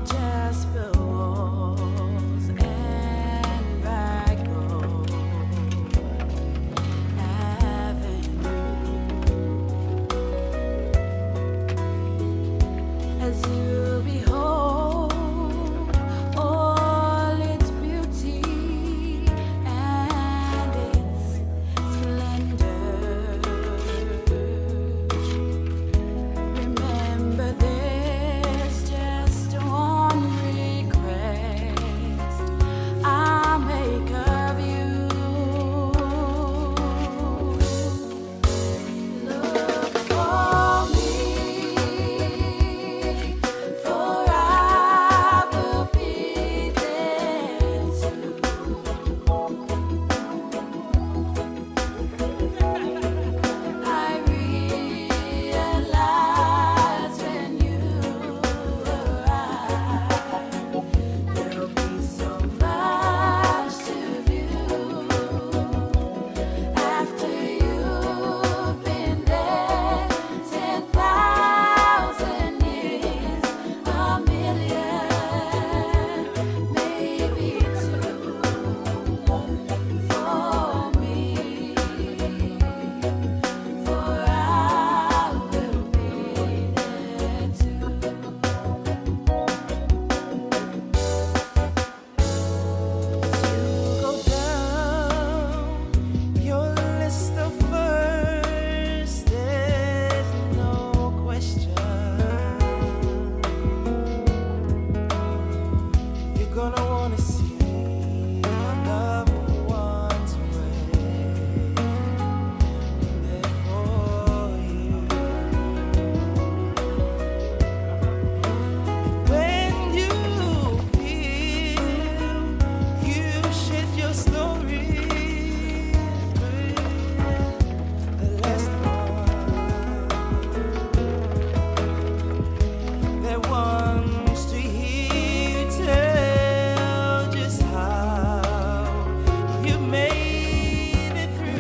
Jasper walls and bright gold avenue. As you behold all its beauty and its splendor, remember there's just one request I make of you. Look for me, for I will be there too. I realize when you arrive, there'll be so much to view. After you've been there ten thousand years, a million, maybe two. Look for me, for I will be there too. You go down your list of first, there's no question. You're gonna wanna see your loved ones waiting there for you. And when you feel you've shared your story with the last one that wants to hear you tell just how you made it through.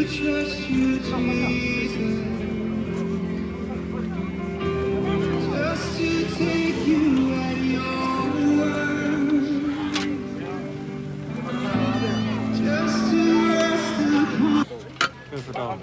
Trust you, Jesus. Just to take you at your word. Just to rest upon.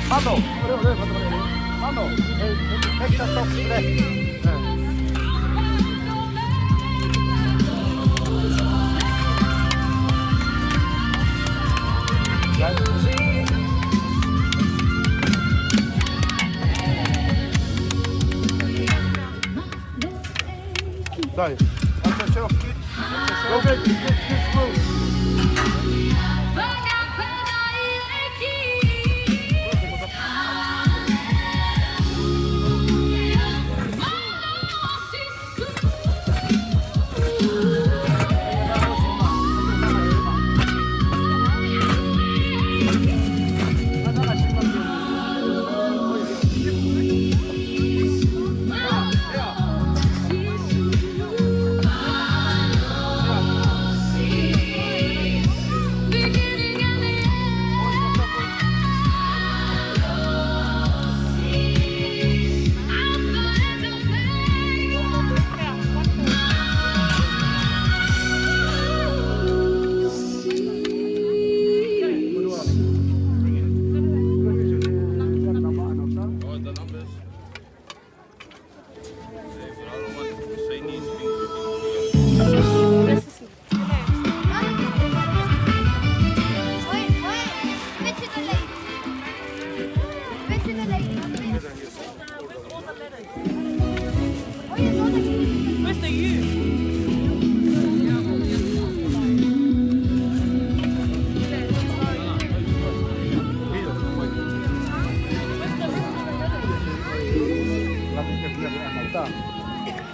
Mano, mano, extra top stress. Dai, atenção, kids. Atenção. Go, kids, kids, kids, go.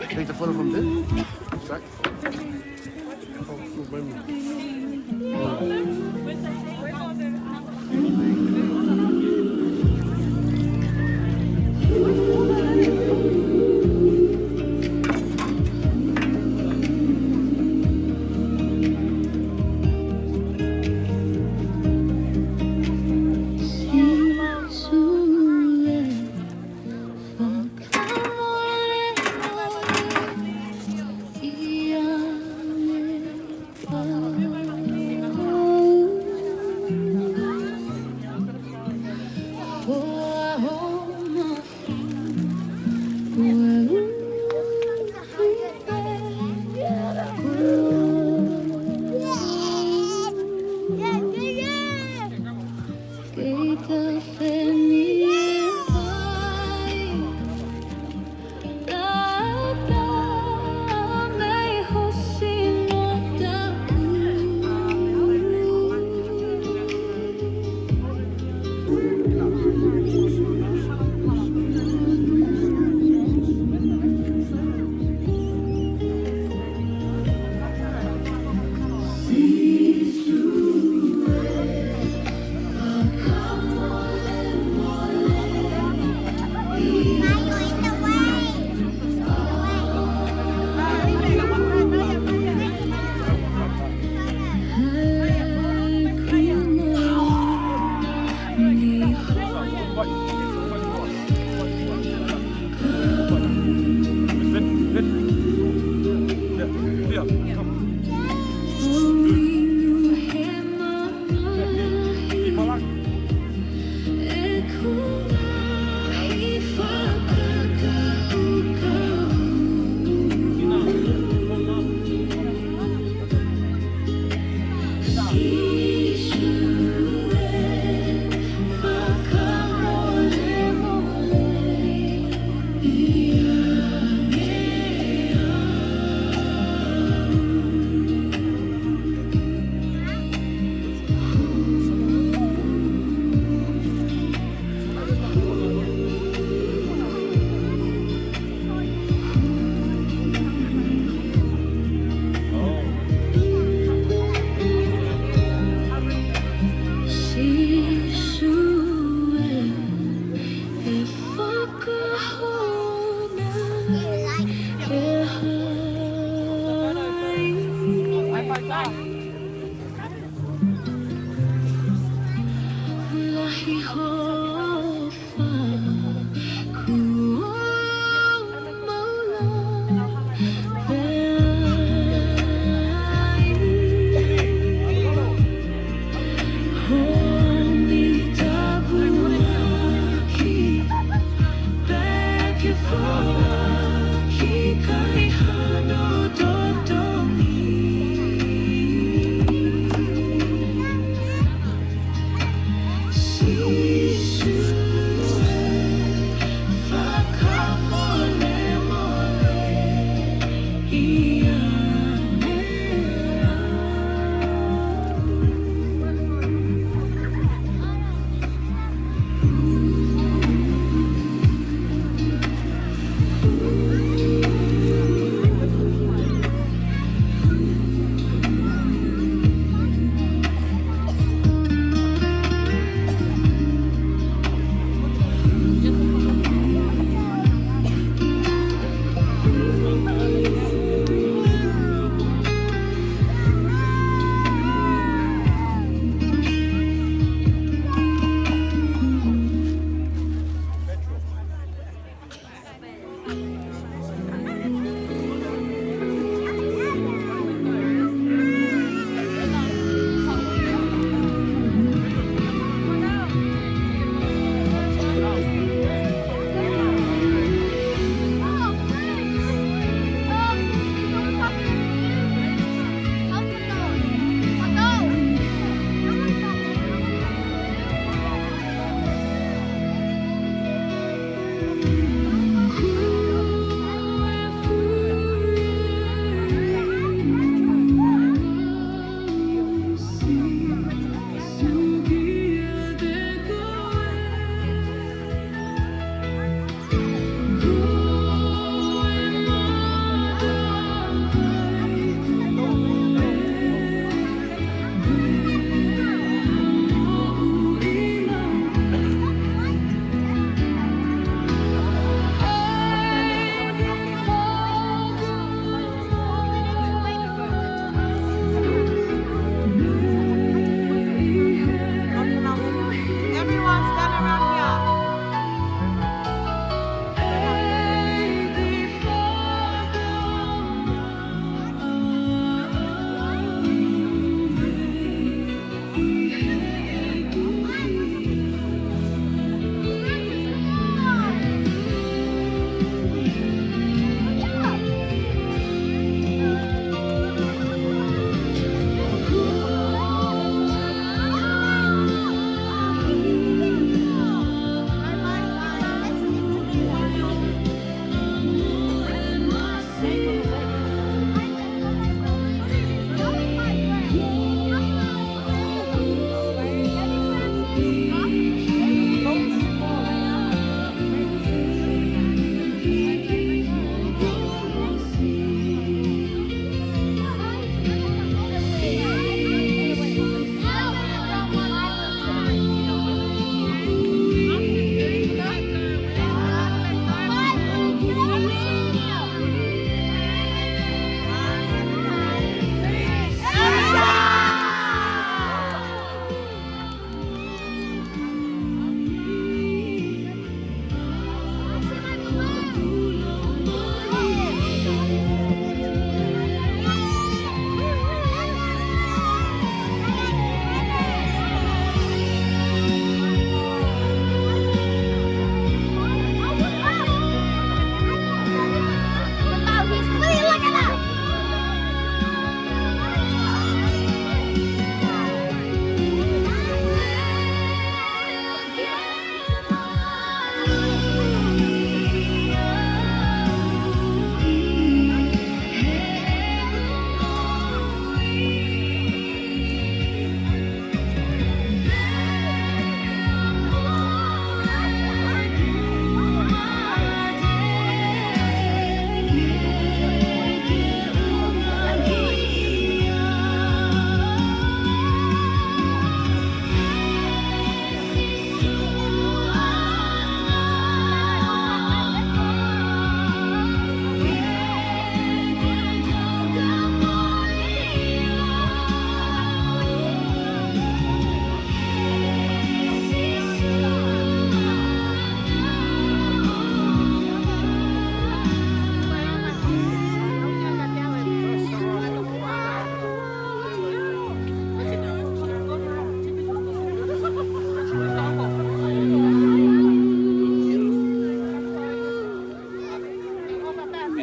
Take the photo from there. Sorry. Oh, no, blame me.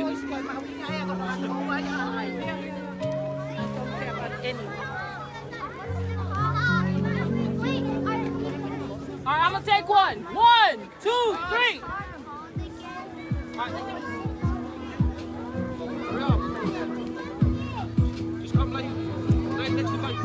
All right, I'm gonna take one. One, two, three. Just come like, like next to Mike.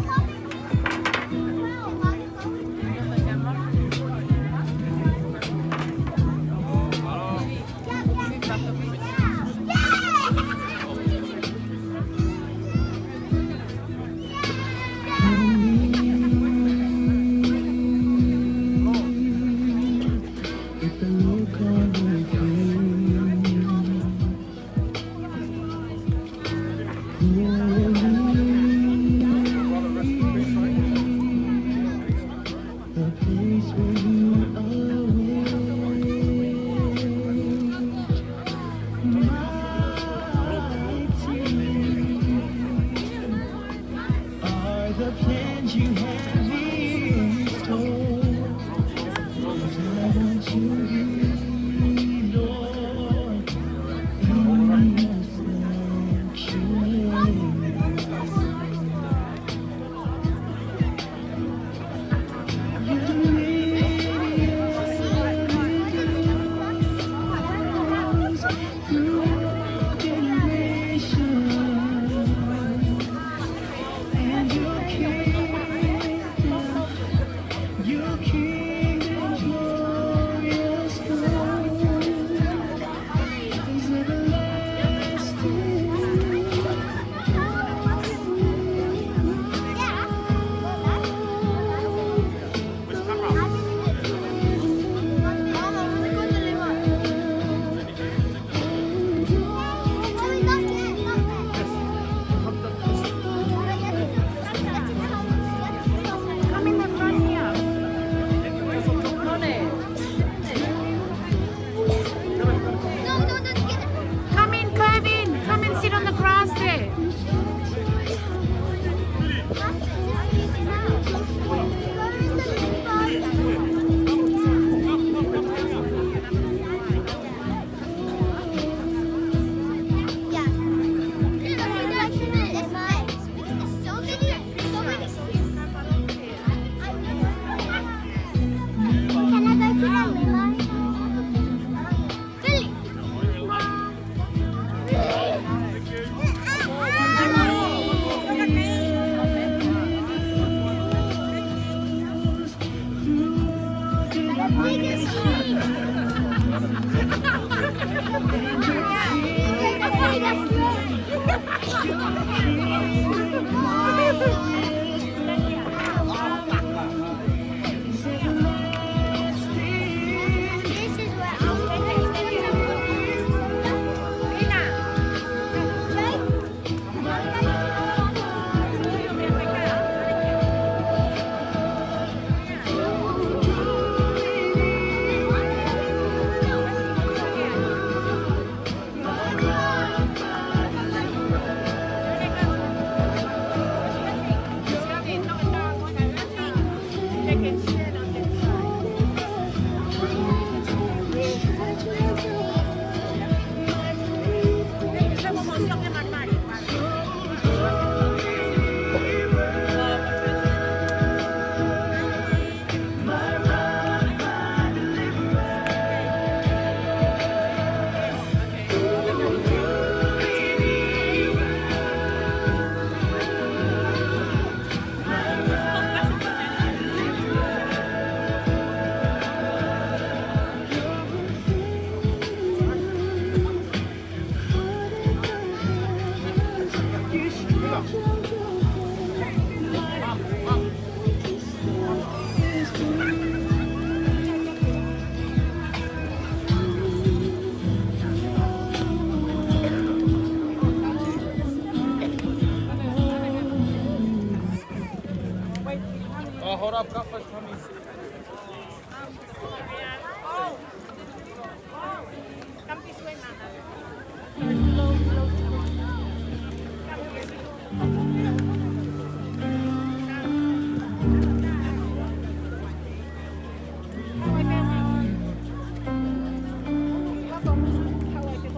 Are the plans you have in store? I want to be, Lord, in your sanctuary. Come in the front here. Come in, Kevin. Come and sit on the grass there. Oh, hold up, got first, Tommy.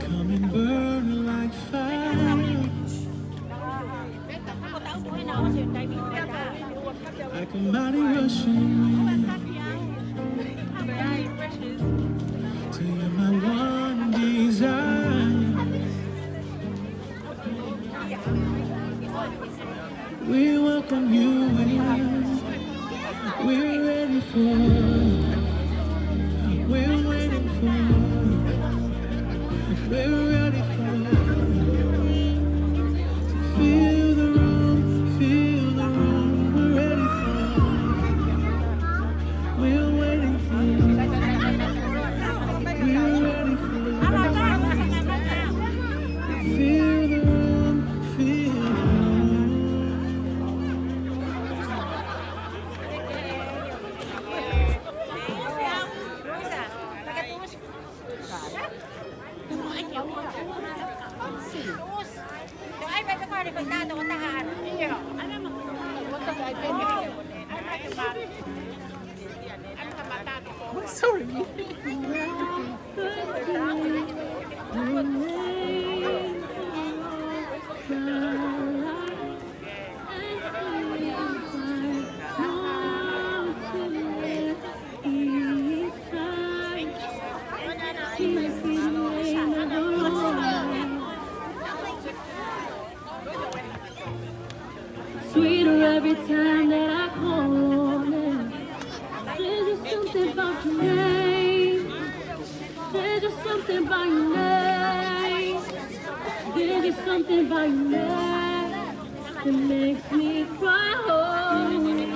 Come and burn We welcome you in. We're ready for, we're waiting for, we're ready for. Feel the room, feel the room. We're ready for, we're waiting for, we're ready for. Feel the room, feel the room. Sorry. Sweeter every time that I call on it. There's just something about your name. There's just something about your name. There's just something about your name that makes me cry holy.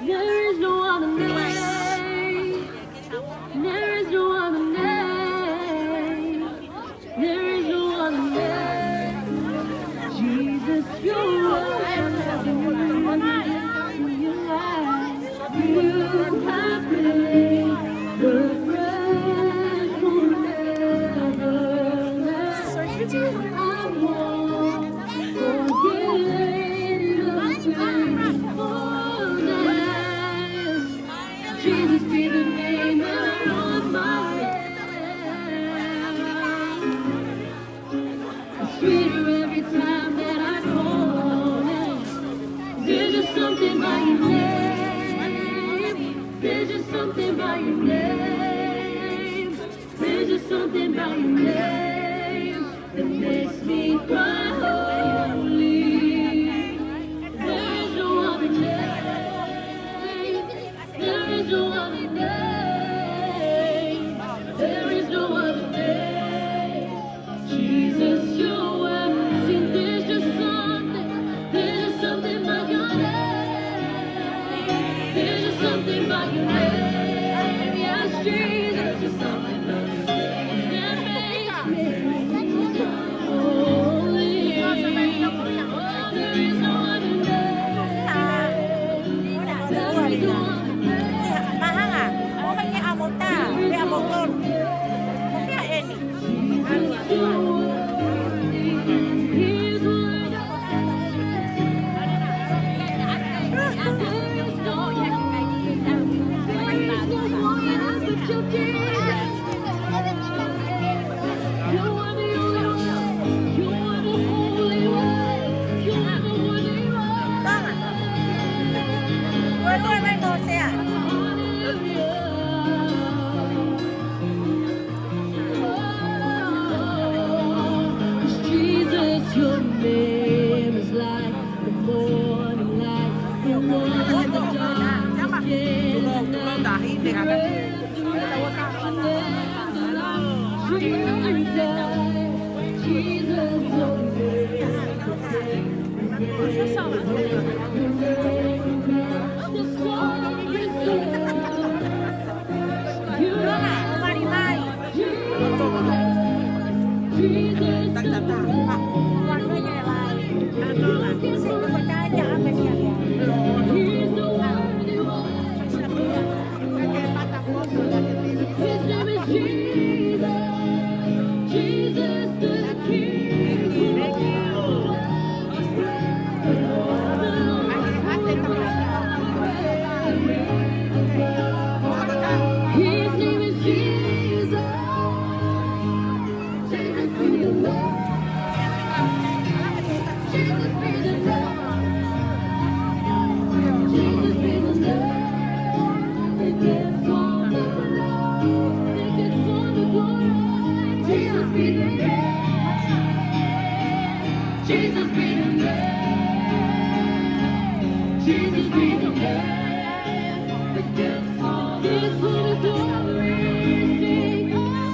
There is no other name. There is no other name. There is no other name. Jesus, you are everything. You are, you have been the friend who never left. I won't forget your faithfulness. Jesus be the name that I run my head. It's sweeter every time that I call it. There's just something about your name. There's just something about your name. There's just something about your name that makes me cry holy. There is no other name. There is no other name. There is no other name. Jesus, you're worthy. There's just something. There's just something about your name. There's just something about your name. Yes, Jesus. There's just something about your name that makes me holy. There is no other name. There is no other name. Mahanga, ʻo mai ke ʻamo tā, ke ʻamo tonu. Ko fē eni? Jesus, your name is like the morning light, the one the darkness can't deny. Praise the risen Lamb, the light, Jesus, your name is the same. The song is His name is Jesus. Jesus be the Lord. Jesus be the Lord. Jesus be the Lord. He gets all the love. He gets all the glory. Jesus be the Lord. Jesus be the name. Jesus be the name that gets all the glory. Sing, oh.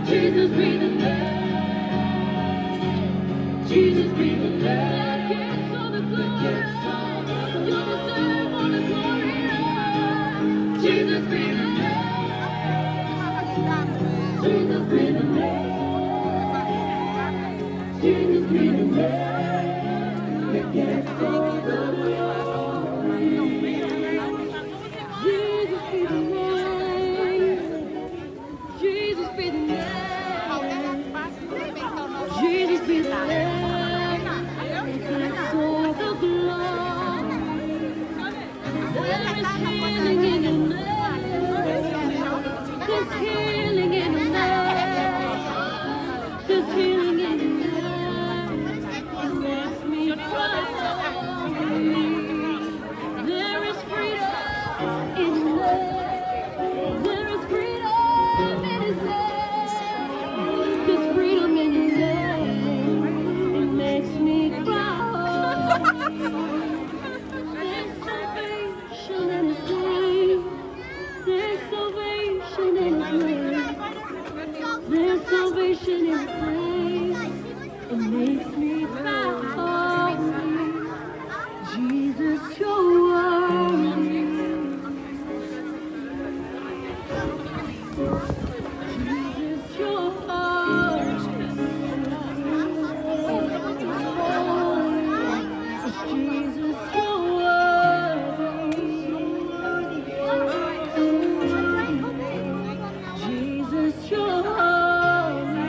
Jesus be the Lord. Jesus be the Lord. That gets all the glory. You deserve all the glory, Lord. Jesus be the Lord. Jesus be the Lord. Jesus be the Lord. That gets all the glory. Jesus be the Lord. Jesus be the Lord. Jesus be the Lord. Gets all the glory. There is healing in the name. There's healing in the name. There's healing in the name. It makes me cry. There is freedom in the name. There is freedom in His name. There's freedom in His name. It makes me cry. There's salvation in His name. There's salvation in His name. There's salvation in His name. It makes me cry. Jesus, you're worthy. Jesus, you're worthy. Jesus, you're worthy. Jesus, you're worthy.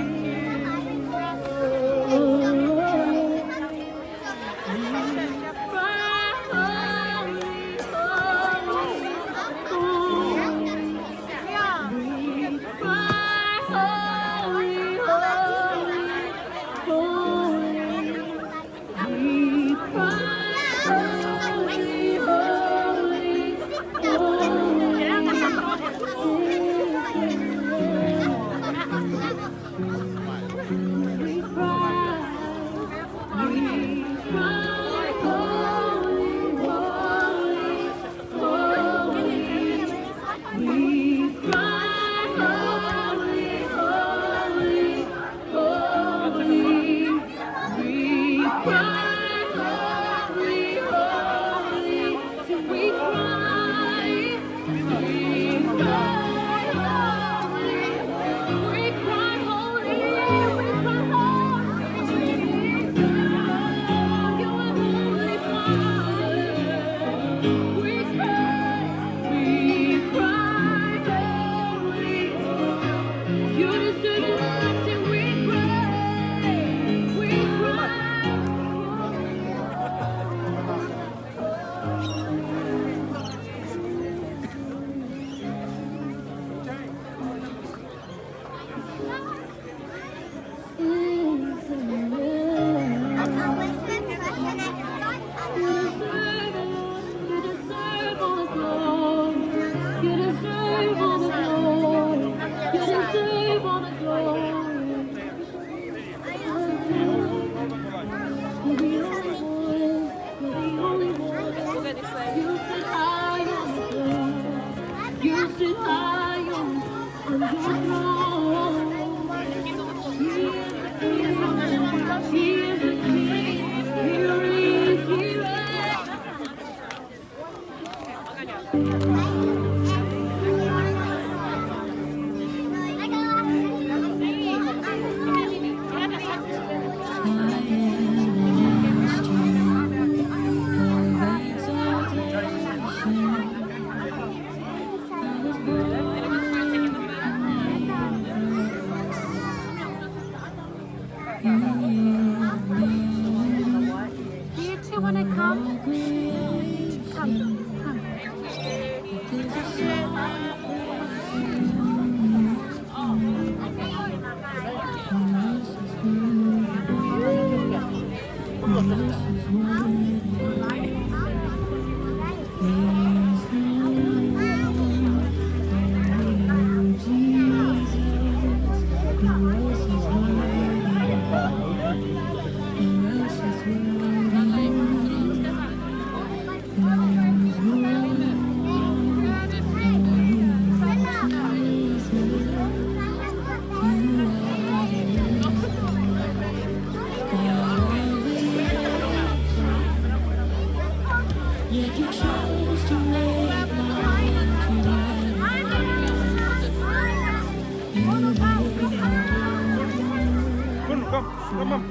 Come on, come on,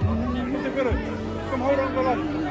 come on, come on.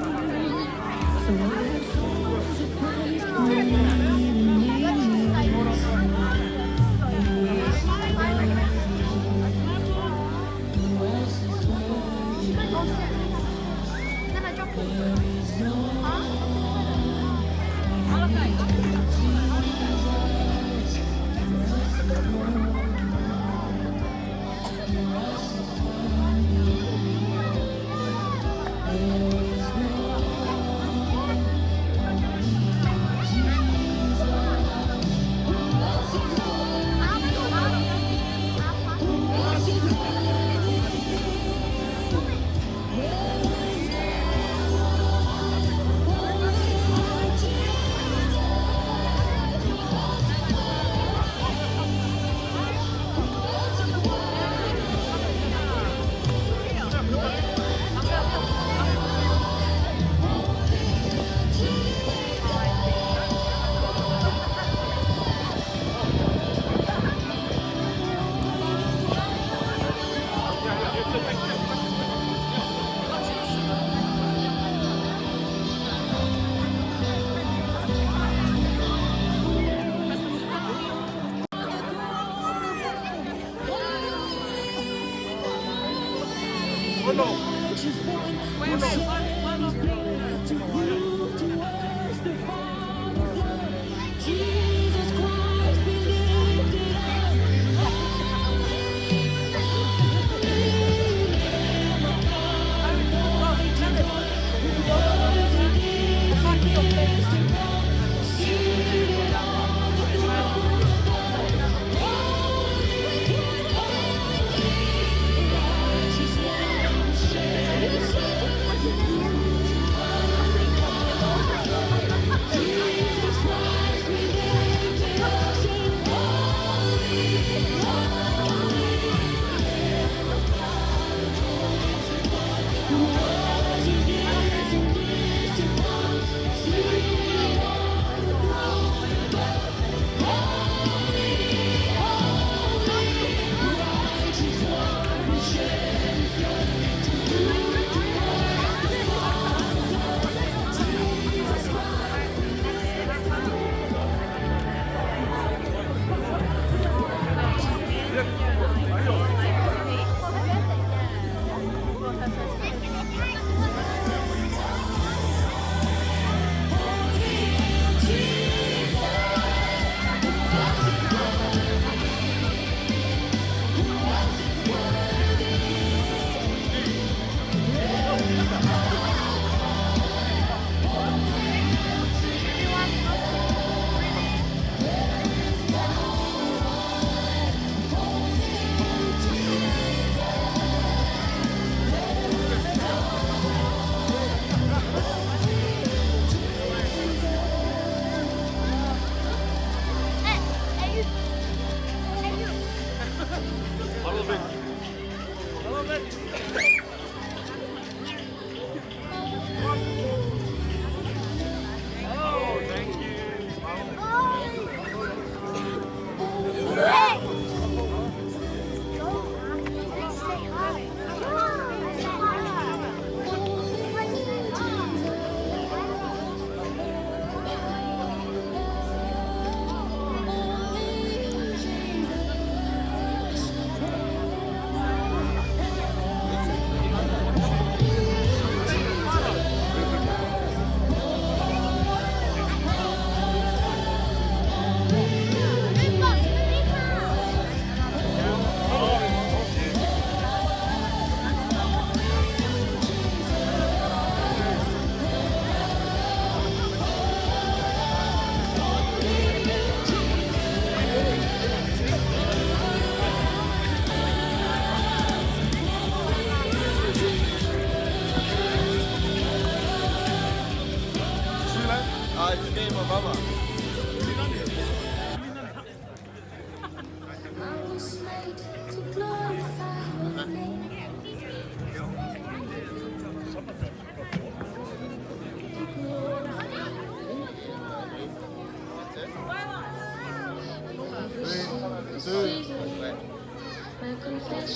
Three,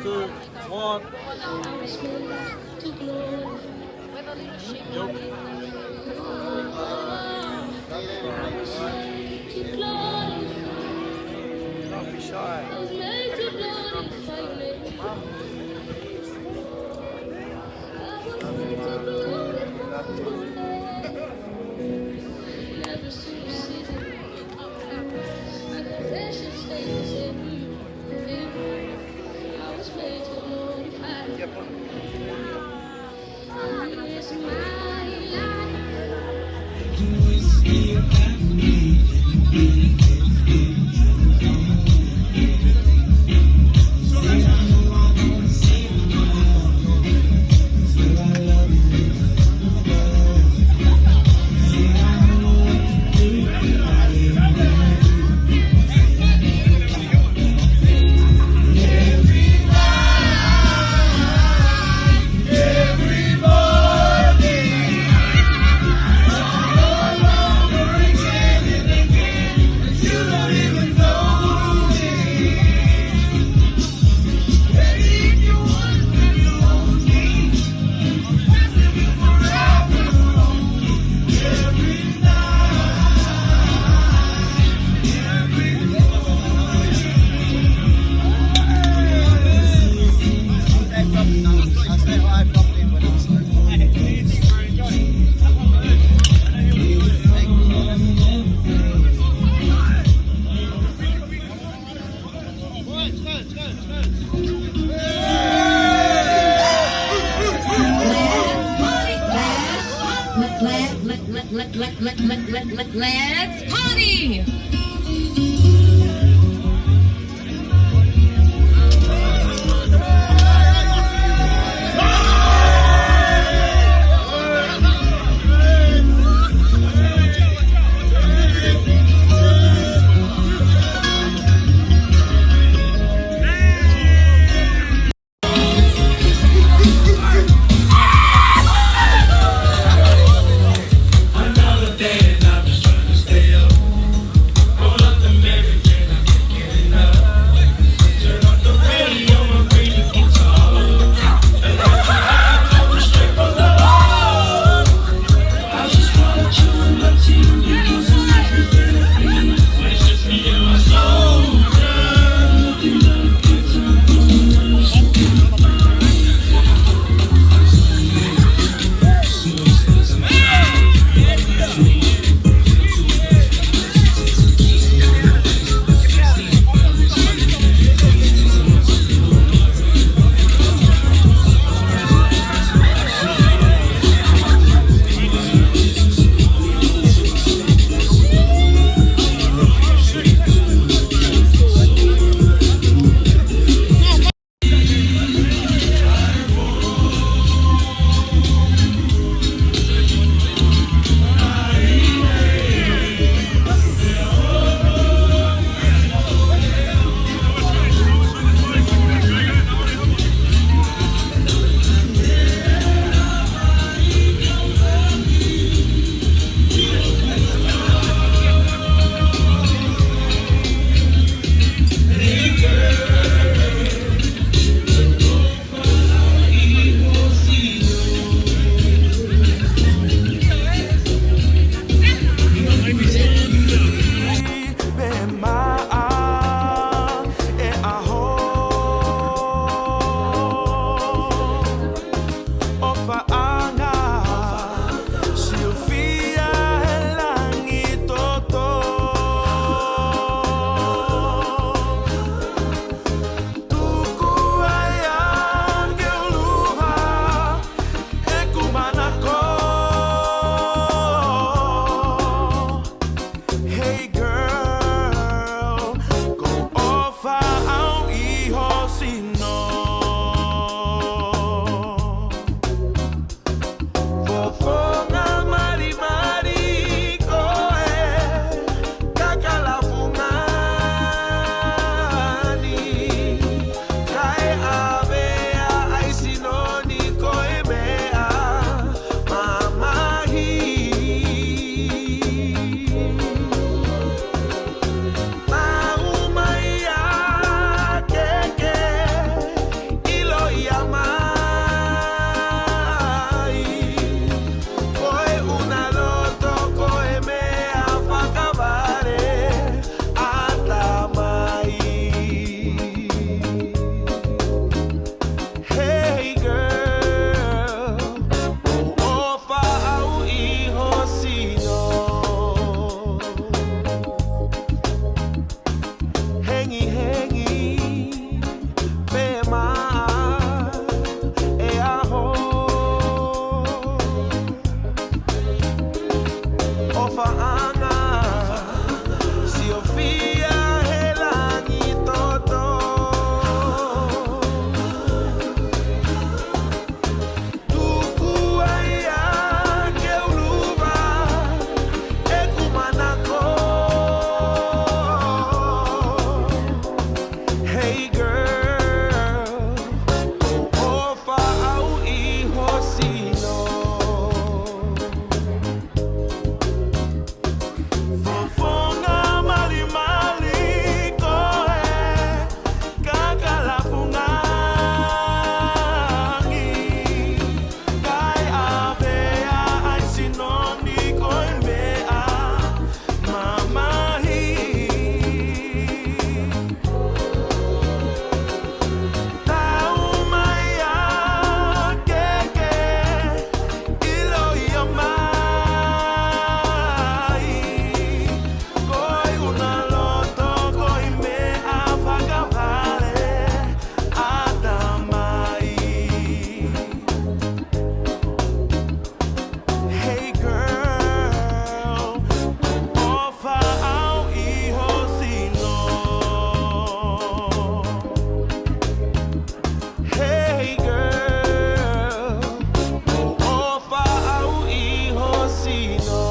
two, one. Yep. Don't be shy. Let's party! Hey girl, ʻofa au ʻi ho sino. Fofonga malimali ko e kakalafunga angi. Kae ʻave ʻa e sino ni ko e meʻa mamahi. Tau mai ā ke ke ʻiloʻi ʻa mai. Ko e ʻuna loto ko e meʻa fakavale ʻatamai. Hey girl, ʻofa au ʻi ho sino. Hey girl, ʻofa au ʻi ho sino.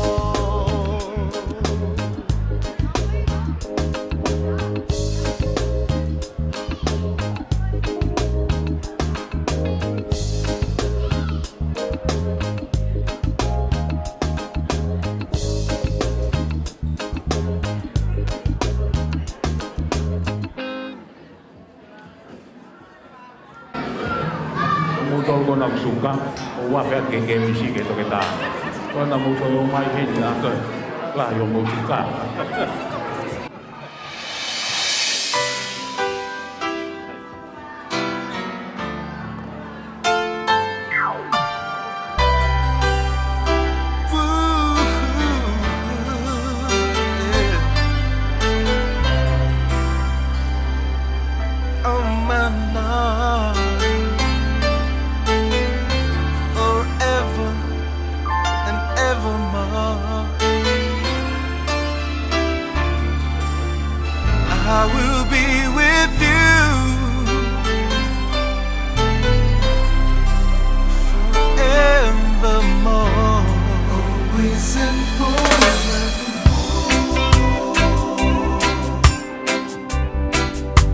Mou tolu ko ena ʻoku suka, ʻoua fea ke ke misi ke toke tā. Ko ena mou tolu mai heni na ke lahi ʻo mou suka. Oh, my love, forever and evermore. I will be with you forevermore. Always and forevermore.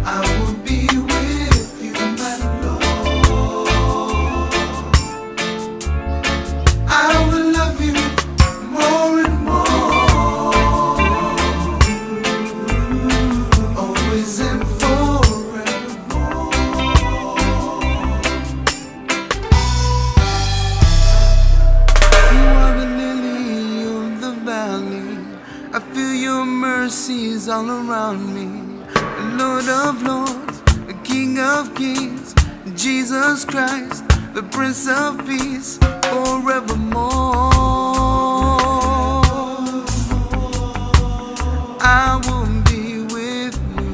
I will be with you, my Lord. I will love you more and more, always and forevermore. You are the lily of the valley. I feel your mercies all around me. Lord of lords, King of kings, Jesus Christ, the Prince of Peace, forevermore. I will be with you.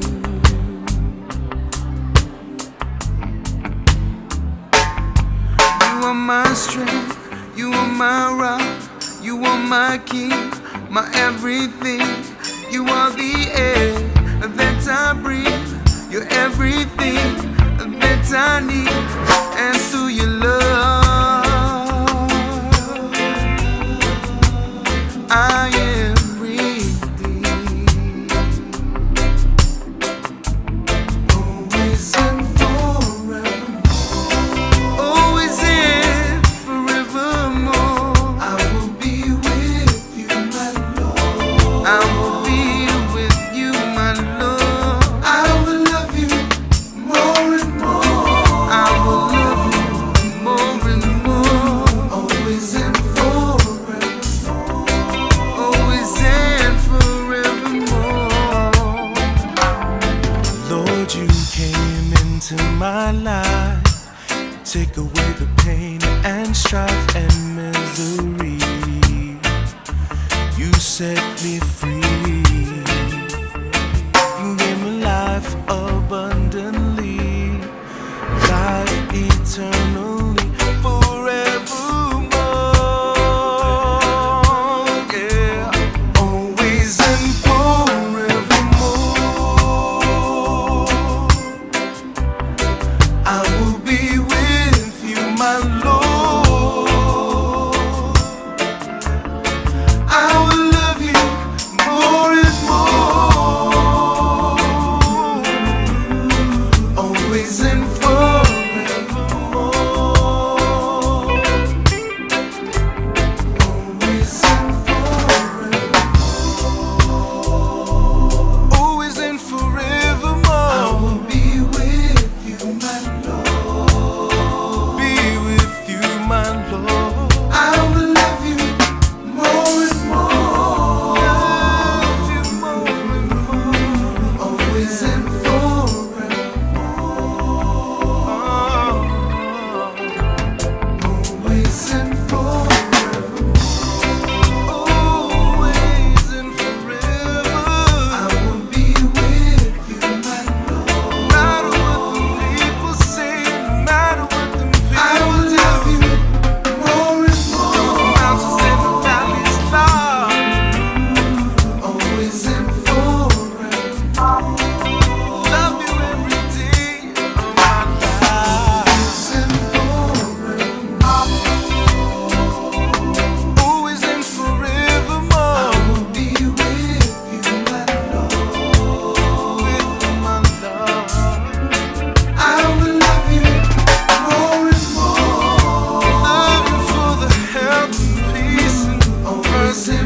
You are my strength, you are my rock, you are my king, my everything. You are the air that I breathe. You're everything that I need. And through your love, I am redeemed. Always and forevermore. Always and forevermore. I will be with you, my Lord. I will be with you, my Lord. I will love you more and more. I will love you more and more. Always and forevermore. Always and forevermore. Lord, you came into my life, take away the pain and strife and misery. You set me free. You gave me life abundantly, life eternally, forevermore. Yeah, always and forevermore. I will be with you, my Lord. I will love you more Always and forevermore. Always and forevermore. Always and forevermore. I will be with you, my Lord. Be with you, my Lord. I will love you more and more. Love you more and more. Always and forevermore. Always and forevermore. Always and forever. I will be with you, my Lord. No matter what the people say, no matter what the people do. I will love you more and more. Mountains and the valleys, Lord. Always and forever. Love you every day of my life. Always and forevermore. I will be with you, my Lord. With you, my Lord. I will love you more and more. Love you for the health and peace and mercy.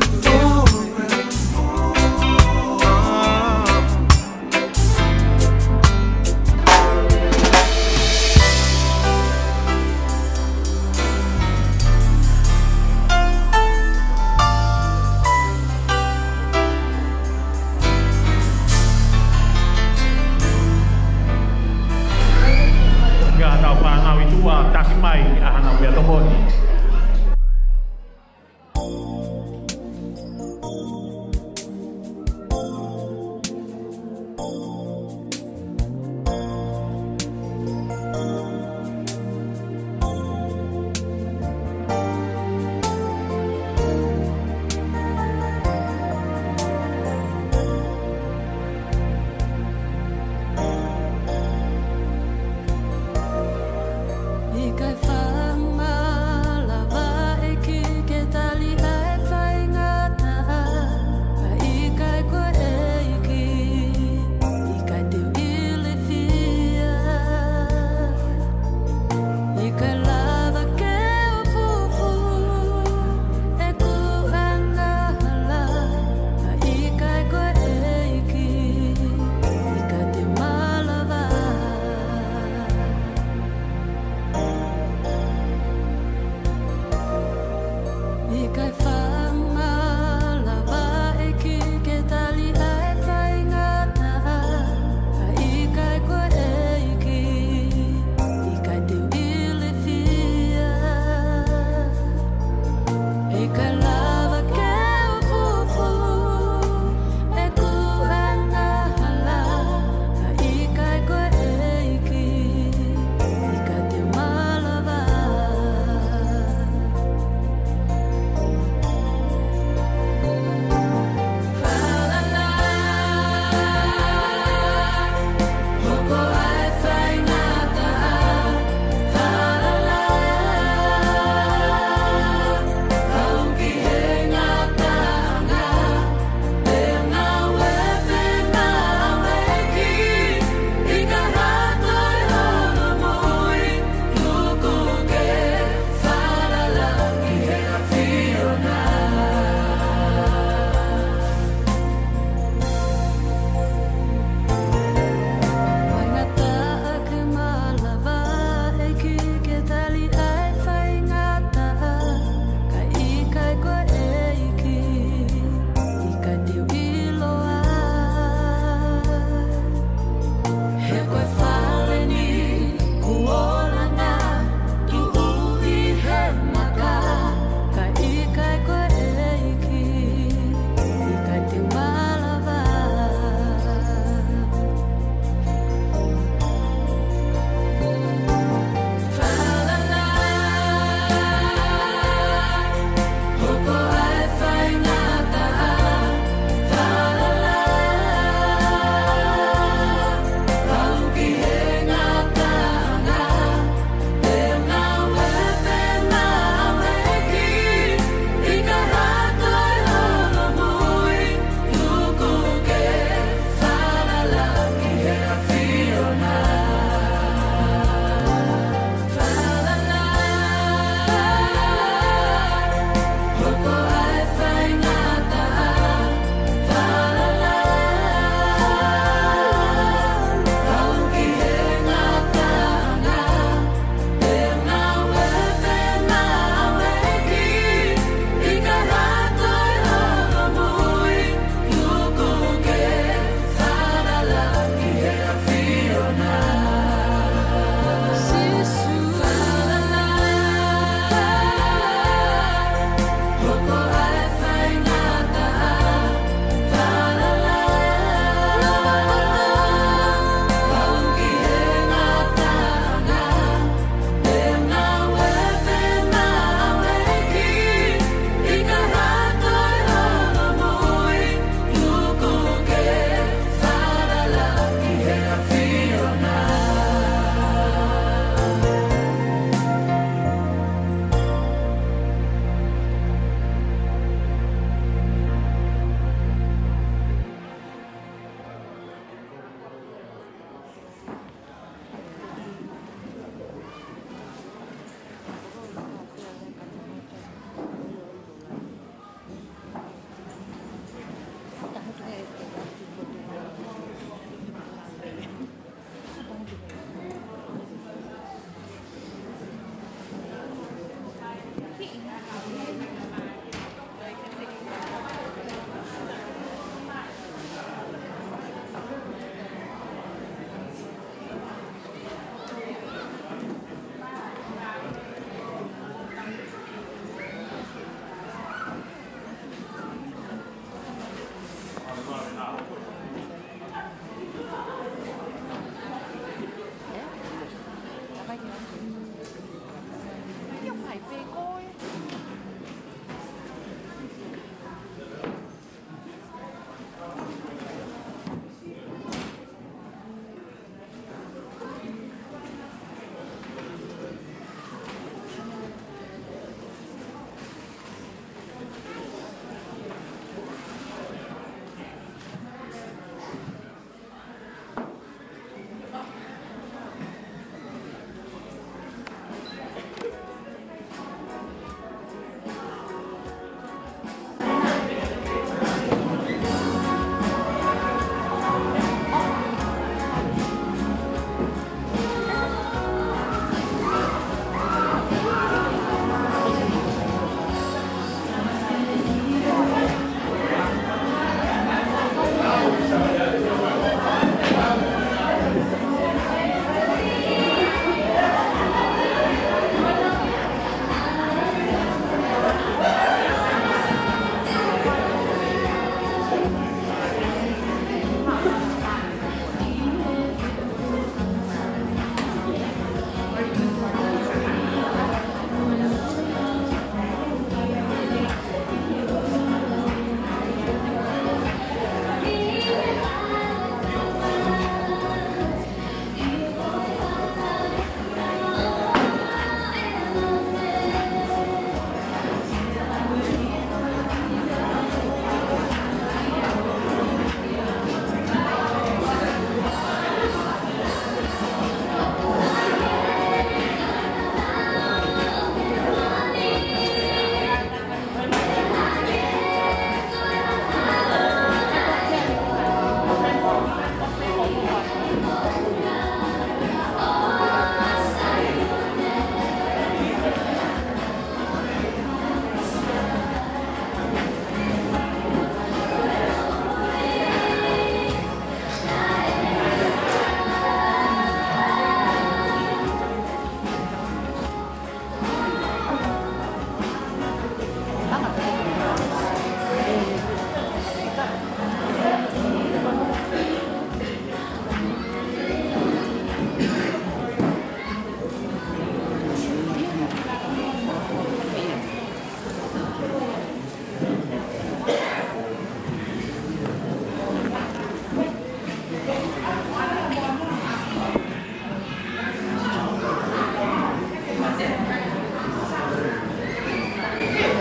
Pea ʻa e fānau ʻi tuʻa, taki mai ʻa haʻanau meʻatokoni. ʻIkai fakamala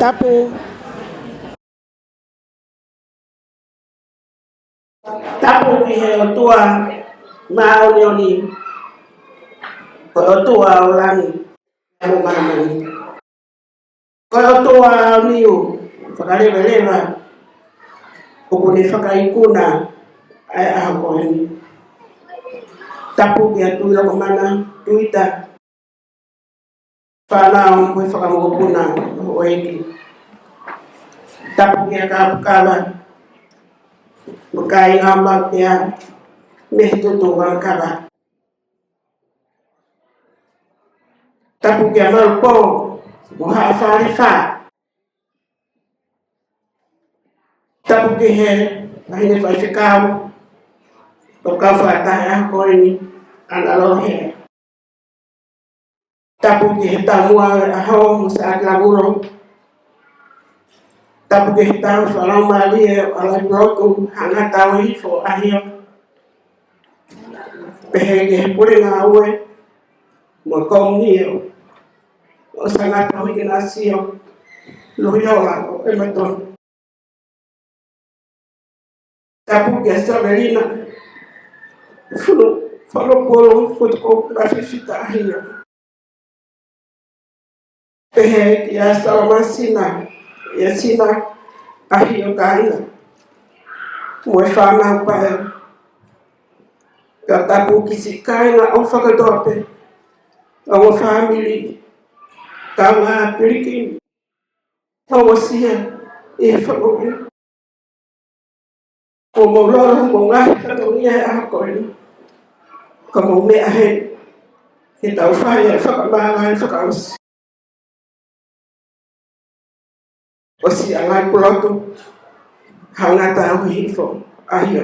Tapu. Tapu ki he ʻOtua māʻoniʻoni, ko e ʻOtua ʻo langi mo māmani. Ko e ʻOtua ʻo e niu fakalevaleva, ʻoku ne fakaikuna ʻa e ʻaho ko eni. Tapu kia Tuʻilokomana Tuita, fānau mo e fakamokopuna ʻo e ʻEiki. Tapu kia Kapukava, mo e kāinga Mautea, mei he tutu ʻo Kapukava. Tapu kia Malupō mo Haʻa Falefā. Tapu ki he vahine faifekau ʻoku kau fakataha he ʻaho ko eni, ʻAna Lolohea. Tapu ki he taumuʻa ʻo e ʻaho mo Saʻaki Lavulo. Tapu ki he tauhi fakalaumālie ʻo e Laiki Lotu Hangata ʻo Hihifo ʻAhio. Pehē ki he pule ngāue mo e komiunitī ʻo Sangata ʻo Hikinasio Lohiola ʻo ʻEmatoni. Tapu kia Savelina Funu Falopolo Fotukopu Lafifita ʻAhio. Pehē kia Salamasina, ʻia Sina ʻAhio Kaina, mo e fānau pae. Ka tapu ki siʻi kāinga ʻofa kotoa pē, ʻa e fāmili, kaungā pilikimi, ʻa e sia ʻi he fānau. Ko mou lolo mo e ngaahi fatongia he ʻaho ko eni. Ka mou meʻa heni ke tau fai e fakamālō fakaʻosi. ʻOsi ʻa e Laiki Lotu Hangata ʻo Hihifo ʻAhio.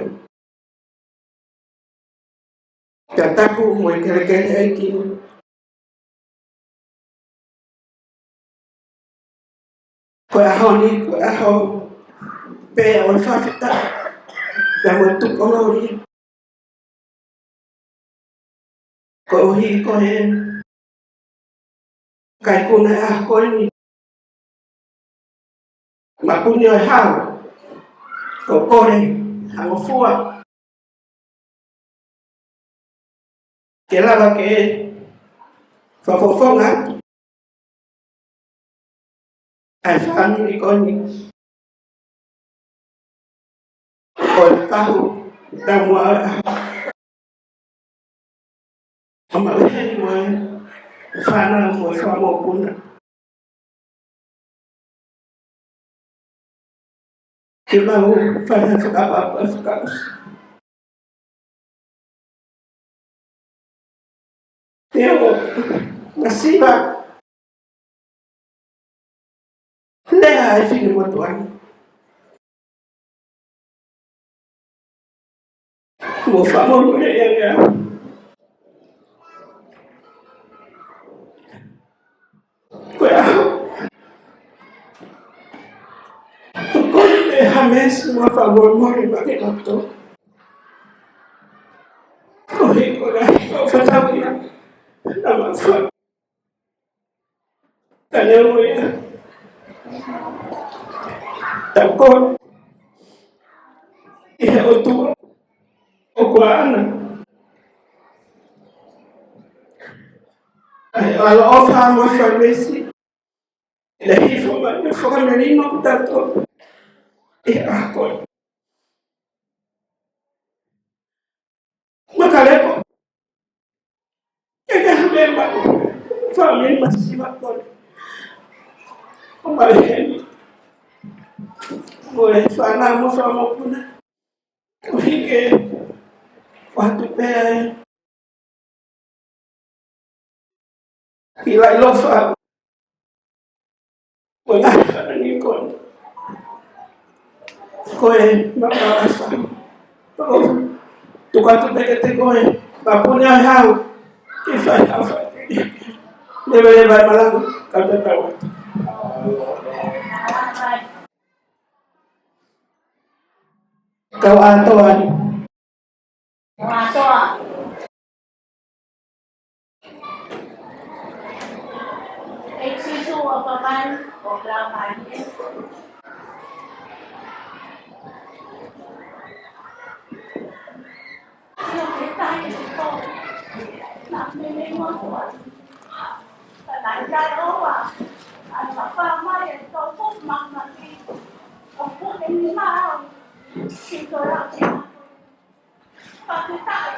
Ka tapu mo e kelekele ʻEiki ni. Ko e ʻaho ni, ko e ʻaho pē ʻo e fakafetaʻi, pea mo e tukuloli. Koeʻuhi ko e kakai kuna ʻa e ʻaho ko eni. Mapuni ʻo e Hau, ko e kole ha ngofua ke lava ke fakafofonga atu ʻa e fāmili ko eni ʻo e kahu taumuʻa ʻo e ʻaho. ʻA Maleheni mo e fānau mo e fanga mokopuna. Ke mau fai ha fakaʻapaʻapa fakaʻosi. Neongo masiva, lea ʻa e finemotuʻa ni, mo fakamolemole ange au. Ko e ʻaho ko eni, ʻe ha meesi mo fakamolemole maʻa kinautolu. Koeʻuhi ko e ngaahi kau fakaʻuhinga naʻa mau fai. Ka neongo ia, tau kole ki he ʻOtua ʻoku ʻaʻana ʻa e ʻaloʻofa mo e fakameesi, ʻe hifo mai ʻo fakamelino kitautolu ʻi he ʻaho ko eni. Makalepa. Ke ke hame ma fāmili masiva ko eni ʻo Maleheni mo e fānau mo e fanga mokopuna. Koeʻuhi ke ʻoatu pē ʻa e ʻilo ʻofa. Ko e ngaahi fāmili ko eni, ko e maʻu ʻa e ʻofa. Tuku atu pē kiate koe, mapuni ʻa e Hau, ke fai ha fai. Leveleva e malanga, ka tatau atu. Kau ʻAtoa ni. ʻAtoa. ʻEiki Sīsū, ʻa Papa mai, o Clau mai. Sio ke tai e tō. Na mene mo toa. Ka tai tai oa. Ai ka fa mai e tō pu mamaki. O pu e ni mau. Si to ra te. Fakafetaʻi,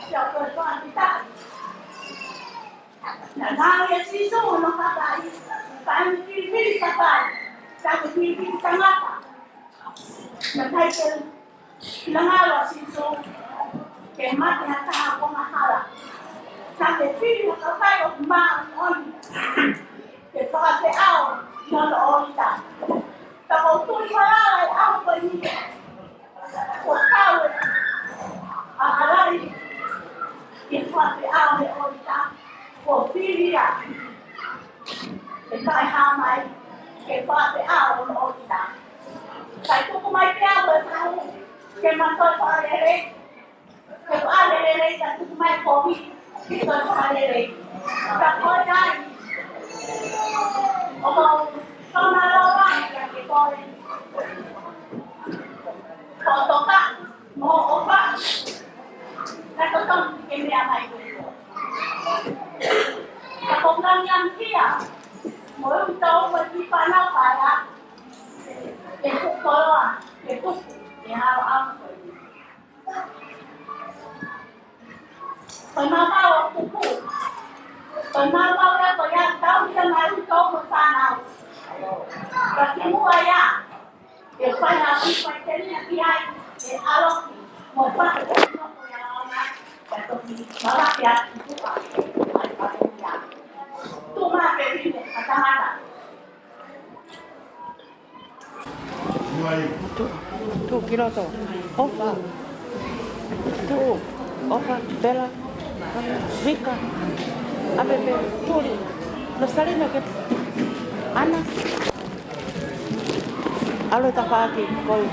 ʻio ko e fakafetaʻi. Naʻe ʻi ai ʻa Sīsū ʻo nau kakai, kakai filifili kakai, kakai filifili tangata. Naʻe ʻikai ke finangalo ʻa Sīsū ke mate ha taha ko e hala. Naʻe fili ha kakai ʻoku māʻoniʻoni ke fakafeʻao ʻi hono ʻōlita. Ka ʻoku tui falala ʻi he ʻaho ko eni. Kuo kau e ʻaho ʻa e ʻAlo ʻi he fakafeʻao he ʻōlita. Kuo fili ia ʻe taʻehāmai ke fakafeʻao hono ʻōlita. Kae tuku mai pē ʻa e fānau ke ma toe fakalele. Ke fakalele ka tuku mai kovi ke toe fakalele. Ka ko e ai. ʻO mau tona loa ia ke koe. Ko toka mo ʻofa. Ka totonu ke meʻa mai. Ka ko ngangiangia mo e uta o ki fānau paea. Ke tuku koloa, ke tuku, ke hao au. Ko e mau mau ʻo tuku. Ko e mau mau ia ko ia tau ia mai uta o mo fānau. Ka ki muʻa ia. Ke fai ha kipa tenia ki ai, e ʻalofi, mo fai e tino ko ia ona, ka toki malaki atu kupa, ai ka toki ia. Tuma ke vine, ka tangata. Tuʻu, tuʻu ki loto. ʻOfa. Tuʻu, ʻofa, Pela, Vika, ʻApepe, Tuli, Losalina ke, ʻAna. ʻAlu e tafaʻaki, koi.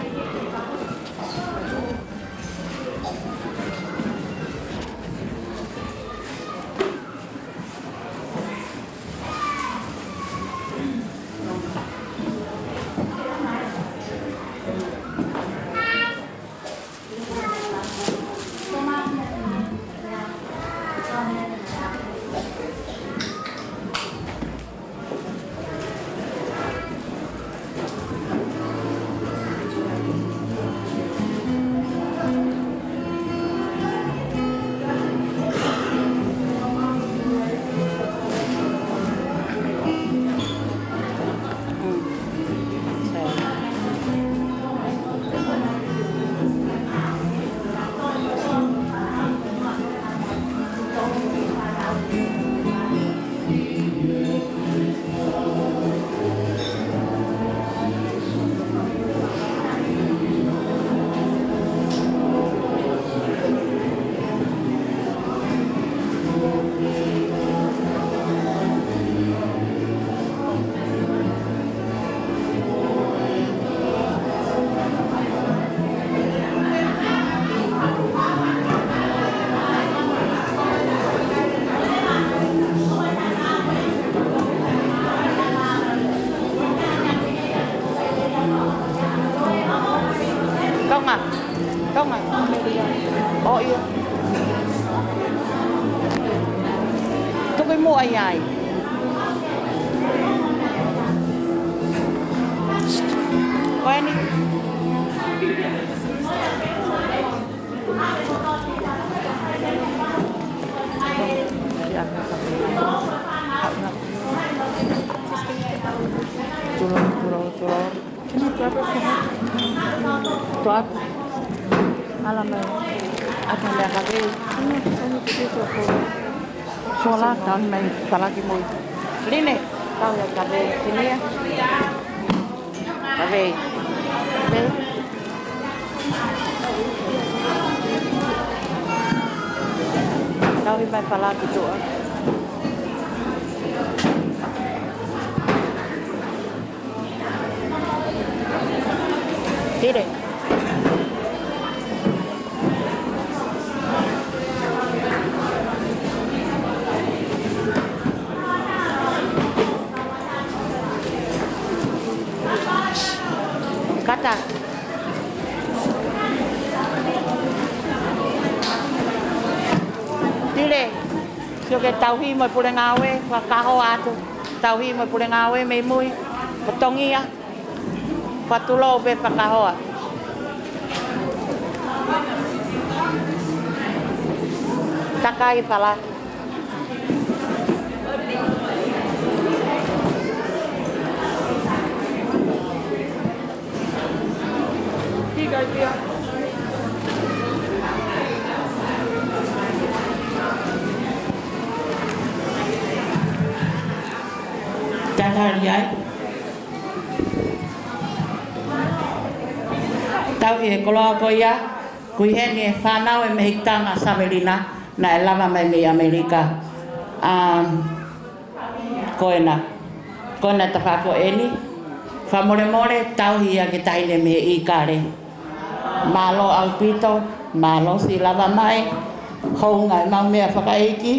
Kaunga. Kaunga. ʻOi. Tuku muʻa ia ai. Ko eni. Tulo, tulo, tulo. Tuʻa. Ala mai. Ata mea kavei. Sola, tau mai falaki moi. Line, tau ia kavei. Sinia. Kavei. Kavei. Tau mai falaki tuʻa. Tire. Sio ke tauhi mo e pule ngāue, fakakahoa atu. Tauhi mo e pule ngāue mei mui, fatongia, fakatulou pē fakakahoa. Takai fala. Tatali ai. Tauhi e koloa ko ia, kui heni e fānau e mehikitanga Savelina, naʻe lava mai mei ʻAmelika. Um, Ko ena, ko ena tafaʻaki ko eni. Fakamolemole, tauhi ia ki he taʻahine mei ʻIkale. Mālō ʻaupito, mālō siʻi lava mai. Hounga e mau meʻa fakaʻeiki,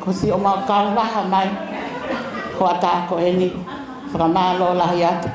ko siʻo mau kau vaha mai. Ko ata ko eni, fakamālō lahi atu.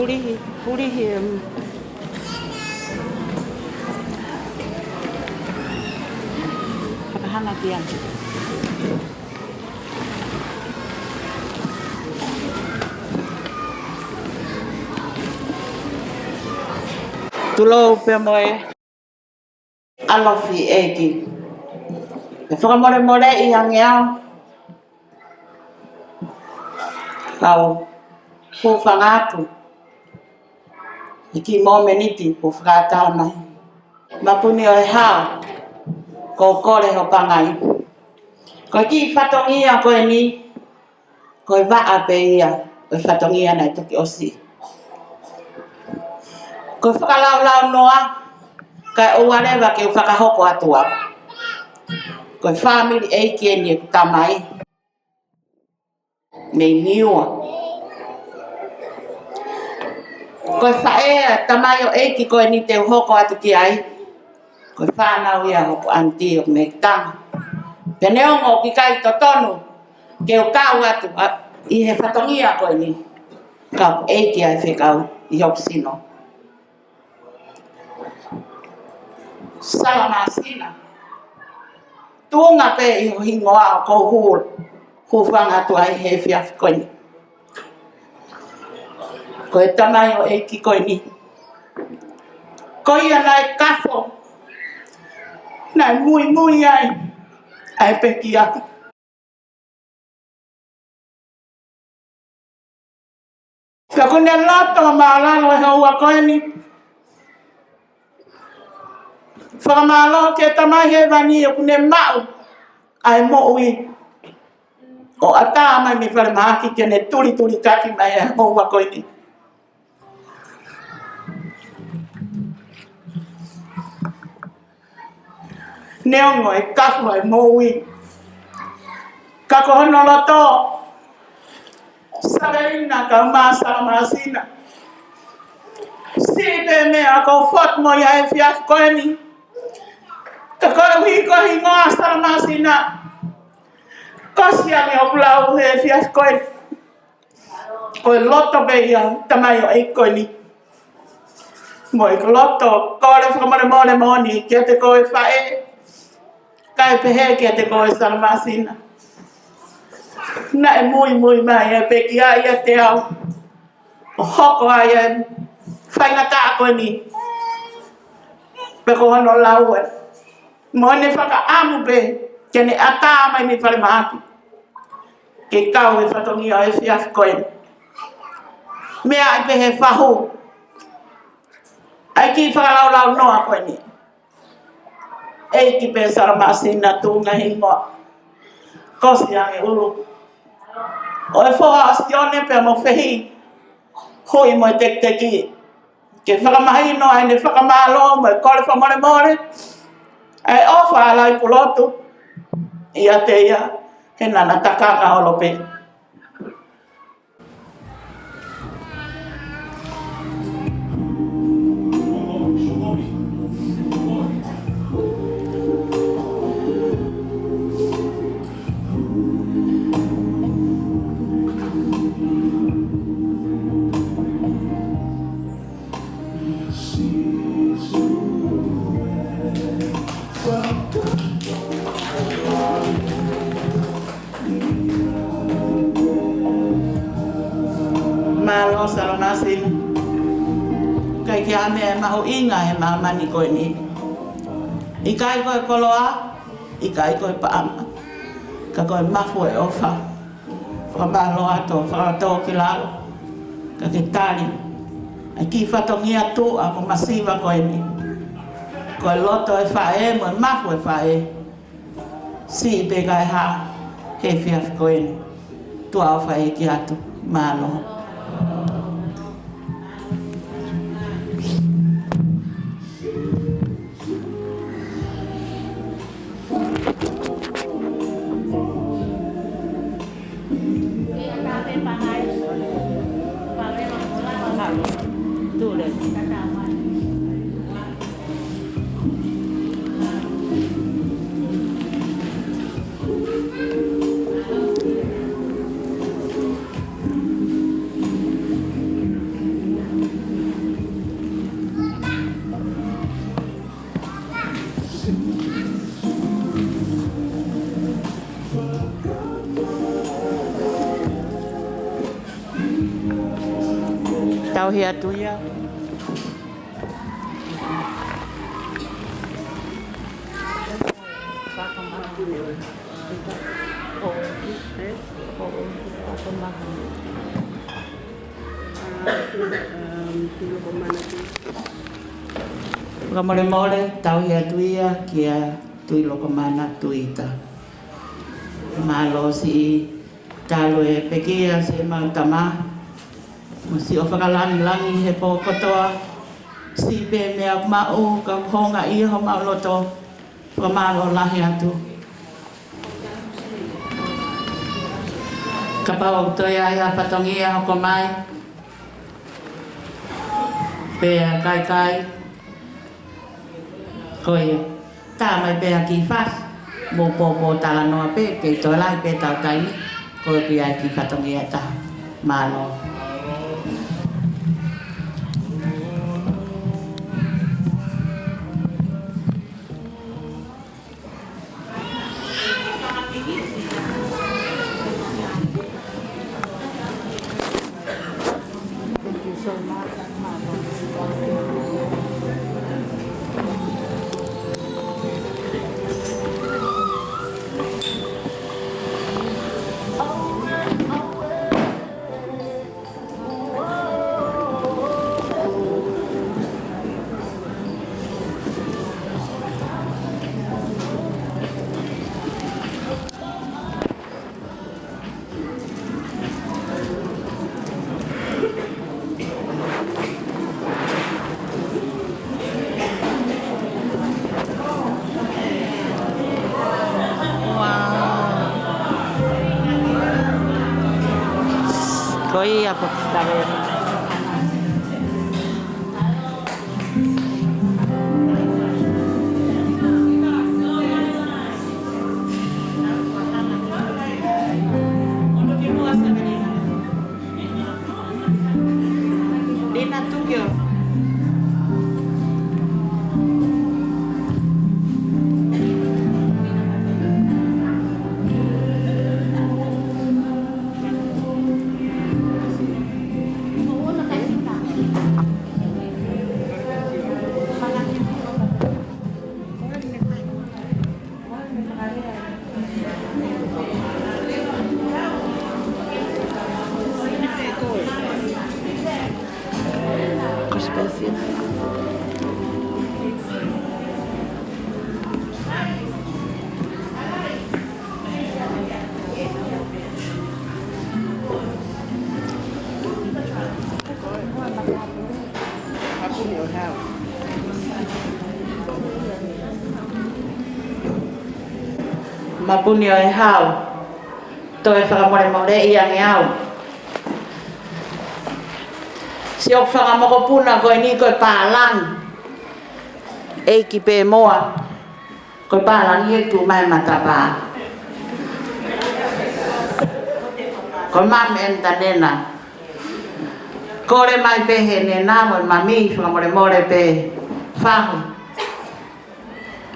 Fulihi, fulihi, em, fakahanga ki ai. Tulou pē mo e ʻalofi ʻEiki. ʻE fakamolemoleʻi ange au. Kau hūfanga atu he kiʻi momeniti kuo fakatala mai. Mapuni ʻo e hao, kou kole ho pangai. Ko e kiʻi fatongia ko eni, ko e vaʻa pē ia ʻo e fatongia naʻe toki ʻosi. Ko e fakalaulaunoa, kae ʻoua leva ke u fakahoko atu au. Ko e fāmili ʻeiki eni ʻeku tamai mei Niua. Ko e faʻē ʻa e tamaioʻeiki ko eni te u hoko atu ki ai, ko e fānau ia hoku ʻanitī ʻoku mehikitanga. Pea neongo ʻoku ʻikai totonu ke u kau atu ʻa, ʻi he fatongia ko eni, ka ʻoku ʻeiki ʻa e fekau ʻi hoku sino. Salamasina. Tuʻunga pē ʻi ho hingoa ʻoku ou hū, hūfanga atu ai he efiafi ko eni. Ko e tamaioʻeiki ko eni, ko ia naʻe kafo, naʻe muimui ai ʻa e pekia. Pea ʻoku ne loto mālalo he houa ko eni. Fakamālō ki he Tamai Hēvani ʻoku ne maʻu ʻa e moʻui ʻo ʻatā mai mei falemahaki ke ne tulituli taki mai he houa ko eni. Neongo e kafo e moʻui, ka ko hono loto, Savelina kae ʻumaʻā Salamasina. Siʻi pē meʻa ʻoku ou fot mo ia he efiafi ko eni. Ka koeʻuhi ko e hingoa Salamasina, ko siʻi ange ʻoku lau he efiafi ko eni. Ko e loto pē ia tamaioʻeiki ko eni. Mo e loto kole fakamolemole moʻoni kiate koe faʻē, kae pehē kiate koe Salamasina. Naʻe muimui mai e pekia ʻiate au ʻo hoko ai e faingataʻa ko eni. Pea ko hono lau ē, mo ʻene fakaʻamu pē ke ne ʻatā mai mei falemahaki ke kau he fatongia ʻo e efiafi ko eni. Meʻa ai pē he fahu ʻa e kiʻi fakalaulaunoa ko eni. ʻEiki pē Salamasina, tuʻunga hingoa. Kosi ange ʻulu. ʻO e foha ʻo Sione pea mo Fehi. Hui mo e tekiteki. Ke fakamahino ai ʻene fakamālō mo e kole fakamolemole. ʻA e ʻofa ʻa Laipulotu. ʻIate ia, he naʻa na takanga holo pē. Mālō Salamasina. ʻIkai ke ʻi ai ha meʻa ʻe mahuʻinga he māmani ko eni. ʻIkai ko e koloa, ʻikai ko e paʻanga. Ka ko e mafu ʻo e ʻofa. Fakamālō atu, fakatō ki lalo. Ka ke tali ʻa e kiʻi fatongia tuʻa mo masiva ko eni. Ko e loto ʻo e faʻē mo e mafu ʻo e faʻē. Siʻi pē kae hā he efiafi ko eni. Tuʻa ʻofa ʻEiki atu. Mālō. Tauhi atu ia. Fakamolemole, tauhi atu ia kia Tuʻilokomana Tuita. Mālō siʻi talu e pekia siʻemau tama. Mo siʻo fakalangilangi he pō kotoa. Siʻi pē meʻa ʻoku maʻu ka houngaʻia homau loto. Fakamālō lahi atu. Kapau ʻoku toe ʻi ai ha fatongia hoko mai. Pea kaikai. Ko ia. Tā mai pē ha kiʻi fasi. Mou pōpōtalanoa pē, kei toe lahi pē ʻetau taimi. Ko ia ʻoku ʻi ai e kiʻi fatongia ʻe taha. Mālō. Ko ia ko Kaveri. Lina Tukio. Space. Mapuni ʻo e Hau, toe fakamolemoleʻi ange au. Siʻoku fakamokopuna ko eni ko e pālangi. ʻEiki pē moa. Ko e pālangi ʻe tuʻu mai matapā. Ko Mami ʻEnitanena. Kole mai pē he nena mo e mami, fakamolemole pē fahu.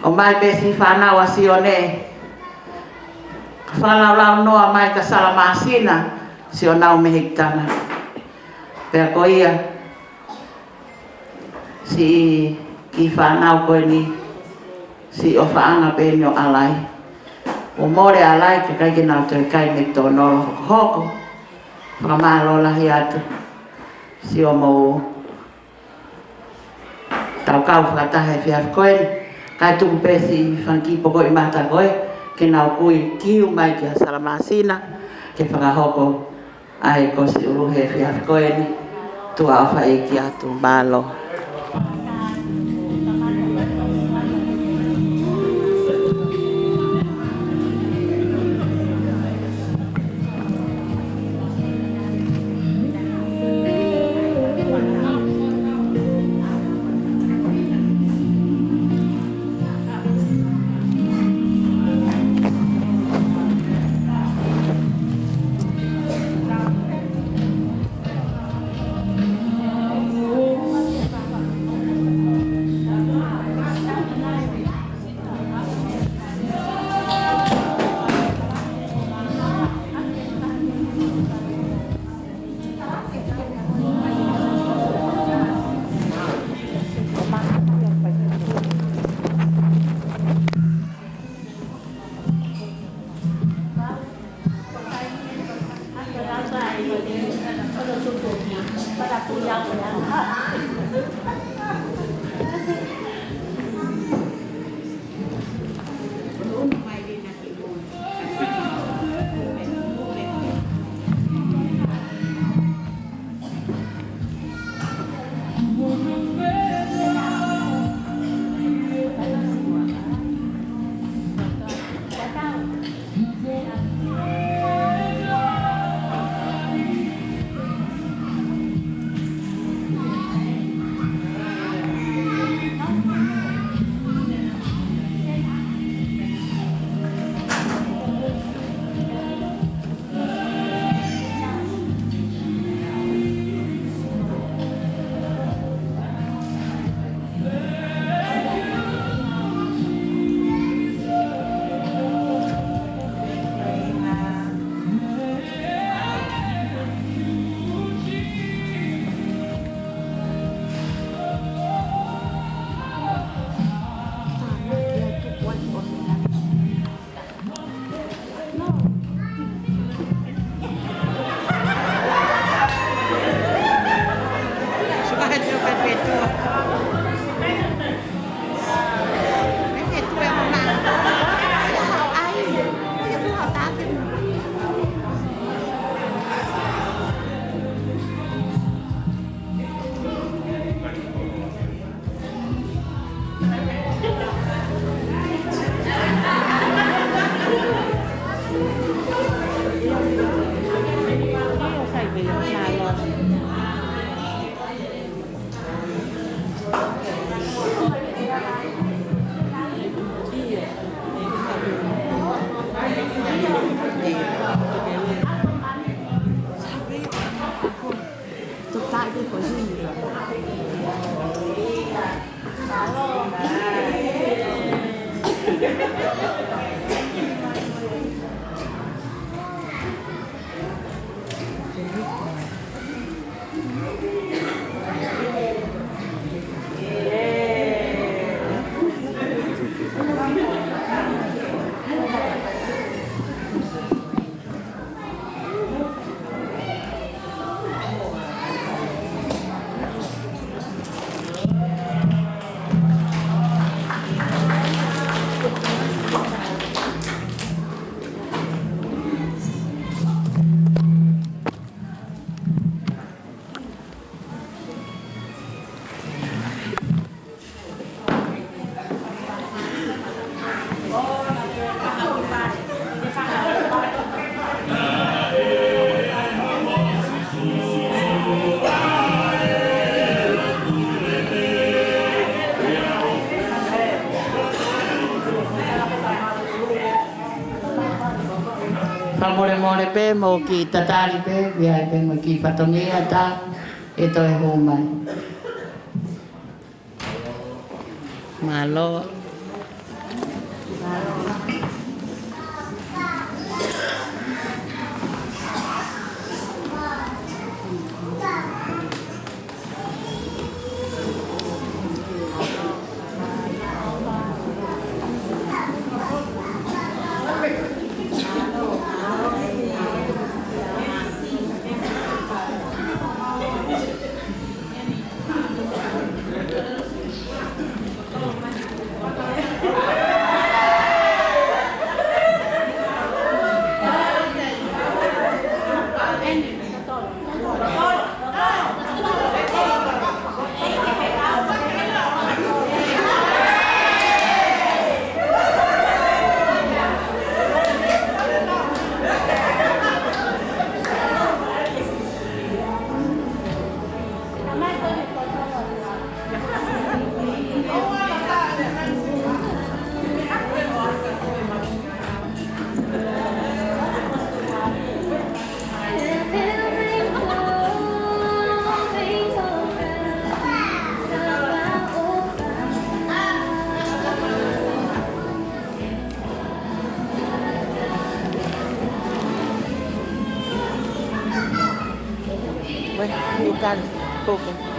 ʻOmai pē siʻi fānau ʻa Sione. Fakalaulau noa mai kia Salamasina, siʻonau mehikitanga. Pea ko ia, siʻi kiʻi fānau ko eni, siʻi ʻofaʻanga pē eni ʻo ʻAlai. ʻO mole ʻAlai, kae ʻikai ke nau toe kai mei Tonolo hokohoko. Fakamālō lahi atu. Siʻomou tau kau fakataha he efiafi ko eni. Kae tuku pē siʻi fanga kiʻi pokoʻi mata ko ē, ke nau kui kiu mai kia Salamasina, ke fakahoko ʻa e kosi ʻulu he efiafi ko eni. Tuʻa ʻofa ʻeiki atu, mālō. Molemole pē mo kiʻi tatali pē, ʻi ai pē mo e kiʻi fatongia ʻe taha ʻe toe hū mai. Mālō. Bueno, ¿qué tal? Poco.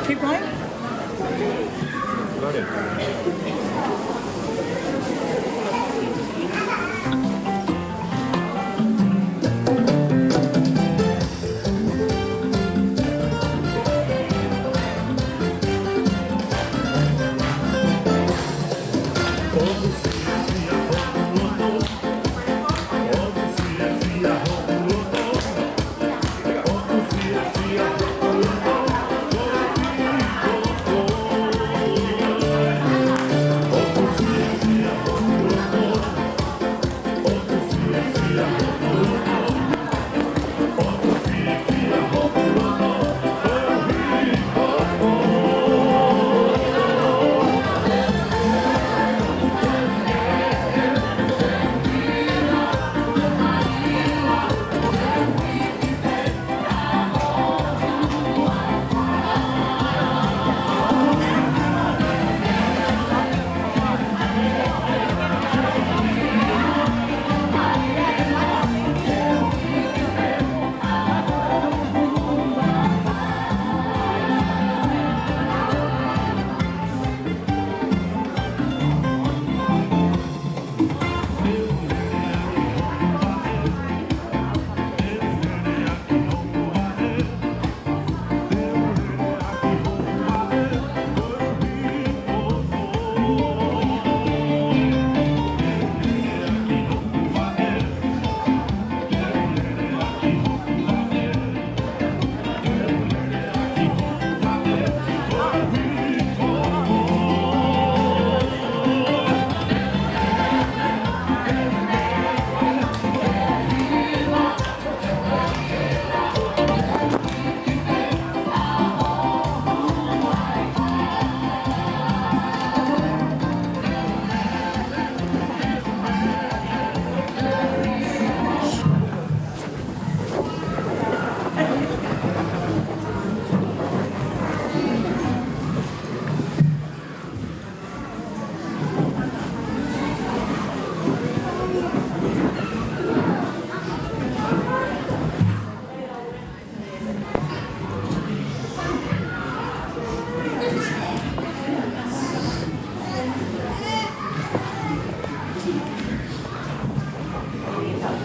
Keep going.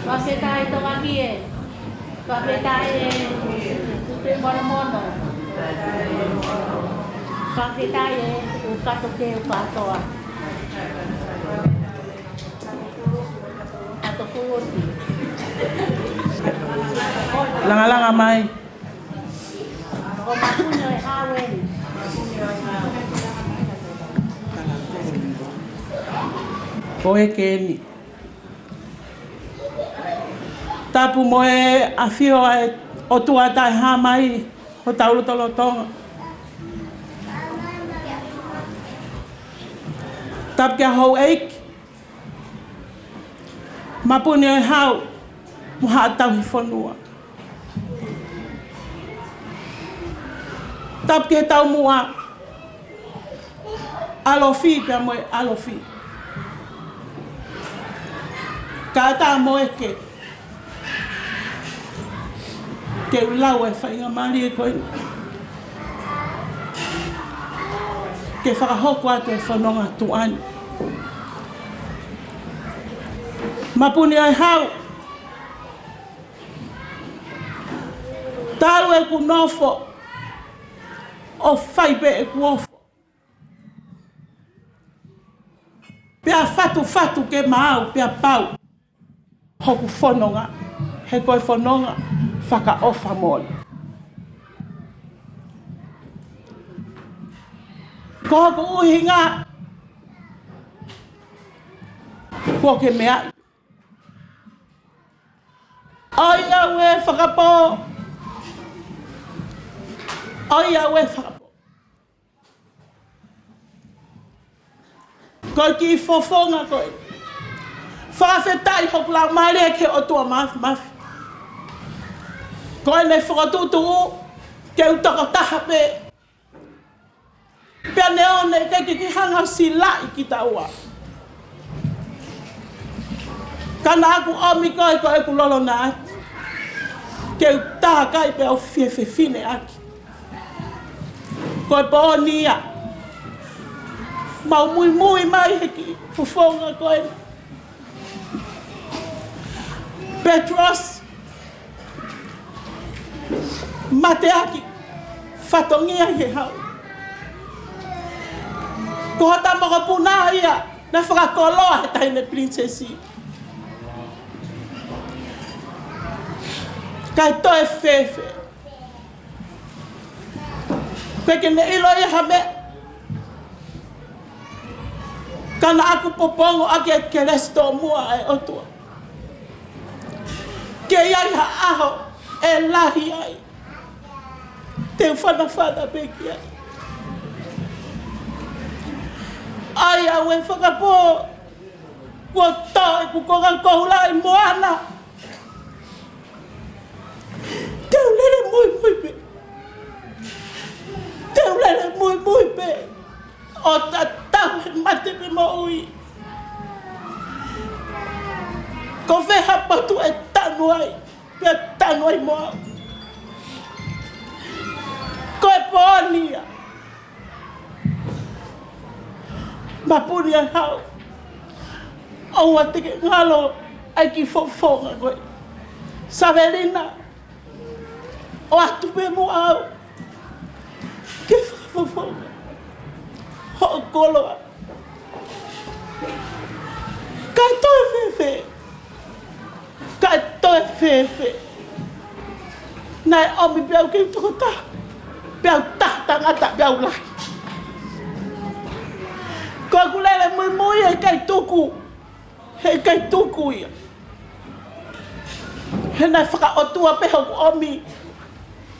Fakafetaʻi Tonga ki he. Fakafetaʻi e Tuʻi Monomono. Fakafetaʻi e ʻUkatoke ʻUkatoa. Langalanga mai. Ko Mapuni ʻo e Hau eni. Ko e keni. Tapu mo e ʻafio ʻa e ʻOtua taʻehāmai ʻi hotau lotolotonga. Tapu ki he houʻeiki, Mapuni ʻo e Hau, mo haʻa tauhi fonua. Tapu ki he taumuʻa, ʻAlofi pea mo e ʻAlofi. Kātaki mo ʻEiki ke u lau e faingamālie ko eni ke fakahoko atu e fononga tuʻa ni. Mapuni ʻo e Hau, talu ʻeku nofo ʻo fai pē ʻeku ofo, pea fatufatu ke maau pea pau hoku fononga, he ko e fononga fakaʻofa moʻoni. Ko hoku ʻuhinga, kuo ke meaʻi. ʻOiauē fakapō. ʻOiauē fakapō. Ko e kiʻi fofonga ko e Fakafetaʻi hoku laumālie ki he ʻOtua Māfimafi. Ko ʻene fokotuʻutuʻu ke u tokotaha pē. Pea neongo ʻikai ke ke hanga ʻo silaʻi kitaua, ka naʻa ku ʻomi koe ko ʻeku lolo naʻa ke u tākai pea u fefine ʻaki. Ko e pō ni ia, mau muimui mai he kiʻi fofonga ko ē. Petros, mateaki, fatongia he hau. Ko hota mokopuna ia naʻe fakakoloa he taʻahine pilinisesi. Kae toe fēfē? Pe ke ne ʻilo ia ha meʻa, ka naʻa ku popongo ʻaki e kelesi tomuʻa ʻa e ʻOtua. Ke ʻi ai ha ʻaho ʻe lahi ai te u fanafana pē ki ai. ʻAi au e fakapō, kuo tō ʻeku konga koula ʻi moana. Te u lele muimui pē. Te u lele muimui pē ʻo tatau he mate pe moʻui. Ko fē ha potu ʻe tanu ai, pea tanu ai mo au? Ko e pō ni ia. Mapuni ʻa e hau. ʻOua te ke ngalo ai ki he fofonga ko ē. Savelina, ʻoatu pē mo au ke fakafofonga hoʻo koloa. Kae toe fēfē? Kae toe fēfē? Naʻe ʻomi pē au ke u tokotaha, pea u taha tangata, pea u lahi. Ko ʻeku lele muimui heʻikai tuku, heʻikai tuku ia. He naʻe fakaʻotua pē hoku ʻomi,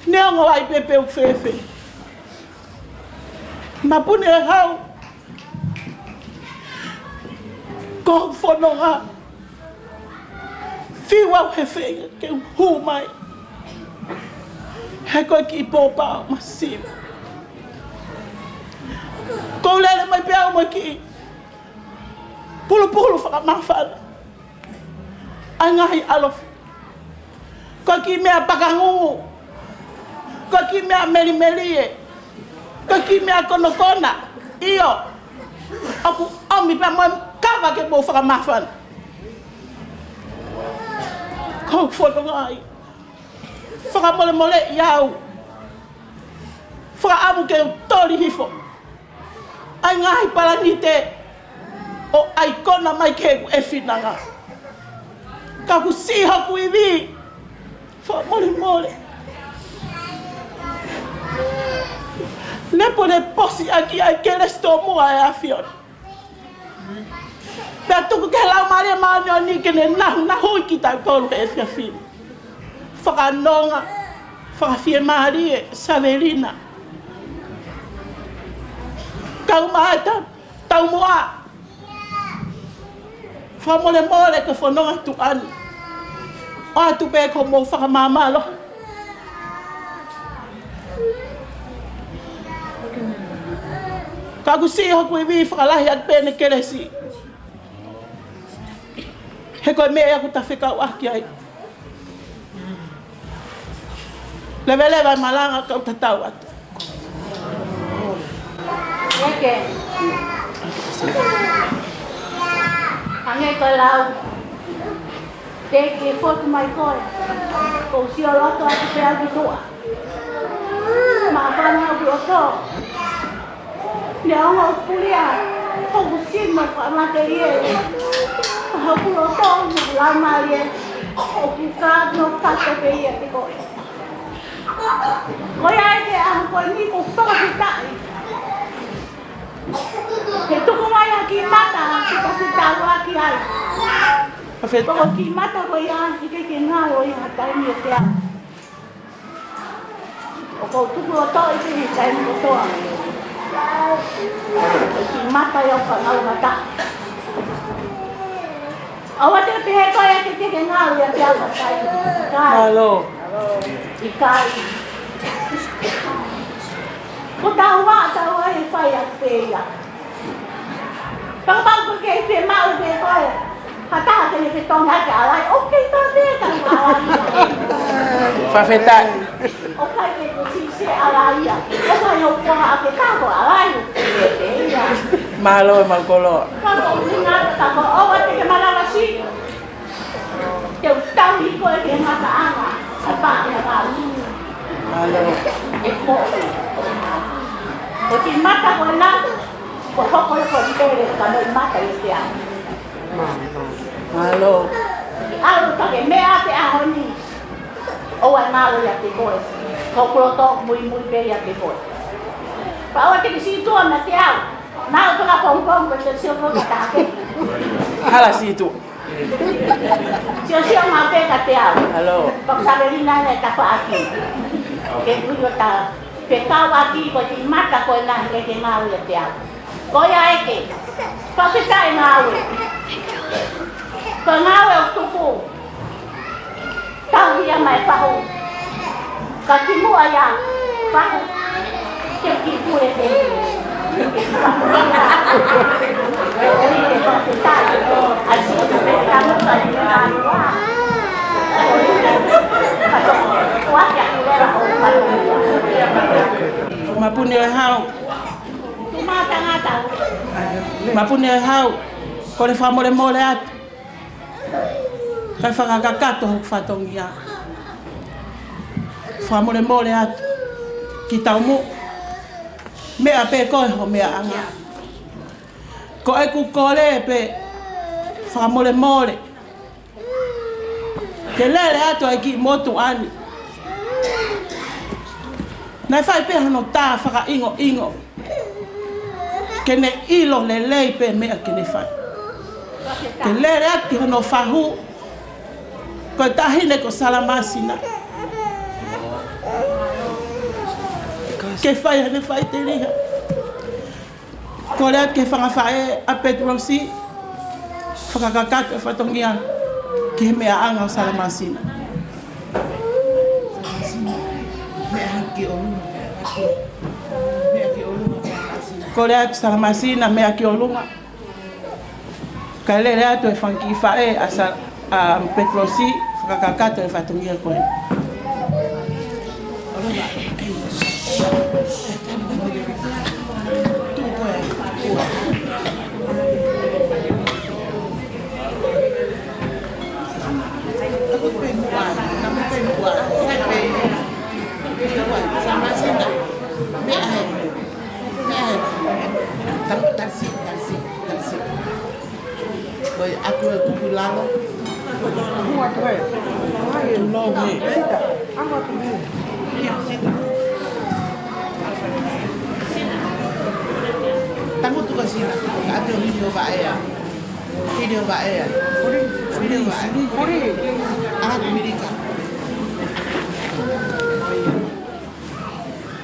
neongo ai pē pe ʻoku fēfē. Mapuni ʻa e hau, ko hoku fononga, fiu au he feinga ke u hū mai, he ko e kiʻi pōpao masiva. Ko u lele mai pē au mo e kiʻi pulupulu fakamāfana ʻa e ngaahi ʻalofi. Ko e kiʻi meʻa pakangungu, ko e kiʻi meʻa melimelie, ko e kiʻi meʻa konokona. ʻIo, ʻoku ʻomi pē mo e kava ke mou fakamāfana. Ko u fononga ai, fakamolemoleʻi au. Fakaʻamu ke u toli hifo ʻa e ngaahi palanite ʻo ʻai kona mai ki heʻeku ʻefinanga. Ka ʻoku siʻi hoku ivi, fakamolemole. Lepoleposi ʻaki ʻa e kelesi tomuʻa ʻa e ʻAfiona. Pea tuku ke he Laumālie Māʻoniʻoni ke ne nahunahui kitautolu he efiafi ni. Fakanonga, fakafiemālie, Savelina. Kau mai ta, taumuʻa. Fakamolemole ko e fononga tuʻa ni. ʻOatu pē ko hoʻomou fakamāmalo. Ka ʻoku siʻi hoku ivi, fakalahi atu pē ʻene kelesi. He ko e meʻa ia ʻoku ta fekauʻaki ai. Leveleva e malanga kau tatau atu. Eke. Ange ka lau. Te ke fotu mai koe. Ko u sio loto atu pē au ki tuʻa. Māfana hoku loto. Neongo ʻoku pulia hoku sino fakamatelie, hoku loto, hoku laumālie, ʻoku kano kata pē ia kiate koe. Ko ia ai ke ʻaho ko eni ko u fakafetaʻi he tuku mai ʻa e kiʻi mata ke ta fetaulaki ai. Ko e kiʻi mata ko ia ʻikai ke ngalo ia ha taimi ʻiate au. ʻOku ou tuku loto ʻi he taimi kotoa. Ko e kiʻi mata ia ʻoku fanau mata. ʻOua te ke pehē ko e ke ke ngāue ʻiate au, ʻikai. Mālō. ʻIkai. Ko tau ā, tau ā ʻe fai ʻa pē ia. Kapau ko e ke fiemaʻu pē ko e ha taha ke ne fetongi ʻaki e ʻalai, ʻoku kei pā pē ka ʻalai. Fakafetaʻi. ʻOku ʻikai ke ke sisi ʻalai ia. ʻOku ʻikai ʻo koha ʻa ke ka ko ʻalai. Mālō e mau koloa. Ka ko ʻuhinga ka ko ʻoua te ke malava si. Te u tauhi koe ki he ngataʻanga ʻa e paʻanga. Mālō. ʻE ko e. Ko e kiʻi mata ko ena, ko e hoko ia ko e pele ka mo e mata ʻiate au. Mālō. ʻAlu ka ke meʻa ʻi he ʻaho ni. ʻOua ʻe ngalo ʻiate koe. Ko e loto muimui pē ʻiate koe. Pea ʻoua te ke sītuʻa meiate au. Naʻa ku toka pongipongi ko e sio ko ka take. Hala sītuʻa. Siosio maʻu pē kiate au. Hello. Paku savelina ne tafaʻaki. Ke kuio ta. Ke kau ʻaki ko e kiʻi mata ko ena he ke ngāue ʻiate au. Ko ia ē ke. Fakafetaʻi ngāue. Ko e ngāue ʻoku tuku. Tauhi ia mai fahu. Ka kimuʻa ia, fahu. Ke ki pule te. Mapuni ʻo e hau. Mapuni ʻo e hau. Kole fakamolemole atu. Kae fakakakato hoku fatongia. Fakamolemole atu. Ki taumuʻa. Meʻa pē ko e ho meʻaʻanga. Ko ʻeku kole pē fakamolemole. Ke lele atu ai ki motu ani. Naʻe fai pē hano tā fakaʻingoʻingo. Ke ne ʻilo lelei pē meʻa ke ne fai. Ke lele atu ki hono fahu. Ko e taʻahine ko Salamasina. Ke fai hane faiteliha. Kole atu ki he fanga faʻē ʻa Petulosi. Fakakakato e fatongia ki he meʻaʻanga ʻo Salamasina. Kole atu Salamasina, meʻa ki ʻolunga. Kae lele atu e fanga kiʻi faʻē ʻa Sa-, ʻa Petulosi, fakakakato e fatongia ko ē. Ko e aku e kuku lalo. Tulou he. Tangutu ka sina, atu hili ʻo vaʻea. Hili ʻo vaʻea. Hili ʻo vaʻea. Hili. ʻAlu atu hili ka.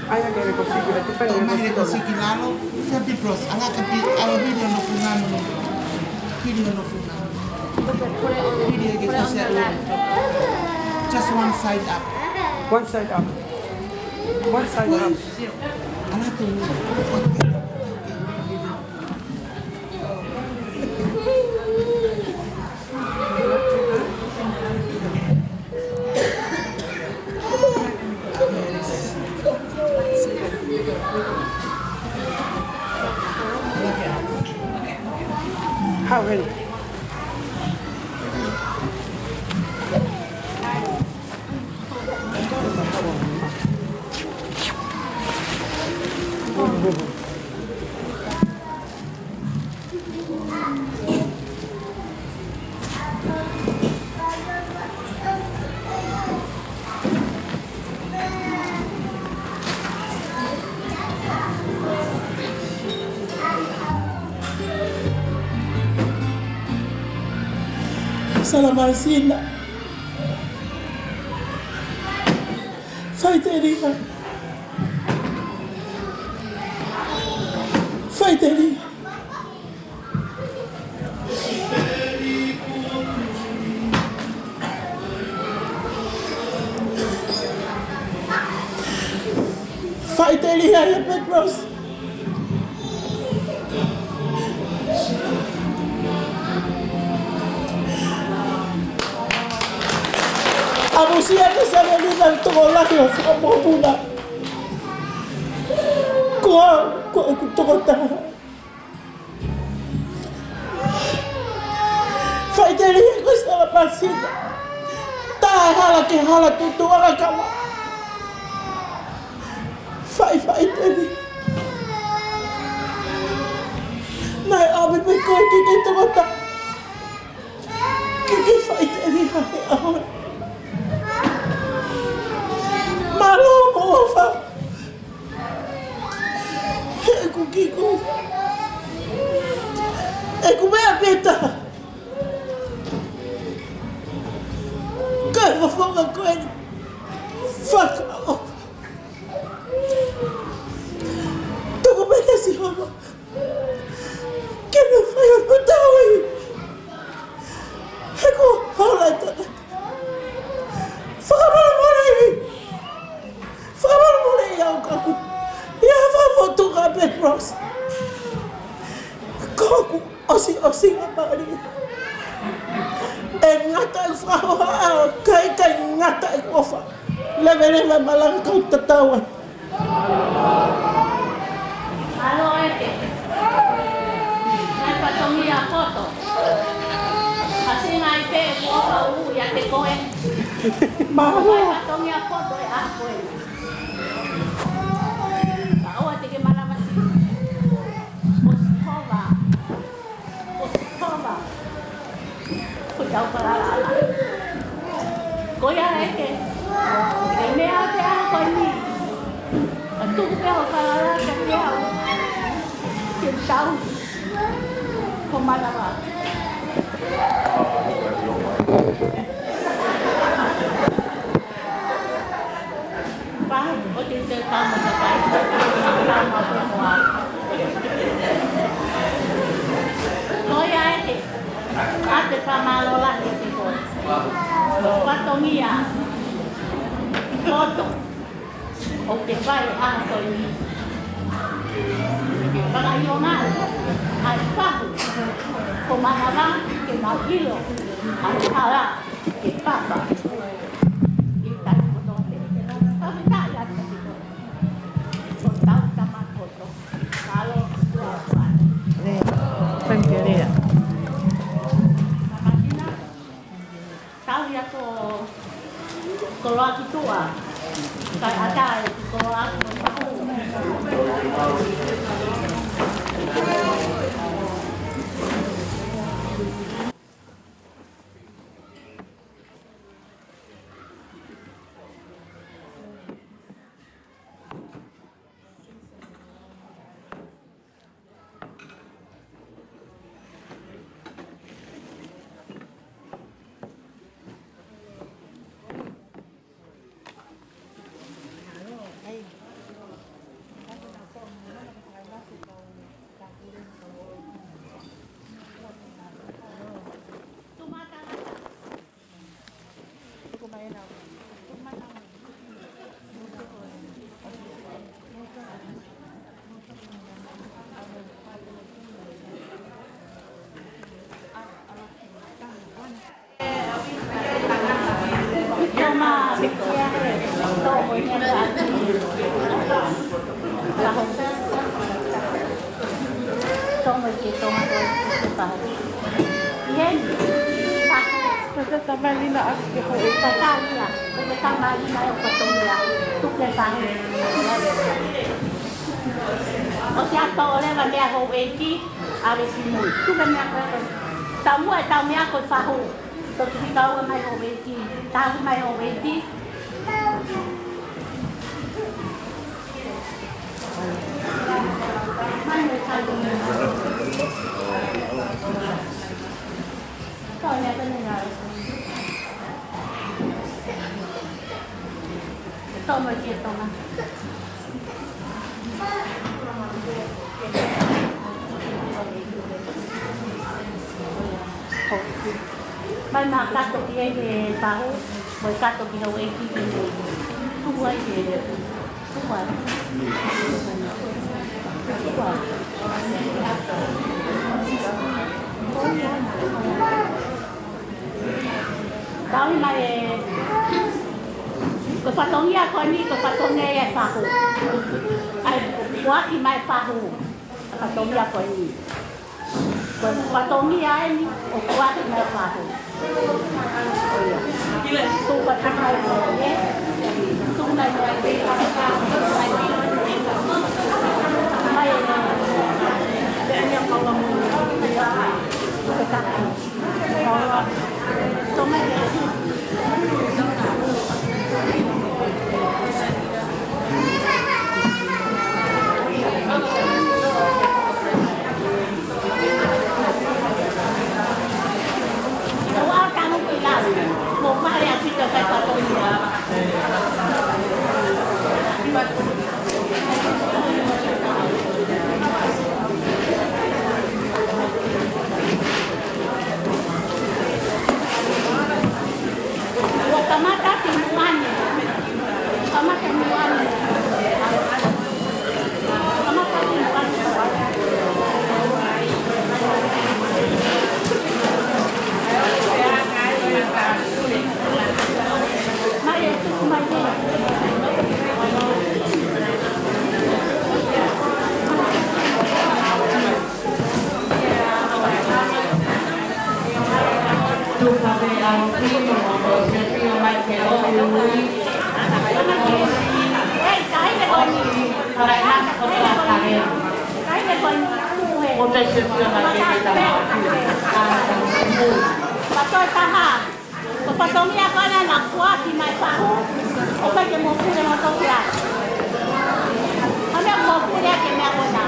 ʻAi ake e leko siki, le tupe le leko siki lalo, sa pi plus, ala ka pi, ala hili hono funga mo. Hili hono funga. Hili ake ko se alo. Just one side up. One side up. One side up. Ala tu. How many? Salamasina. Faiteliha. Faiteliha. Faʻiteliha ia Petros. Amusia ke sale ni nan tokolahi ʻo fakamopuna. Ko au, ko ʻeku tokotaha. Faʻiteliha ko e sala pasina. Tā hala ke hala tutu ʻa kama. Faʻi, faʻiteliha. Naʻe ʻomi pē koe ke ke tokota. Ke ke faʻiteliha he ʻaho ni. Mālō mo ʻofa. He ʻoku kiku. ʻEku meʻa pē taha. Kae fofonga ko eni. Fakaʻofa. Tuku pē kia Sihova. Ke ne fai hono tauhi. He ko hola tata. Fakamolemole. Fakamolemole ia ʻo kaku. Ia fakafotu ka Petros. Ko hoku ʻosiʻosinga mali. ʻE ngata ʻeku fakahohaʻa, kae ʻikai ngata ʻeku ʻofa. Leveleva malanga kau tatau atu. Mālō ʻEiki. Naʻe fatongia poto. Kasi ngai pē ʻeku ʻofa ʻoʻou ʻiate koe. Mālō. Naʻe fatongia poto ʻe ʻa koe. Ka ʻoua te ke malava si. Ko Sihova. Ko Sihova. Ko ʻetau falala. Ko ia ʻEiki. ʻE meʻa te a ko ni. A tuku pē ʻo falala ke te au. Ke tau. Ko manava. Pahe, ʻo te te tama ka kai, tama ko moa. Ko ia ʻEiki, ʻa te fakamālō lahi ʻEiki ko. Fatongia. Poto. ʻOku te fai ʻa ko ni. Ke fakaʻilonga. ʻAi fahu. Ko manava ke mau ʻilo. ʻAi hala. Ke papa. ʻI tahi kotoa pē. Tau ʻi tahi atu kotoa. Ko tau tama kotoa. Kalo, kua, kua. Nē, thank you, Lea. Makina. Tau ia ko, koloa ki tua. Kai ata e koloa ki tua. Tama lina ake ke houʻeiki. Tama lina ʻo fatongia. Tuku ke pahe. ʻOsi ʻato ʻo leva meʻa houʻeiki. ʻAve simu. Tuku ke meʻa ko e. Tau muʻa e tau meʻa ko e fahu. Toki hika ua mai houʻeiki. Tau mai houʻeiki. Mai ma kato ki he pahu, mo e kato ki houʻeiki ki he tuku ai ke tuku Tau mai e, ko e fatongia ko eni, ko e fatongia ia e fahu. ʻA e foaki mai e fahu. Fatongia ko eni. Ko e fatongia eni ʻo e foaki mai e fahu. Tuku atu mai e, tuku mai e, mai e, Kamata ki muʻa ni. Kamata ki muʻa ni. Kamata ki muʻa ni. Mai e tuku mai e. Ko e fatongia ko ena naʻe foaki mai e fahu, ʻoku ʻikai ke mou pule moutolu ki ai. Ko e meʻa mou pule ai ki he meʻa ko ena.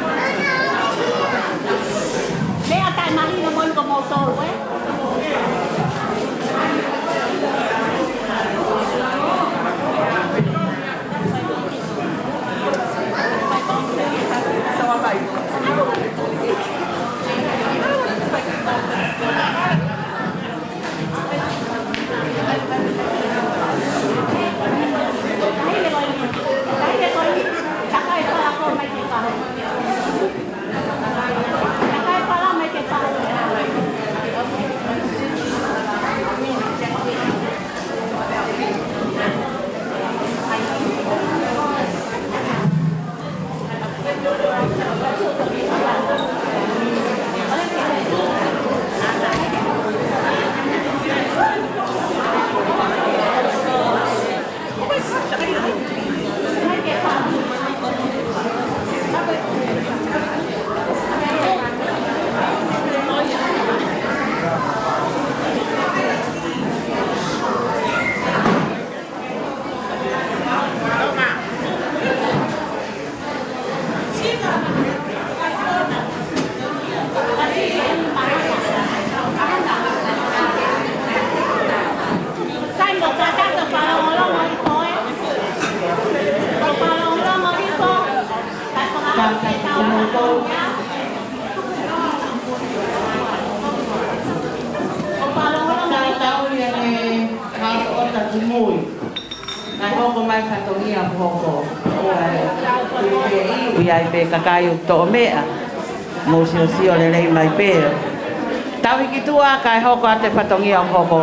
Meʻa taʻemahino moʻoni ko moutolu, ē? Kae hoko mai fatongia ʻoku hoko. ʻOku ʻi ai pē kakai ʻoku toʻo meʻa. Mou siosio lelei mai pē. Tau hiki tuʻa kae hoko atu e fatongia ʻoku hoko.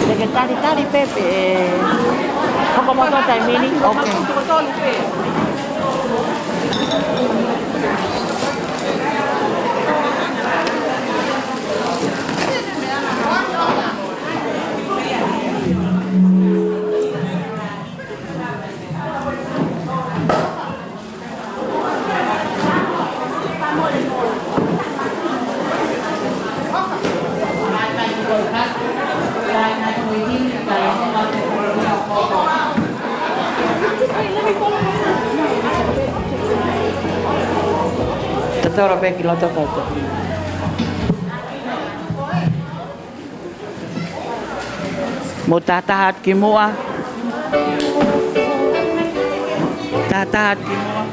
Te ke talitali pē pē, ē, hoko moutolu taimi ni. Ok. Totolo pē ki loto koutou. Mou tahataha atu ki muʻa. Tahataha atu ki muʻa.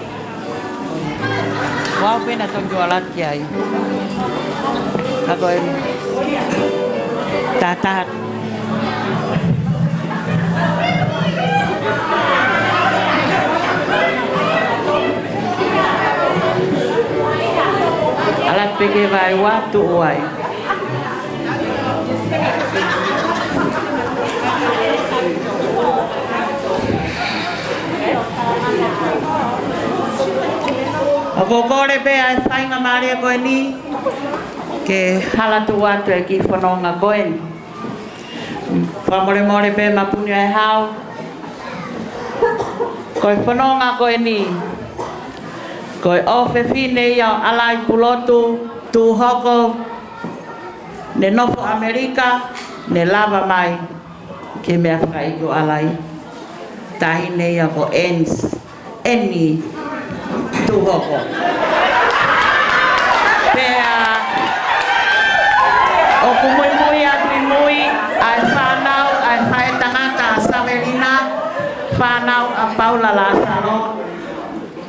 Ua pē naʻa tau ʻalu atu ki ai. Ka ko eni. Tahataha atu. ʻAlu atu pē ki he vaeua, tuʻu ai. ʻOku ou kole pē ʻa e faingamālie ko eni ke hala tuʻu atu e kiʻi fononga ko eni. Fakamolemole pē Mapuni ʻa e Hau. Ko e fononga ko eni, ko e ʻofefine ia ʻo ʻAlai Pulotu Tūhoko, ne nofo ʻAmelika, ne lava mai ki he meʻa fakaiku ʻo ʻAlai. Taʻahine ia ko ʻEni, ʻEni Tūhoko. Pea ʻoku muimui atu ʻi mui ʻa e fānau, ʻa e faʻētangata ʻa Savelina, fānau ʻa Paula Lāsalo,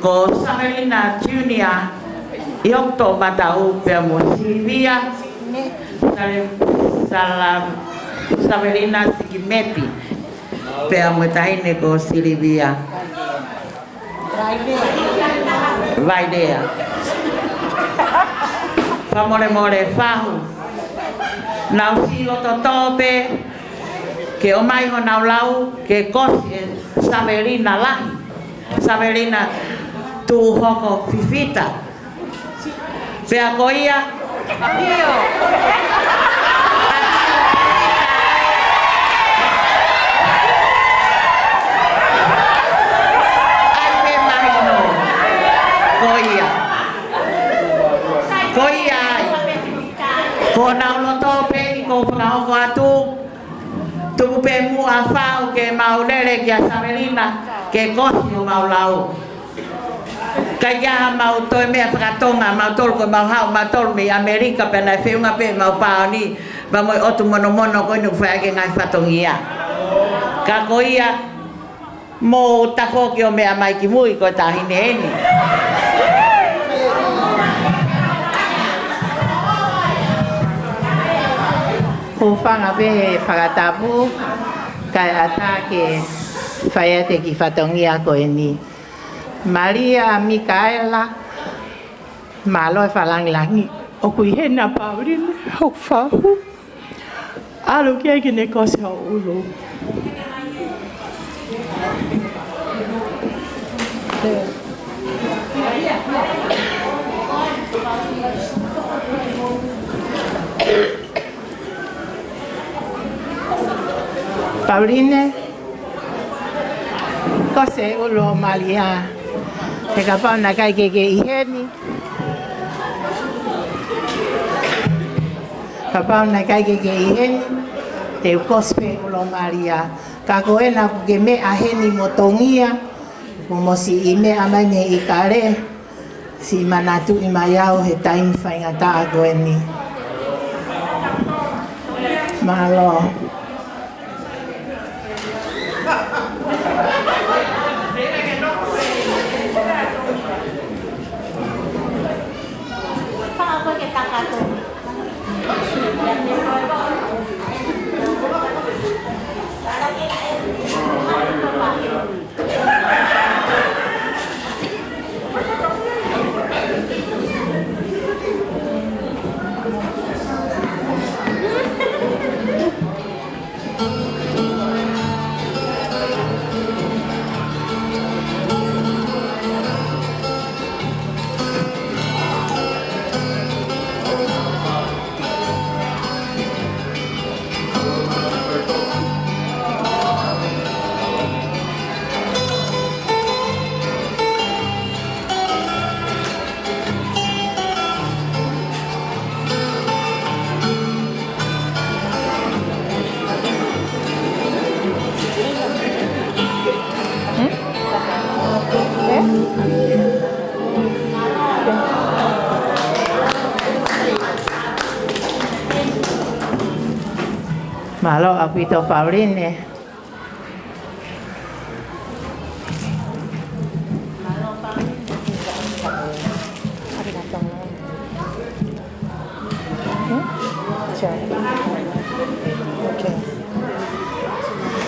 ko Savelina Junior ʻi hoku toʻomataʻu, pea mo Silivia Sale-, Sala-, Savelina Sikimeti, pea mo e taʻahine ko Silivia Vailea. Fakamolemole Fahu. Naʻá ku siʻi loto tō pē ke ʻomai honau lau ke kosi ʻe Savelina lahi, Savelina Tūhoko Fifita. Pea ko ia. ʻApio. ʻAi pē mahino. Ko ia. Ko ia ai. Ko honau loto pē ʻoku ou fakahoko atu. Tuku pē muʻa Fahu ke mau lele kia Savelina, ke kosi homau lau. ʻIkai ke ʻi ai haʻamau toe meʻa fakatonga, mautolu ko ʻemau haʻu mautolu mei ʻAmelika, pea naʻe feʻunga pē ʻemau pāoni, pea mo e ʻotu monomono ko eni ʻoku fai ʻaki e ngaahi fatongia. Ka ko ia, mou tafoki ʻo meʻa mai ki mui, ko e taʻahine ʻeni. Hūfanga pē he fakatapu, kae ʻatā ke fai atu e kiʻi fatongia ko eni. Malia Mikaela, mālō e fakalāngilangi. ʻOku ʻi heni ʻa Pauline, hoku fahu. ʻAlu ki ai ke ne kosi hoʻo ʻulu. Pauline, kosi e ʻulu ʻo Malia. He kapau naʻe ʻikai ke ke ʻi heni, kapau naʻe ʻikai ke ke ʻi heni, te u kosi pē e ʻulu ʻo Malia. Ka ko ena ʻoku ke meʻa heni mo Tongia, kuo mou siʻi meʻa mai mei ʻIkale, siʻi manatuʻi mai au he taimi faingataʻa ko eni. Mālō. Mālō ʻaupito Pauline.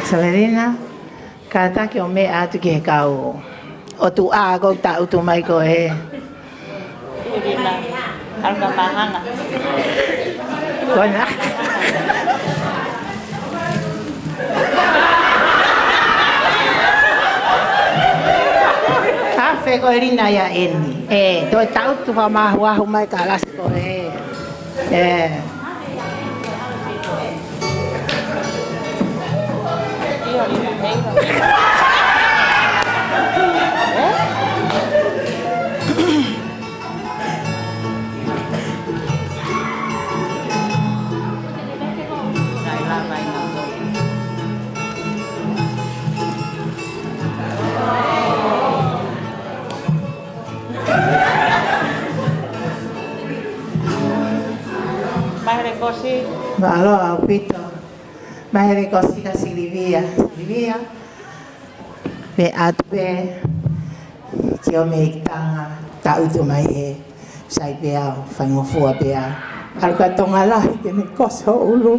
Saverina, kātaki ʻo meʻa atu ki he kau ʻotu ʻa ʻoku taʻutu mai ko ē. Uli na, ʻalu ka mahanga. Ko ena. Afe ko e lina ia eni. ʻE, toe taʻutu fakamahuahu mai ka lasi ko ē. ʻE. Mālō ʻaupito. Mālō ʻaupito. Mālō ʻaupito kia Silivia. Silivia. Meʻa atu pē ki hoʻo meʻa ki he tanga, taʻutu mai ē, sai pē au, faingofua pē au. ʻAlu ka tonga lahi ke ne kosi ho ʻulu.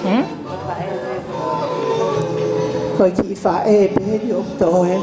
Hmm? Ko e kiʻi faʻē pē eni ʻoku toe.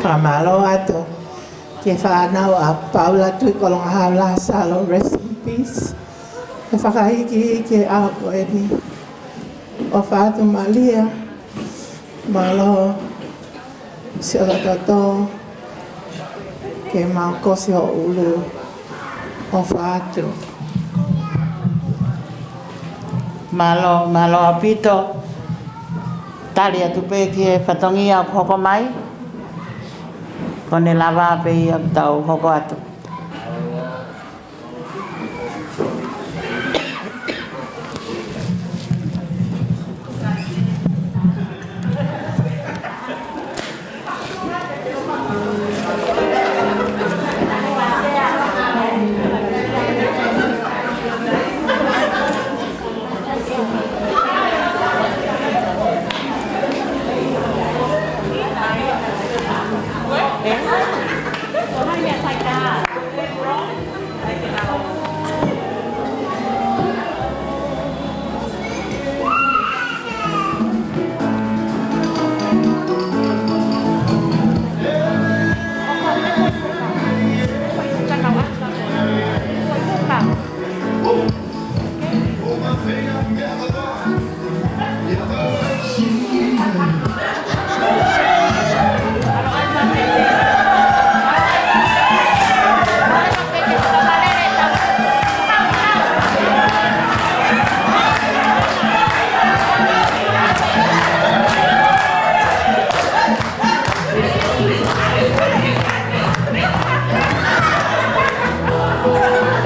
Fakamālō atu ki he fānau ʻa Paula Tuʻikolonga Haula Salo, rest in peace. ʻE fakaikiiki ʻa ko eni. ʻOfa atu Malia. Mālō. Siʻo loto tō, ke mau kosi ho ʻulu, ʻofa atu. Mālō, mālō ʻaupito. Tali atu pē ki he fatongia ʻoku hoko mai. Ko ʻene lava pē ia ʻoku tau hoko atu.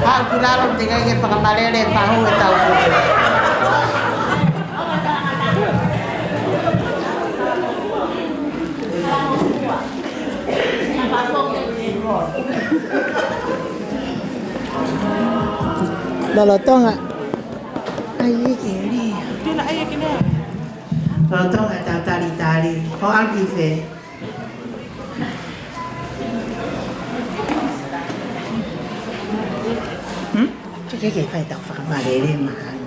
Haʻu ki lalo, teʻeki ke fakamalele, fahu e tau. Lolotonga. ʻAi ke lea. Lolotonga ʻetau talitali. Ko ʻAki Fe. Hmm? Ke ke fai ʻetau fakamalele mahalo.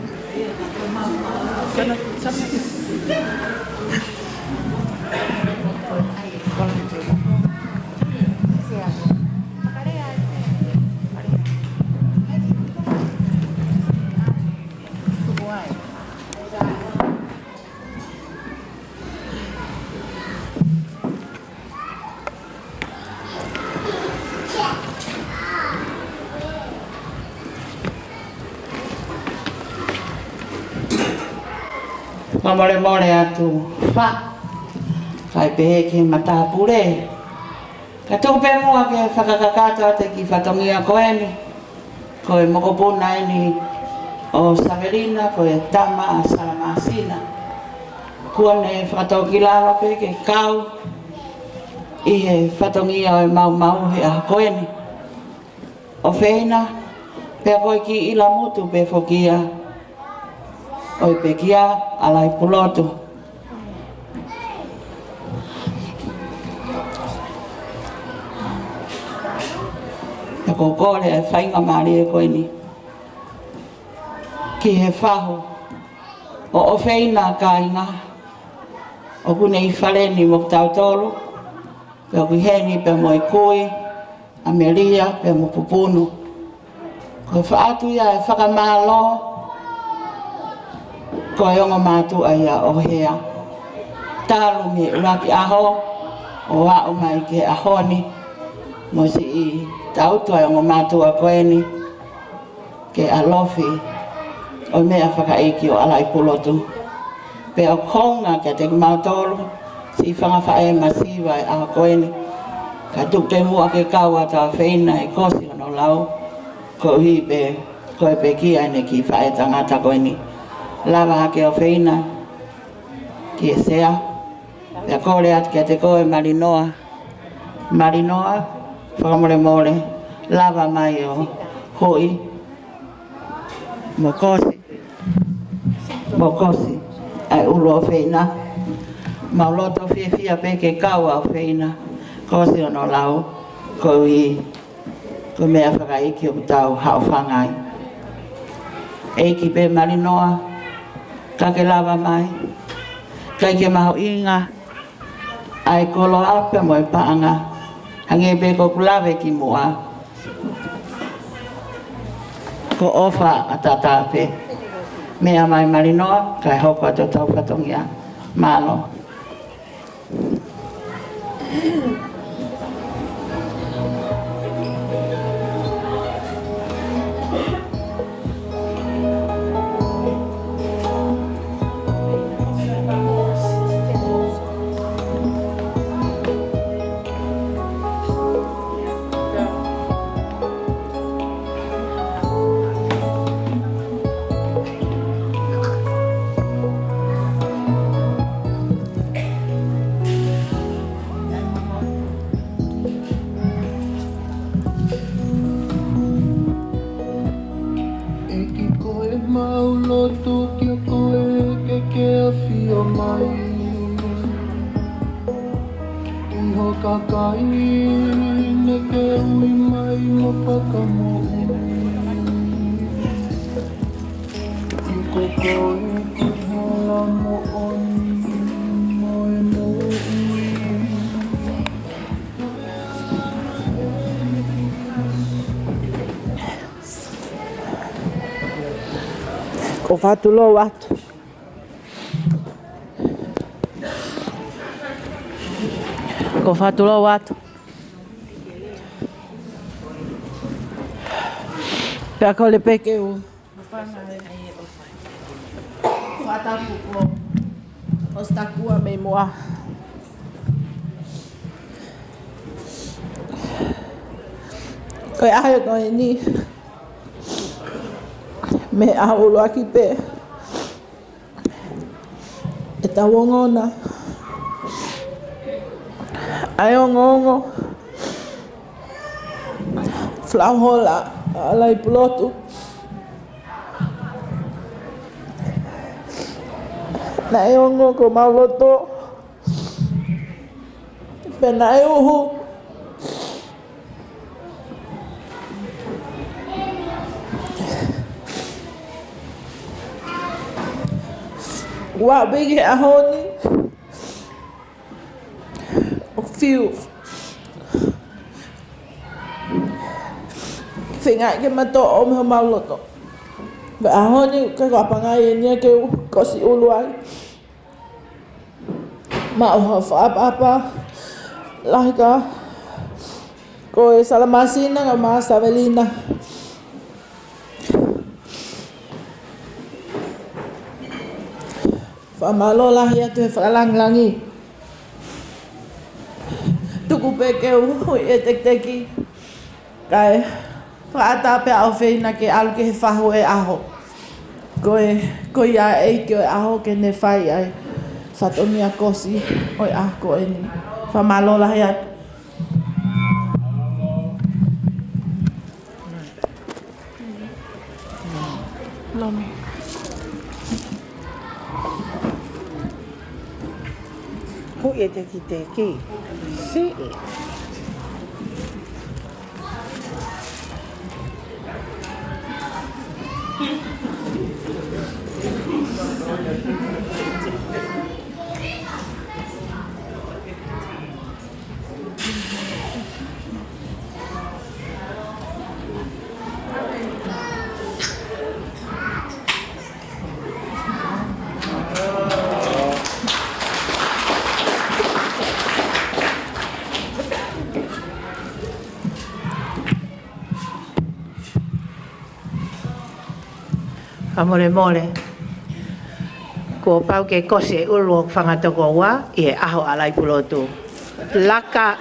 Fakamolemole atu, fa. Fai pehē ki he matāpule. Ka tuku pē muʻa ke fakakakato atu e kiʻi fatongia ko eni. Ko e mokopuna eni ʻo Savelina, ko e tama ʻa Salamasina. Kuo ne fakatōkilalo pē ke kau ʻi he fatongia ʻo e maumau he ʻaho ko eni. ʻOfeina, pea ko e kiʻi ʻilamutu pē foki ia ʻo e pekia ʻa Laipulotu. Pea ʻoku ou kole e faingamālie ko eni ki he fahu ʻo ʻOfeina, kāinga, ʻoku ne ʻi fale ni mo kitautolu, pea ʻoku ʻi heni pea mo e kui, ʻa Melia pea mo Pupunu. Ko e faʻa atu ia e fakamālō, ko e ongo mātuʻa ia ʻo Hea. Talu mei he ʻuluaki ʻaho ʻo aʻu mai ki he ʻaho ni, mo siʻi tautua e ongo mātuʻa ko eni ke ʻalofi ʻo e meʻafakaʻeiki ʻo ʻAlaipulotu. Pea ʻoku hounga kiate kimautolu siʻi fanga faʻē masiva e ʻaho ko eni. Ka tuku pē muʻa ke kau atu ʻa ʻOfeina ʻi he kosi hono lau, koeʻuhi pē ko e pekia ʻene kiʻi faʻē tangata ko eni. Lava hake ʻOfeina ki he sea. Pea kole atu kiate koe Malinoa. Malinoa, fakamolemole, lava mai ʻo huʻi mo kosi, mo kosi ʻa e ʻulu ʻo ʻOfeina. Mau loto fiefia pē ke kau ʻa ʻOfeina, kosi hono lau, koeʻuhi ko e meʻafakaʻeiki ʻoku tau haʻofanga ai. ʻEiki pē Malinoa, ka ke lava mai, ʻikai ke mahuʻinga ʻa e koloa pea mo e paʻanga, hangē pē ko ʻeku lave kimuʻa, ko e ʻofa ʻataʻatā pē. Meʻa mai Malinoa, kae hoko atu ʻetau fatongia. Mālō. ʻEiki, ko e mau lotu kia koe ke ke ʻafio mai ʻi ho kakai, ne ke ui mai mo fakamoʻui. ʻI ko koe ko e hala moʻoni mo e moʻui. ʻOku ou fakatulou atu. ʻOku ou fakatulou atu. Pea kole pē ke u fakatapu ko ʻOstakua mei muʻa. Ko e ʻaho ko eni, mei he ʻaho ʻuluaki pē, ʻetau ongona ʻa e ongoongo flau hola ʻa ʻAlaipulotu. Naʻe ongo ko homau loto. Pea naʻe uhu. Ua pē ki he ʻaho ni. ʻO fiu. Feinga ke ma toʻo mei homau loto. Pea ʻaho ni, ka ko e ʻapangai eni ia ke u kosi ʻulu ai. Maʻu ha fakaʻapaʻapa lahi ka ko e Salamasina ka mo Savelina. Fakamālō lahi atu he fakalāngilangi. Tuku pē ke u hui e tekiteki. Kae fakaʻatā pē ʻa ʻofeina ke ʻalu ki he fahu e ʻaho. Ko e, ko ia ʻEiki ʻo e ʻaho ke ne fai ai fatongia kosi ʻo e ʻaho ko eni. Fakamālō lahi atu. Lomi. Hui e tekiteki. Siʻi. Fakamolemole. Kuo pau ke kosi e ʻulu ʻo e fanga tokoua ʻi he ʻaho ʻa Laipulotu. Laka.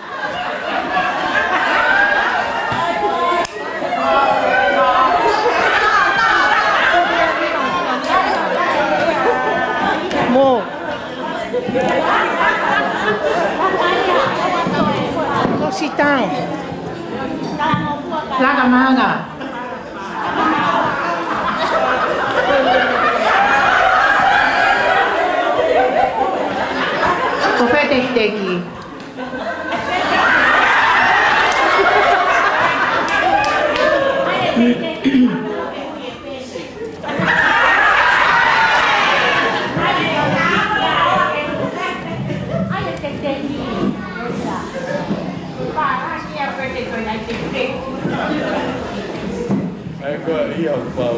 Mo. Kosi tau. Laka manga. Ko fē tekiteki? ʻAi, ko ia ia ʻoku pau.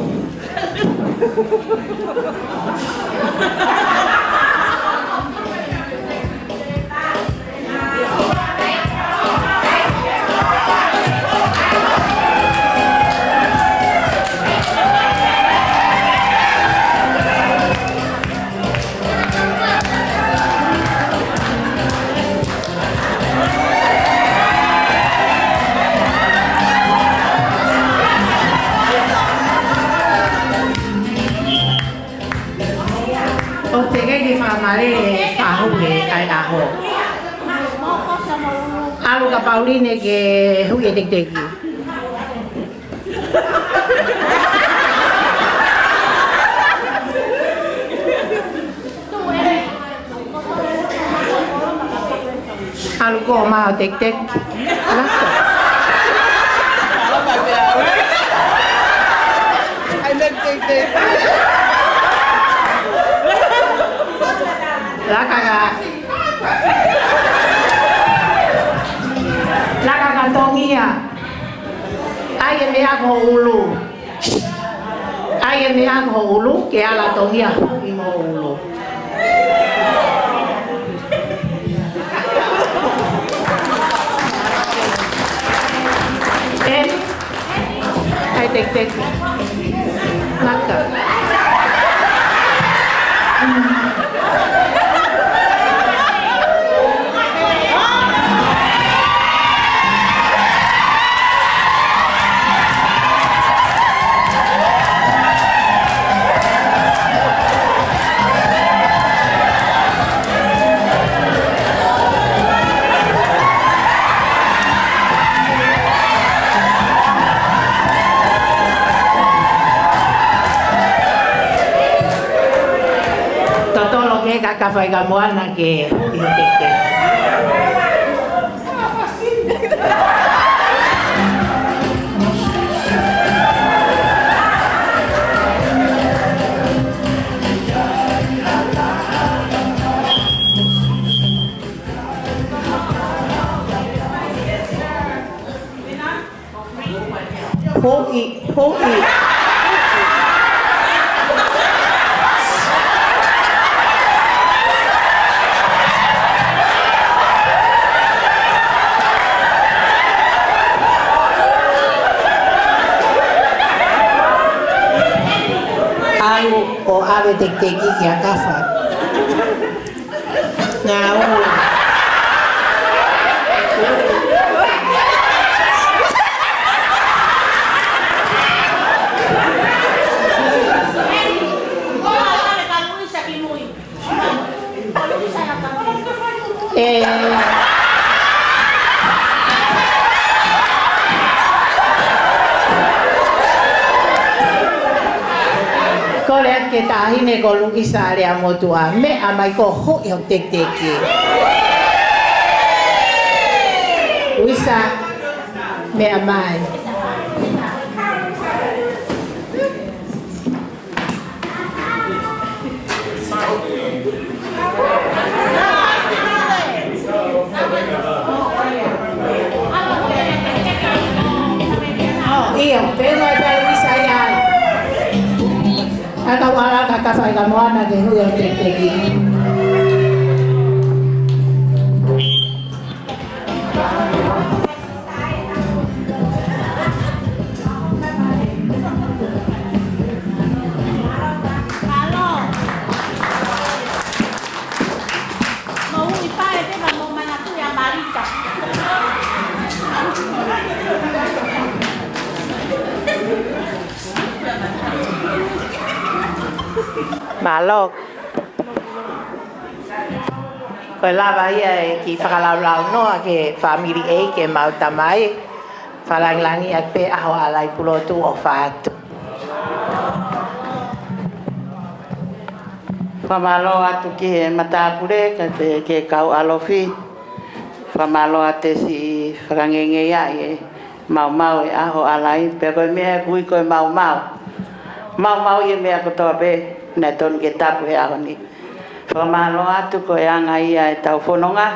ʻO teʻeki ke fakamālele e fahu he ʻaho. ʻAlu kia Pauline ke hui e tekiteki. ʻAlu koe mo e tekiteki. Laka. Laka ka. Laka ka Tongia. ʻAi e meʻa ko e ʻulu. ʻAi e meʻa ko e ʻulu, ke ala Tongia hoki mo e ʻulu. ʻEni, ʻai tekiteki. Laka. Ka fai ka moana ke huʻi ho teke. Huʻi, huʻi. ʻAlu ʻo ʻave tekiteki kia Kafa. Ngāue. ʻE. Kole atu ki he taʻahine ko Luisa Leamotuʻa, meʻa mai ko hoʻi ho tekiteki. Luisa, meʻa mai. ʻIo, pea mo e pea Luisa ia. ʻA ka ʻalu ʻa Kafa ʻi ka moana ke huʻi ho tekiteki. Mālō. Ko e lava ia e kiʻi fakalaulaunoa ki he fāmili ʻeiki ʻemau tamai. Fakalāngilangiʻi atu pē ʻa e ʻaho ʻa Laipulotu ʻofa atu. Fakamālō atu ki he matāpule, kae pehē ki he kau ʻalofi. Fakamālō atu e siʻi fakangeingeia ʻi he maumau e ʻaho ʻa Lai, pea ko e meʻa ʻoku ui ko e maumau. Maumau ʻi he meʻa kotoa pē, naʻe tonu ke tapu he ʻaho ni. Fakamālō atu ko e anga ia ʻetau fononga.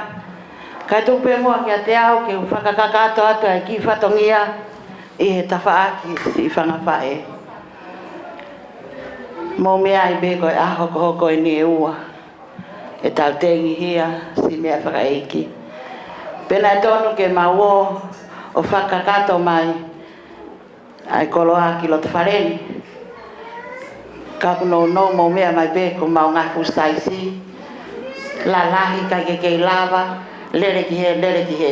Kae tuku pē muʻa kiate au ke u fakakakato atu ʻa e kiʻi fatongia ʻi he tafaʻaki siʻi fanga faʻē. Mou meaʻi pē ko e ʻaho hokohoko eni ʻe ua. ʻEtau tengihia siʻi meʻa fakaʻeiki. Pea naʻe tonu ke mau ō ʻo fakakakato mai ʻa e koloa ki loto fale ni. Ka ʻoku nounou mou meʻa mai pē ko homau ngaahi fuʻu saisi, lalahi kae kei lava, lele ki hē, lele ki hē.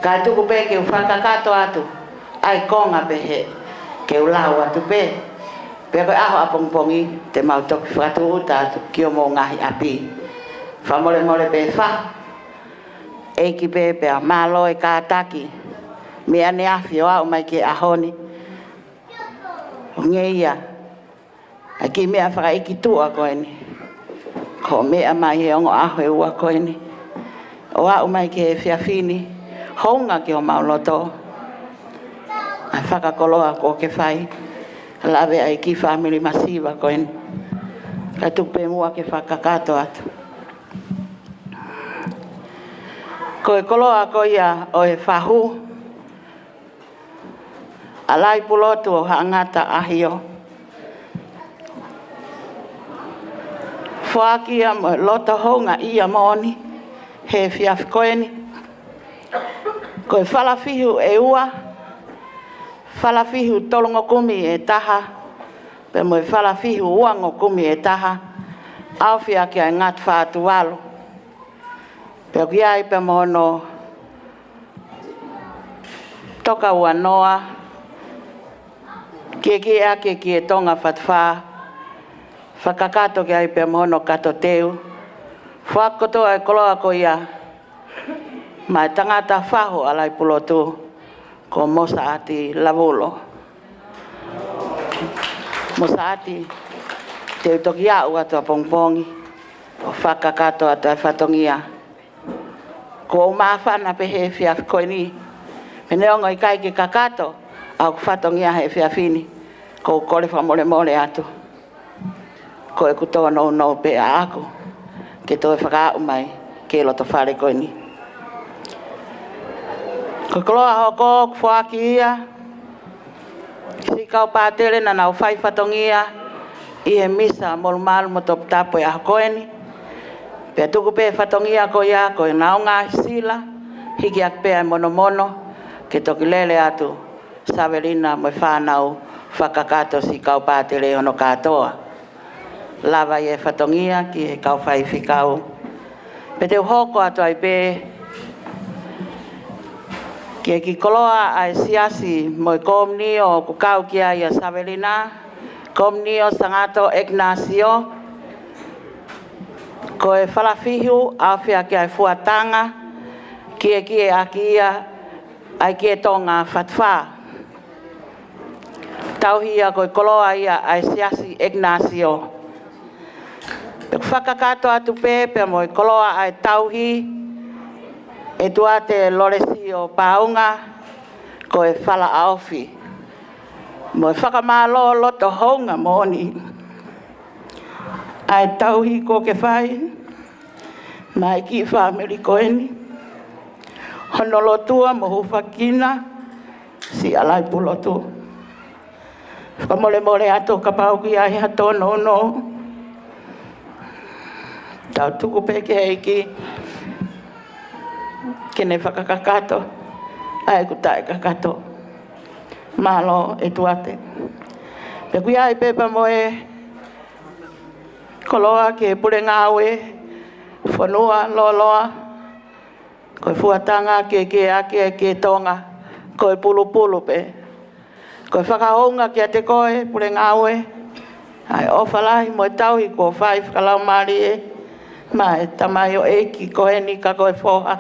Kae tuku pē ke u fakakakato atu ʻa e konga pehē, ke u lau atu pē. Pea ko e ʻaho ʻapongipongi te mau toki fakatūʻuta atu ki homou ngaahi ʻapi. Fakamolemole pē fa. ʻEiki pē pea mālō e kātaki mei ʻaneafi ʻo aʻu mai ki he ʻaho ni. ʻO ngeia ʻa e kiʻi meʻa fakaʻeiki tuʻa ko eni. Ko e meʻa mai he ongo ʻaho ʻe ua ko eni ʻo aʻu mai ki he efiafi ni, hounga ki homau loto ʻa e fakakoloa kuo ke fai. Lave ʻa e kiʻi fāmili masiva ko eni. Kae tuku pē muʻa ke fakakakato atu. Ko e koloa ko ia ʻo e fahu ʻa Laipulotu ʻo Haʻangata ʻAhio. Foaki ia mo e loto houngaʻia moʻoni he efiafi ko eni. Ko e falafihu ʻe ua, falafihu tolungo kumi ʻe taha, pea mo e falafihu uango kumi ʻe taha, ʻaofia ki ai Ngata Fā Tuvalu. Pea ʻoku ʻi ai pea mo hono toka ua noa, kiekie ake ki he Tonga Fā Tuvalu, fakakakato ki ai pea mo hono kato teu. Foaki kotoa e koloa ko ia maʻa e tangata fahu ʻa Laipulotu, ko Mosaʻati Lavulo. Mosaʻati, te u toki aʻu atu ʻapongipongi. ʻo fakakakato atu ʻa e fatongia. Kuo u māfana pē he efiafi ko eni, pea neongo ʻikai ke kakato ʻa hoku fatongia he efiafi ni, ʻoku ou kole fakamolemole atu. Ko ʻeku tōnounou pē ʻaʻaku ke toe fakaaʻu mai ki he loto fale ko eni. Ko e koloa hoko ʻoku foaki ia ki he siʻi kau pātele naʻa nau fai fatongia ʻi he misa molumalu mo toputapu ʻo e ʻaho ko eni. Pea tuku pē fatongia ko ia ko e naunga sila, hiki ʻaki pē ʻa e monomono, ke toki lele atu Savelina mo e fānau fakakakato siʻi kau pātele hono kātoa. Lava ia e fatongia ki he kau faifekau. Pea te u hoko atu ai pē ki he kiʻi koloa ʻa e siasi mo e komiunio ʻoku kau ki ai ʻa Savelina, Komiunio Sangato ʻIkināsio. Ko e falafihu ʻaofia ki ai e fuatanga, kiekie ʻaki ia ʻa e kie Tonga Fatufā. Tauhi ia ko e koloa ia ʻa e siasi ʻIkināsio. Pea ʻoku fakakakato atu pē pea mo e koloa ʻa e tauhi ʻe Tuate Lolesio Paunga, ko e fala ʻaofi. Mo e fakamālō loto hounga moʻoni ʻa e tauhi kuo ke fai maʻa e kiʻi fāmili ko eni, hono lotua mo hūfakina siʻi ʻAlaipulotu. Fakamolemole atu kapau ʻoku ʻi ai ha tōnounou, tau tuku pē ki he ʻEiki ke ne fakakakato ʻa ʻeku taʻekakato. Mālō ʻe Tuate. Pea ʻoku ʻi ai pē pea mo e koloa ki he pule ngāue fonua loloa. Ko e fuatanga kiekie ʻaki e kie Tonga, ko e pulupulu pē. Ko e fakahounga kiate koe pule ngāue ʻa e ʻofa lahi mo e tauhi kuo fai fakalaumālie maʻa e tamaioʻeiki ko eni ka ko e foha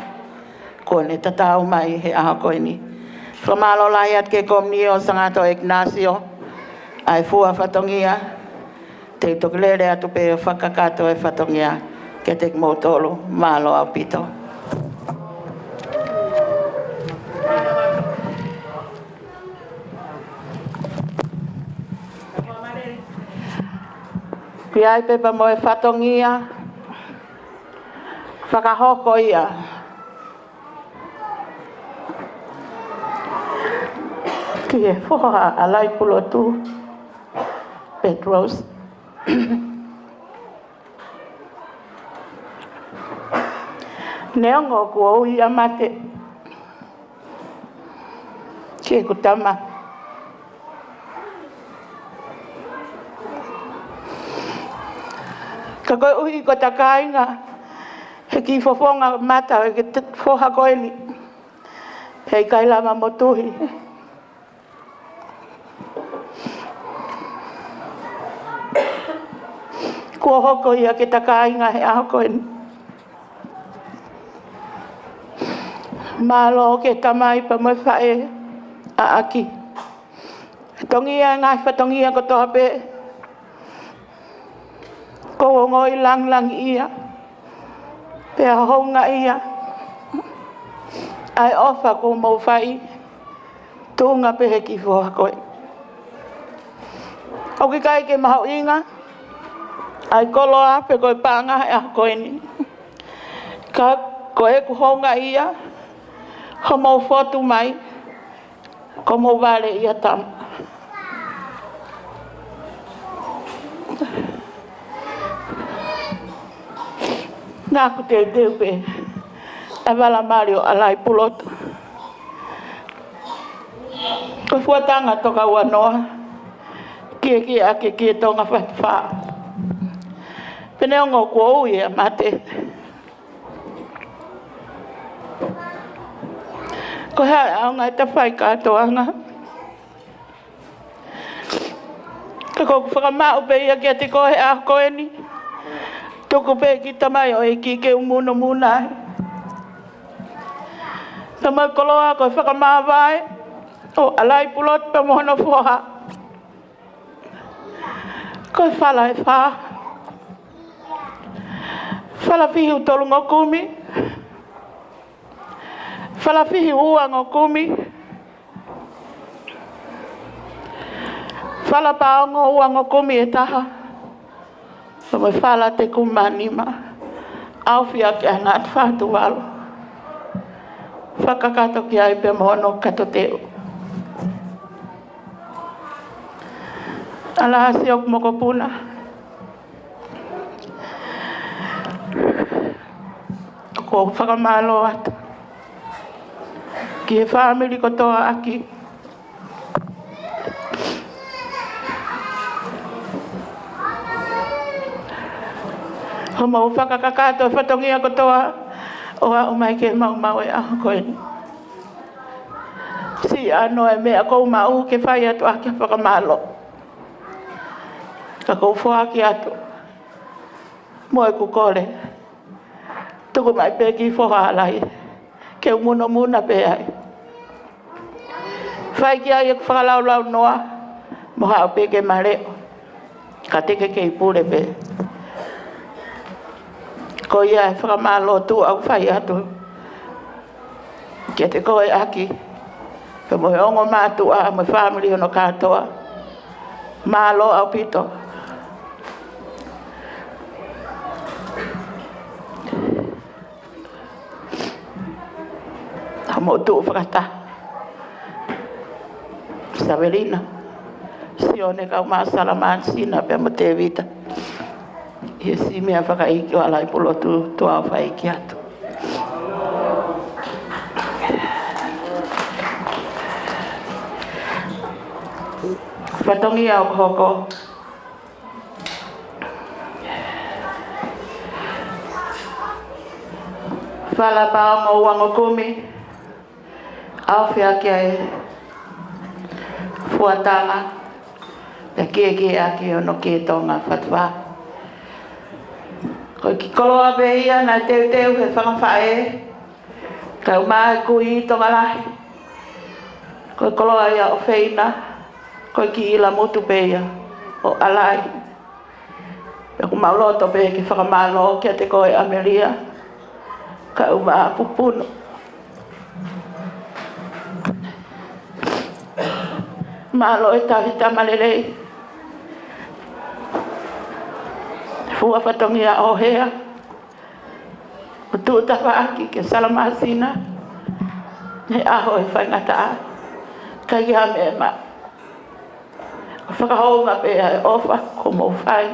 kuo ne tatau mai he ʻaho ko eni. Fakamālō lahi atu ki he komiunio Sangato ʻIkināsio ʻa e fua fatongia. Te u toki lele atu pē ʻo fakakakato e fatongia kiate kimoutolu. Mālō ʻaupito. ʻOku ʻi ai pē pea mo e fatongia fakahoko ia ki he foha ʻa ʻAlaipulotu, Petrose. Neongo kuo ui ʻa Mate ki heʻeku tama, ka koeʻuhi ko ʻeta kāinga he kiʻi fofonga mata ʻo e kiʻi foha ko eni, heʻikai lava motuhi. Kuo hoko ia ke ta kāinga he ʻaho ko eni. Mālō ki he tamai pea mo e faʻē ʻaʻaki. Tongia e ngaahi fatongia kotoa pē. ʻOku ou ongoʻi langilangiʻia pea houngaʻia ʻa e ʻofa kuo mou fai tuʻunga pē he kiʻi foha ko ē. ʻOku ʻikai ke mahuʻinga ʻa e koloa pe ko e paʻanga he ʻaho ko eni, ka ko ʻeku houngaʻia hoʻomou fotu mai ko homou vale ia tama. Naʻa ku teuteu pē ʻa e vala mali ʻo ʻAlaipulotu. Ko e fuatanga toka ua noa, kiekie ʻaki e kie Tonga Fatufā. Pea neongo kuo ui ʻa Mate, ko e hā e ʻaonga ʻeta fai kātoanga? Ka ʻoku ou fakamaʻu pē ia kiate koe he ʻaho ko eni. Tuku pē ki he tamaioʻeiki ke u munomuna ai. Tama koloa ko e fakamāvae ʻo ʻAlaipulotu pea mo hono foha. Ko e fala ʻe fā. Falafihi ʻe tolu ongo kumi. Falafihi ʻe ua ongo kumi. Falapaongo ʻe ua ongo kumi ʻe taha. Pea mo e fala ʻe kumi mā nima. ʻAofia ki ai Ngāti Fatuvalu. Fakakakato ki ai pea mo hono kato teu. ʻAlā, siʻoku mokopuna, ʻoku ou fakamālō atu ki he fāmili kotoa ʻaki hoʻomou fakakakato e fatongia kotoa ʻo aʻu mai ki he maumau ʻo e ʻaho ko eni. Siʻi ʻano e meʻa ʻoku ou maʻu ke fai atu ʻaki ha fakamālō. Ka ʻoku ou foaki atu mo ʻeku kole, tuku mai pē ki he foha ʻa Lahi ke u munomuna pē ai. Fai ki ai ʻeku fakalaulaunoa mo haʻu pē ke ma leʻo, ka te ke kei pule pē. Ko ia e fakamālō tuʻa ʻoku ou fai atu kiate koe ʻaki, pea mo e ongo mātuʻa mo e fāmili hono kātoa. Mālō ʻaupito. Hoʻomou tuʻu fakataha, Savelina, Sione, kau mai Salamāsina pea mo Tēvita, ʻi he siʻi meʻa fakaʻeiki ʻo ʻAlaipulotu, tuʻa ʻoku ou fai atu. Fatongia ʻoku hoko. Falapaongo ʻe ua ongo kumi. ʻAofia ki ai Fuataga, pea kiekieʻaki hono kei Tonga Fatuvalu. Ko e kiʻi koloa pē ia naʻe teuteu he fanga faʻē, kae ʻumaʻā e kui Tongalahi. Ko e koloa ia ʻo Feina, ko e kiʻi ʻila mutu pē ia ʻo ʻAlai. Pea ʻoku mau loto pē ke fakamālō kiate koe ʻAmelia, kae ʻumaʻā Pupunu. Mālō e tauhi tama lelei. Fua fatongia ʻo Hea, ʻo tuʻu tafaʻaki ki Salamāsina he ʻaho ʻo e faingataʻa. Ka ʻi ai ha meʻa, ʻoku fakahounga pē ʻa e ʻofa kuo mou fai.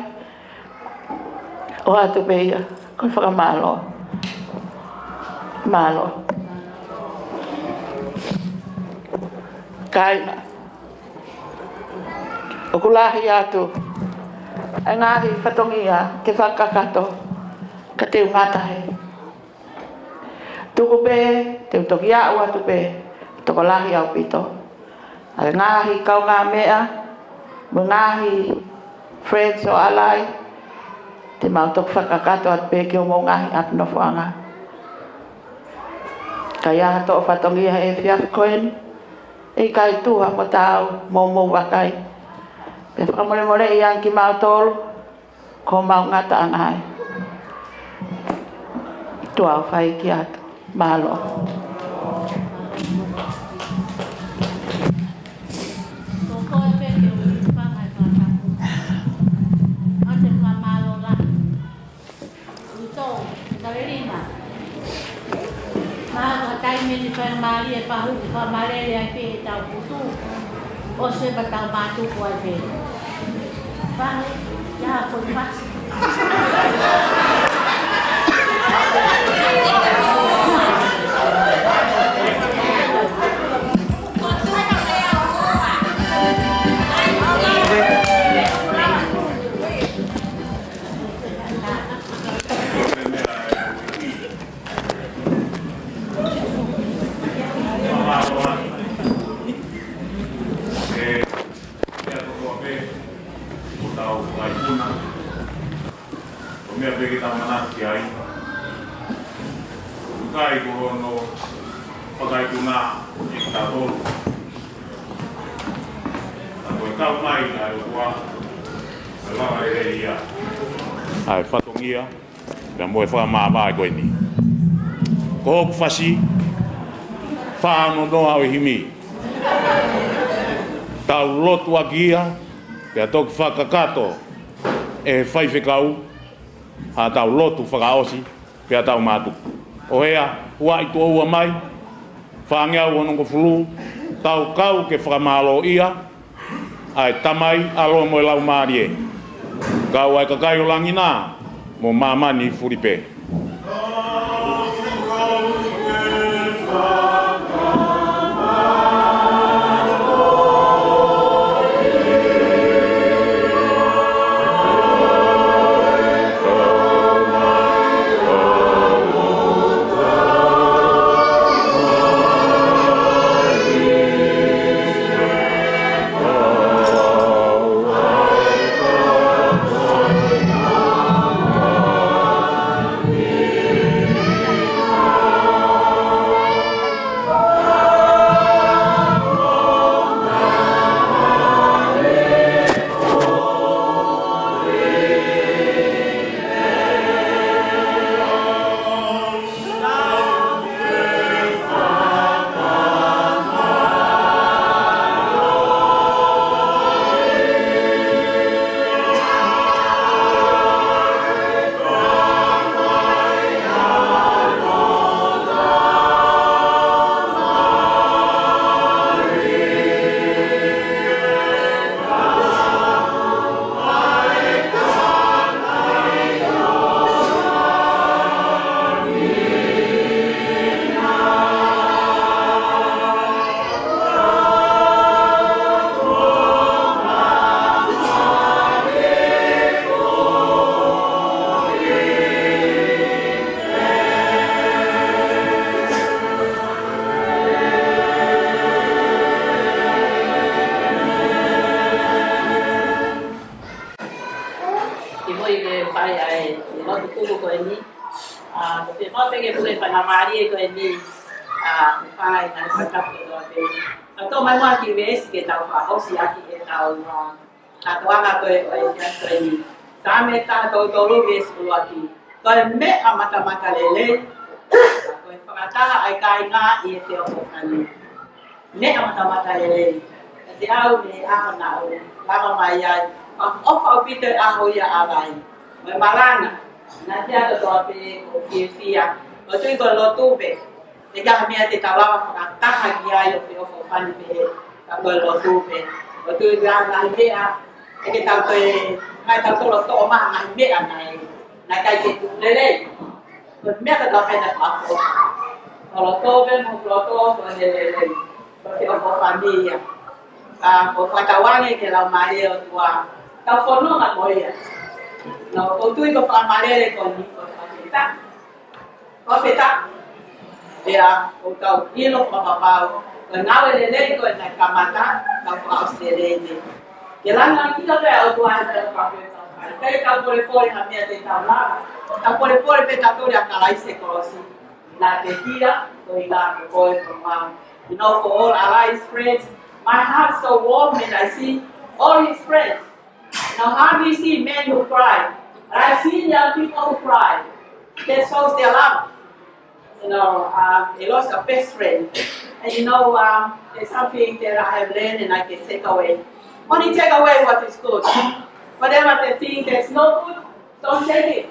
ʻOatu pē ia ko e fakamālō. Mālō. Kāinga, ʻoku lahi atu ʻa e ngaahi fatongia ke fakakakato, ka te u ngata hē. Tuku pē te u toki aʻu atu pē, tokolahi ʻaupito ʻa e ngaahi kaungāmeʻa mo e ngaahi friends ʻo ʻAlai, te mau toki fakakakato atu pē ki homou ngaahi ʻapi nofoʻanga. Ka ʻi ai ha toʻo fatongia he efiafi ko eni, ʻe ʻikai tuha mo taau mo mou vakai. Pea fakamolemoleʻi ange kimautolu ko homau ngataʻanga ia. Tuʻa ʻoku ou fai atu. Mālō. Ko koe pē ke u fanga e fakatapu. ʻOku ou fakamālō lahi. Uto, Savelina. Mālō, taimi ni faingamālie e pahu, fakamālele ai pē ʻetau putu. ʻOsi pē ʻetau mātuku ai pē. Pahu, ia ko e pasi. Ko e meʻa pē ke tau manatu ki ai. ʻOku ʻikai ko hono fakaikuna ʻe kitautolu. Ka ko e kau mai ʻa e ʻOtua, ko e lava lelei ia ʻa e fatongia. Pea mo e fakamāvae ko eni. Ko hoku fasi, fā noa noa ʻo e himi. Tau lotu ʻaki ia, pea toki fakakakato ʻe he faifekau, ʻa tau lotu fakaʻosi, pea tau mātuku. ʻOhea, ua i tuʻo ua mai, fāngeau onongofulu, tau kau ke fakamālōʻia ʻa e Tamai, ʻAlo mo e Laumālie. Kau ai kakai ʻo langi na, mo māmani fuli pē. Kimuʻa ke fai ʻa e lotu tuku ko eni. ʻA, ko e pē mau pē ke puke faingamālie ko eni. ʻA, fai ngaahi fakatapu kotoa pē. ʻA, tō mai muʻa ki he veesi ke tau fakaʻosi ʻaki ʻetau, ʻa, kātoanga ko ē ʻo e efiafi ko eni. Saame taha tolu tolu veesi ʻuluaki. Ko e meʻa matamatalelei, ko e fakataha ʻa e kāinga ʻi he feʻofoʻofani. Meʻa matamatalelei. Kiate au, meʻa naʻa ku lava mai ai, ʻoku ʻofa ʻaupito e ʻaho ia ʻa e ʻalai mo e malanga. Naʻe ʻikai ke u toe pē ʻo fiefia. ʻOku ou tui ko e lotu pē. He ko e meʻa te tau lava fakataha ki ai ʻo feʻofoʻofani pē, ka ko e lotu pē. ʻOku ou tui ko e ngaahi meʻa, ʻe ke tau toe, ngaahi tau tolo toʻo mai ngaahi meʻa naʻe, naʻe ʻikai ke tuʻu lelei. Ko e meʻa ke tau pehē naʻe fakaʻofoʻofa. Ko e lotu pē, mo e lotu, ko e lelei. Ko e feʻofoʻofani ia. Ka ko e fakatauange ki he Laumālie ʻo e ʻOtua, tau fononga mo ia. Naʻa ku tui ko e fakamālele ko eni, ko e fakafetaʻi. Fakafetaʻi. Pea ʻoku tau ʻilo fakapapau, ko e ngāue lelei ko ē naʻe kamata, tau fakaʻosi lelei ni. Ke langilangiʻia pē ʻa e ʻOtua he meʻa kotoa pē ʻoku tau fai. ʻIkai ke tau polepole ha meʻa te tau lava. Tau polepole pē tau toli ʻa Kalaisi he kolosi. Naʻa ke hia, ko e ʻilo ko koe ko au. You know, for all our lives, friends, my heart's so warm when I see all his friends. Now, hardly see men who cry, but I've seen young people who cry. That shows their love. You know, um, they lost a best friend. And you know, um, there's something that I have learned and I can take away. Only take away what is good. Whatever the thing that's no good, don't take it.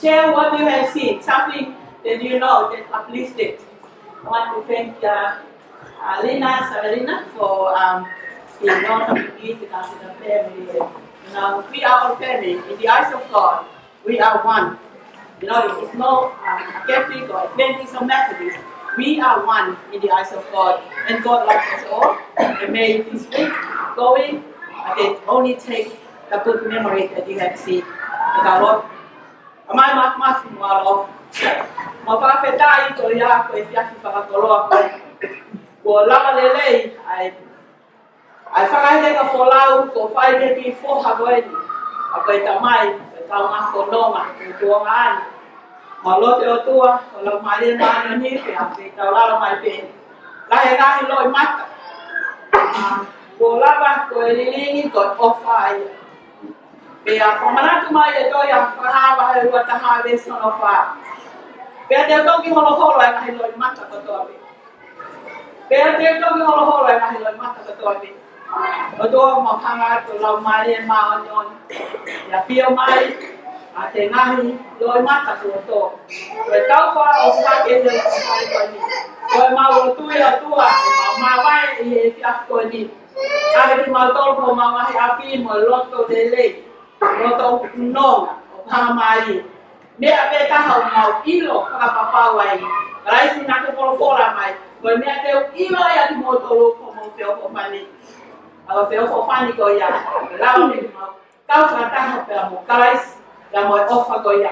Share what you have seen, something that you know that uplifted. I want to thank, uh, uh, Lina Savelina for, um, the welcoming me to come to the family. You know, we are all family. In the eyes of God, we are one. You know, if it's no, um, Catholic or Adventist or Methodist, we are one in the eyes of God. And God loves us all. And may this week going, uh, that only take the good memory that you have seen. Ka tau lotu. Tamai Māfimafi mo ʻaloʻofa. Mau fakafetaʻi ko ia ko e efiafi fakakoloa ko ē. Kuo lava lelei ʻa e, ʻa e fakaheka folau kuo fai ki he kiʻi foha ko eni. ʻA ko e tamai, ko e kaungā fononga, ko e tuongaʻane. Mau lotu ʻe ʻOtua, ko e Laumālie Māʻoniʻoni, pea ke tau lava mai pē. Lahi e ngaahi loʻimata. Kuo lava ko e lilingi, ko e ʻofa ia. Pea fakamanatu mai ʻe Tohi ʻa Fakahā vahe ua taha veesi hono fā: Pea te u toki holoholo ʻa e ngaahi loʻimata kotoa pē. Pea te u toki holoholo ʻa e ngaahi loʻimata kotoa pē. ʻOtua, mau hanga atu Laumālie Māʻoniʻoni, ʻo ʻafio mai ʻa e ngaahi loʻimata kuo tō. Ko e taufa ʻoku hake ʻi he loto fale ko eni. Ko ʻemau lotu, ʻOtua, ʻoku mau māvae ʻi he efiafi ko eni. ʻAve kimautolu ki homau ngaahi ʻapi mo e loto lelei, loto nonga, ʻoku hanga mai meʻa pē taha ʻoku mau ʻilo fakapapau ai, Kalaisi, naʻa ke folofola mai, ko e meʻa te u ʻilo ai ʻa kimoutolu ko homou feʻofoʻofani. ʻA e feʻofoʻofani ko ia, lava ke mau kau fakataha pea mo Kalaisi, pea mo e ʻofa ko ia.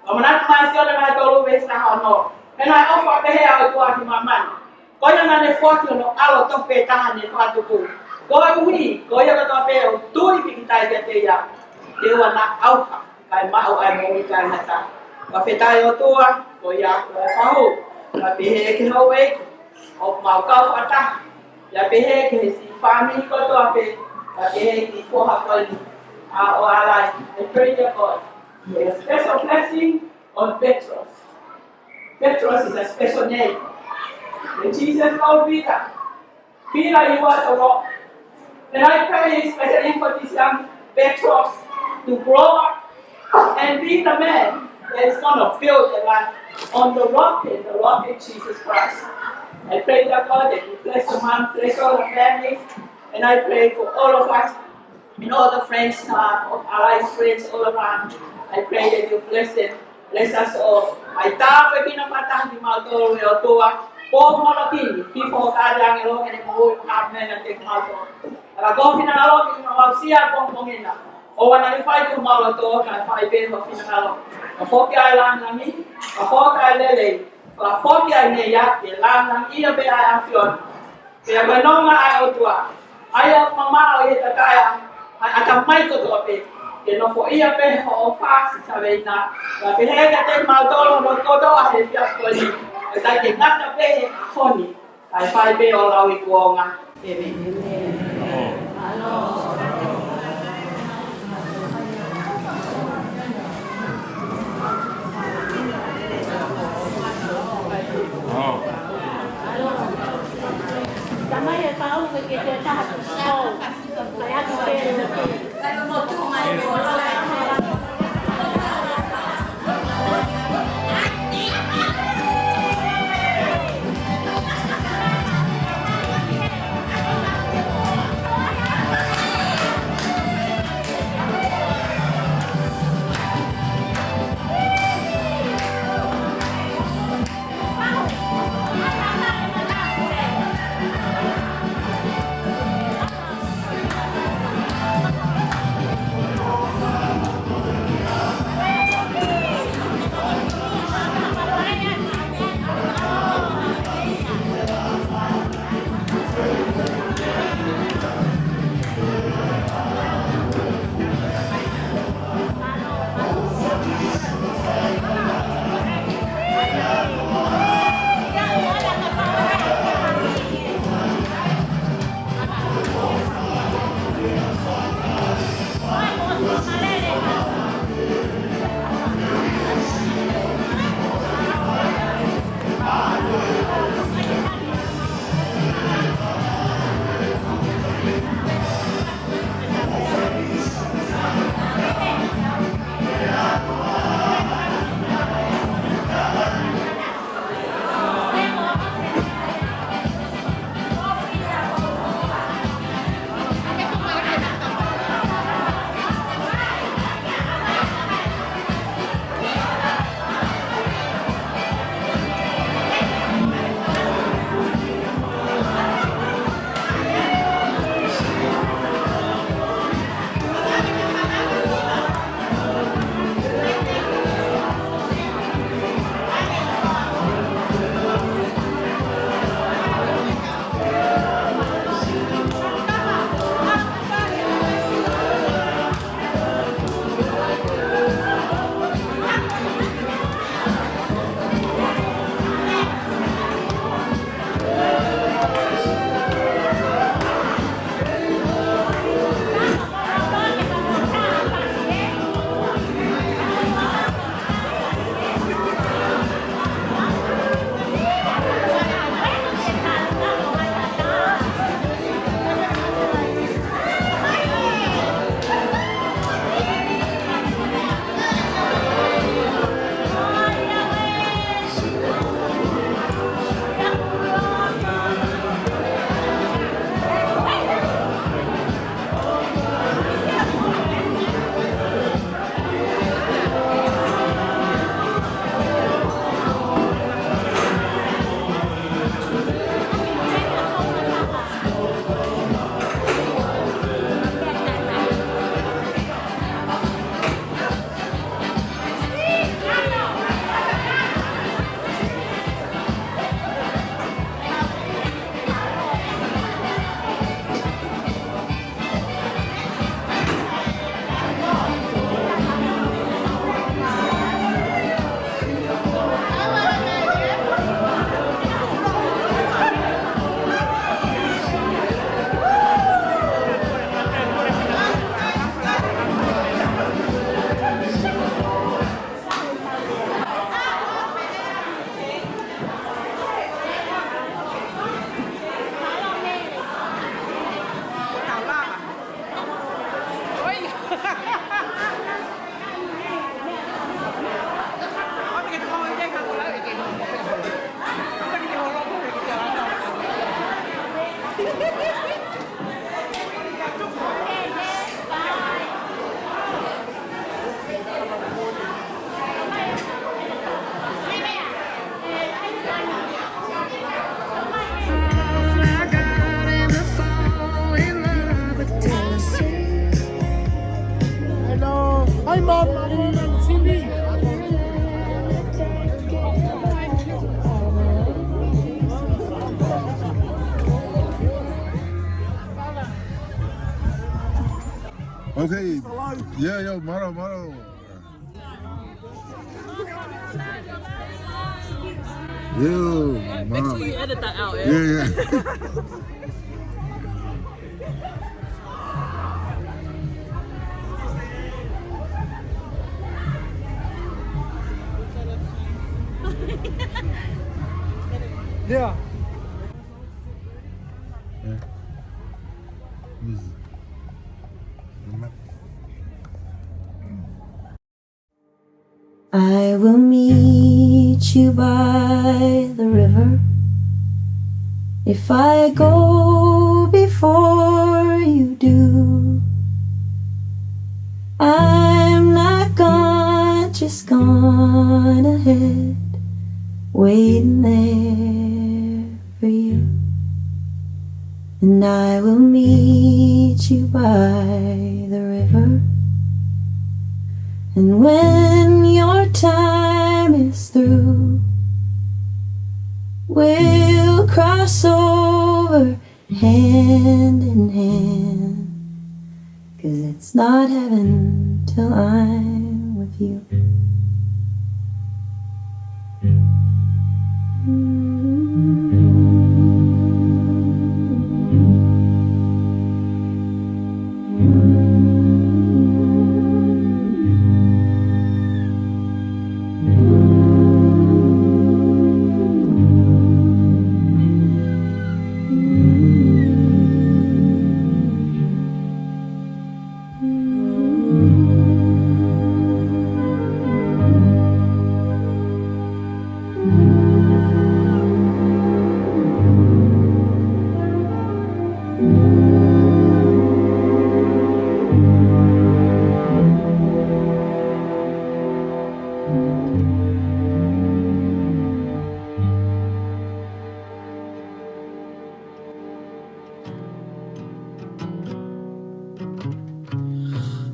Fakamanatu mai Sione vahe tolu veesi taha ono: He naʻe ʻofa pehē ʻa e ʻOtua ki māmani, ko ia naʻa ne foaki hono ʻAlo tofu pē taha ne fakatupu, koeʻuhi ko ia kotoa pē ʻoku tui pīkitai kiate ia te ua naʻa ʻauha, kae maʻu ʻa e moʻui taʻengata. Fakafetaʻi ʻOtua, ko ia ko e fahu, pea pehē ki he houʻeiki ʻoku mau kau fakataha, pea pehē ki he siʻi fāmili kotoa pē, pea pehē ki he foha ko eni ʻo ʻAlai. I pray, dear God, for a special blessing on Petros. Petros is a special name. When Jesus called Peter, "Peter, you are the rock." And I pray especially for this young Petros to grow up and be the man that is gonna build a life on the rock, and the rock is Jesus Christ. I pray, dear God, that you bless the mom, bless all the families, and I pray for all of us and all the friends, uh, of our friends all around. I pray that you bless them, bless us all. ʻA e tāpuekina fakataha kimautolu, ʻe ʻOtua, pō mo e ʻaho ni, hifo ho kāinga ʻāngelo ke ne moʻui ʻo haʻu mai kiate kimautolu. Ka ko ho finangalo ke mau aʻusia ʻa e pongipongi na, ʻoua naʻa ke fai ki homau loto, kae fai pē ho finangalo. Ka foki ʻa e lāngilangi, ka foki ʻa e lelei, ka foki ʻa e ngeia, ke lāngilangiʻia pē ʻa e ʻAfiona. Pea ko e nonga ʻa e ʻOtua, ʻa ia ʻoku mamaʻo ʻi he tatae ʻa e ʻatamai kotoa pē, ke nofoʻia pē hoʻo ʻofa, Sisitā Veina, pea pehē kiate kimautolu hono kotoa he efiafi ko eni, ʻo ʻikai ke ngata pē he ʻaho ni, kae fai pē ʻo lauikuonga. ʻĒmeni. Okay. Yeah, yo, mālō, mālō. Yo, mālō. Make sure you edit that out, eh? Yeah, yeah. Yeah. Yeah. This is I will meet you by the river if I go before you do. I'm not gone, just gone ahead, waiting there for you. And I will meet you by the river. And when your time is through, we'll cross over hand in hand. 'Cause it's not heaven till I'm with you.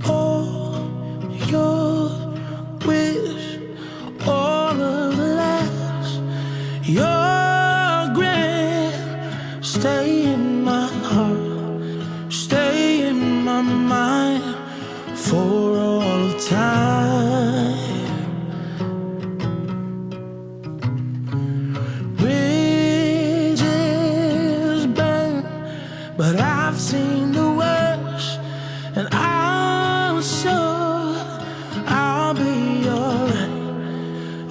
All your wish, all of the last, your grand, stay in my heart, stay in my mind for all of time. Bridges burn, but I've seen the worst, and I'm sure I'll be alright.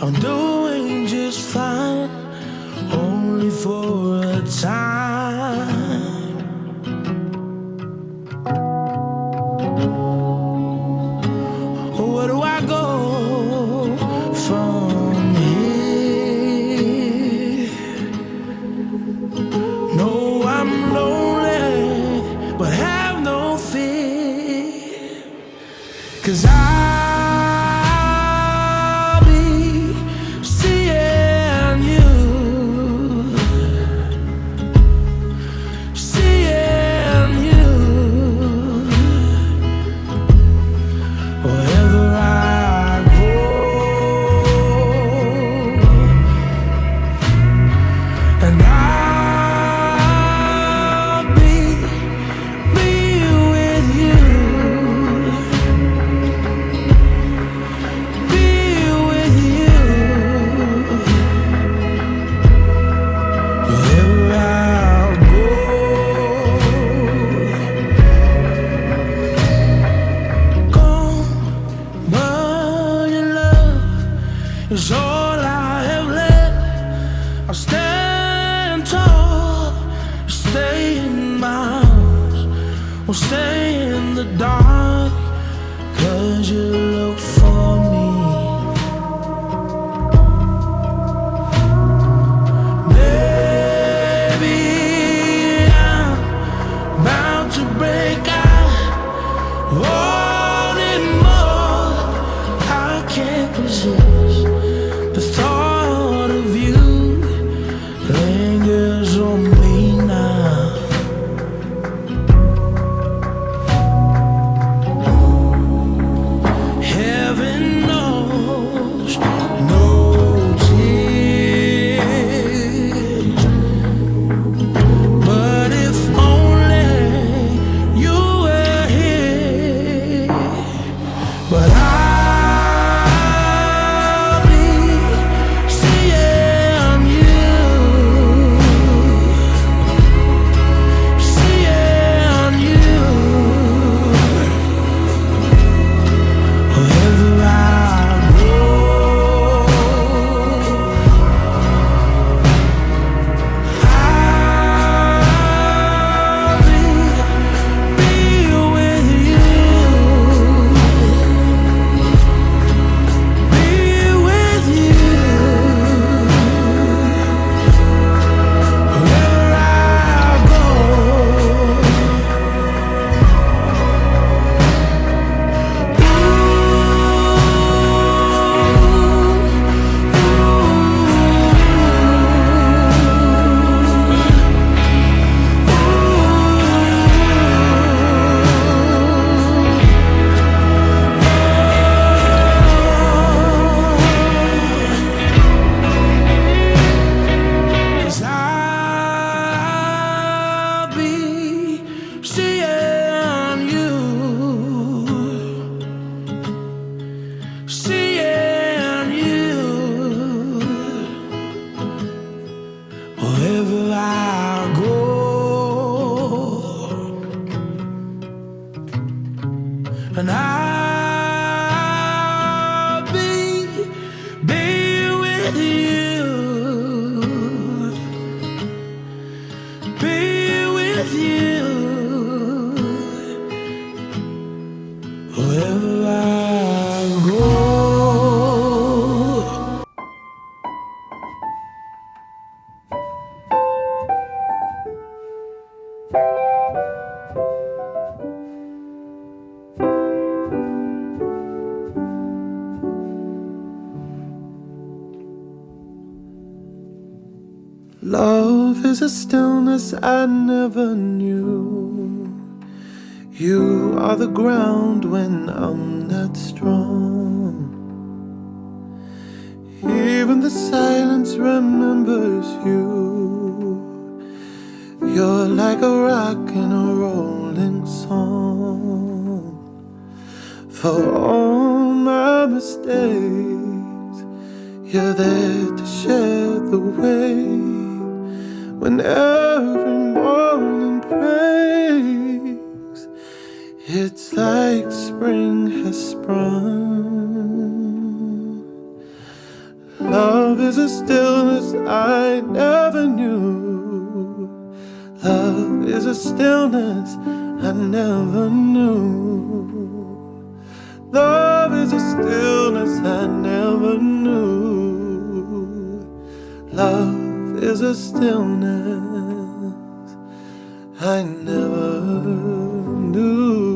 I'm doing just fine, only for a time. Where do I go from here? No, I'm lonely, but have no fear. 'Cause I'll be seeing you, seeing you wherever I go. And I'll be, be with you. Be with you wherever I go. Gone, but your love is all I have left. I'll stand tall, stay in my arms, won't stay in the dark. 'Cause you look for me. Baby, I'm about to break out. Wanting more, I can't resist. The thought of you lingers on me now. Heaven knows no tears, but if only you were here. And I'll be, be with you, be with you wherever I go. Love is a stillness I never knew. You are the ground when I'm not strong. Even the silence remembers you. You're like a rock in a rolling song. For all my mistakes, you're there to share the weight. When every morning breaks, it's like spring has sprung. Love is a stillness I never knew. Love is a stillness I never knew. Love is a stillness I never knew. Love is a stillness I never knew.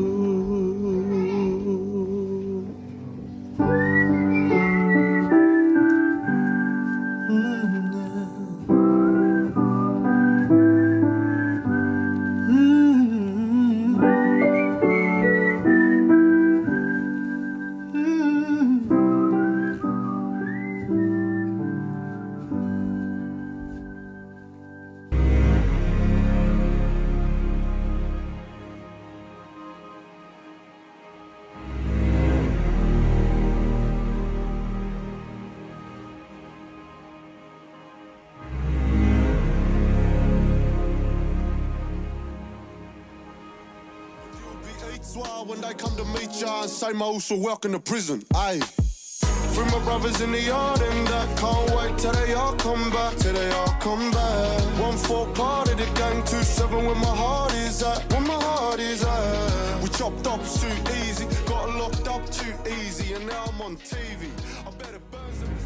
You'll be eight when they come to meet ya and say, "My also welcome to prison." Aye. Free my brothers in the yard and that can't wait till they all come back, till they all come back. One four part of the gang, two seven where my heart is at, where my heart is at. We chopped up too easy, got locked up too easy, and now I'm on T V. I better burn some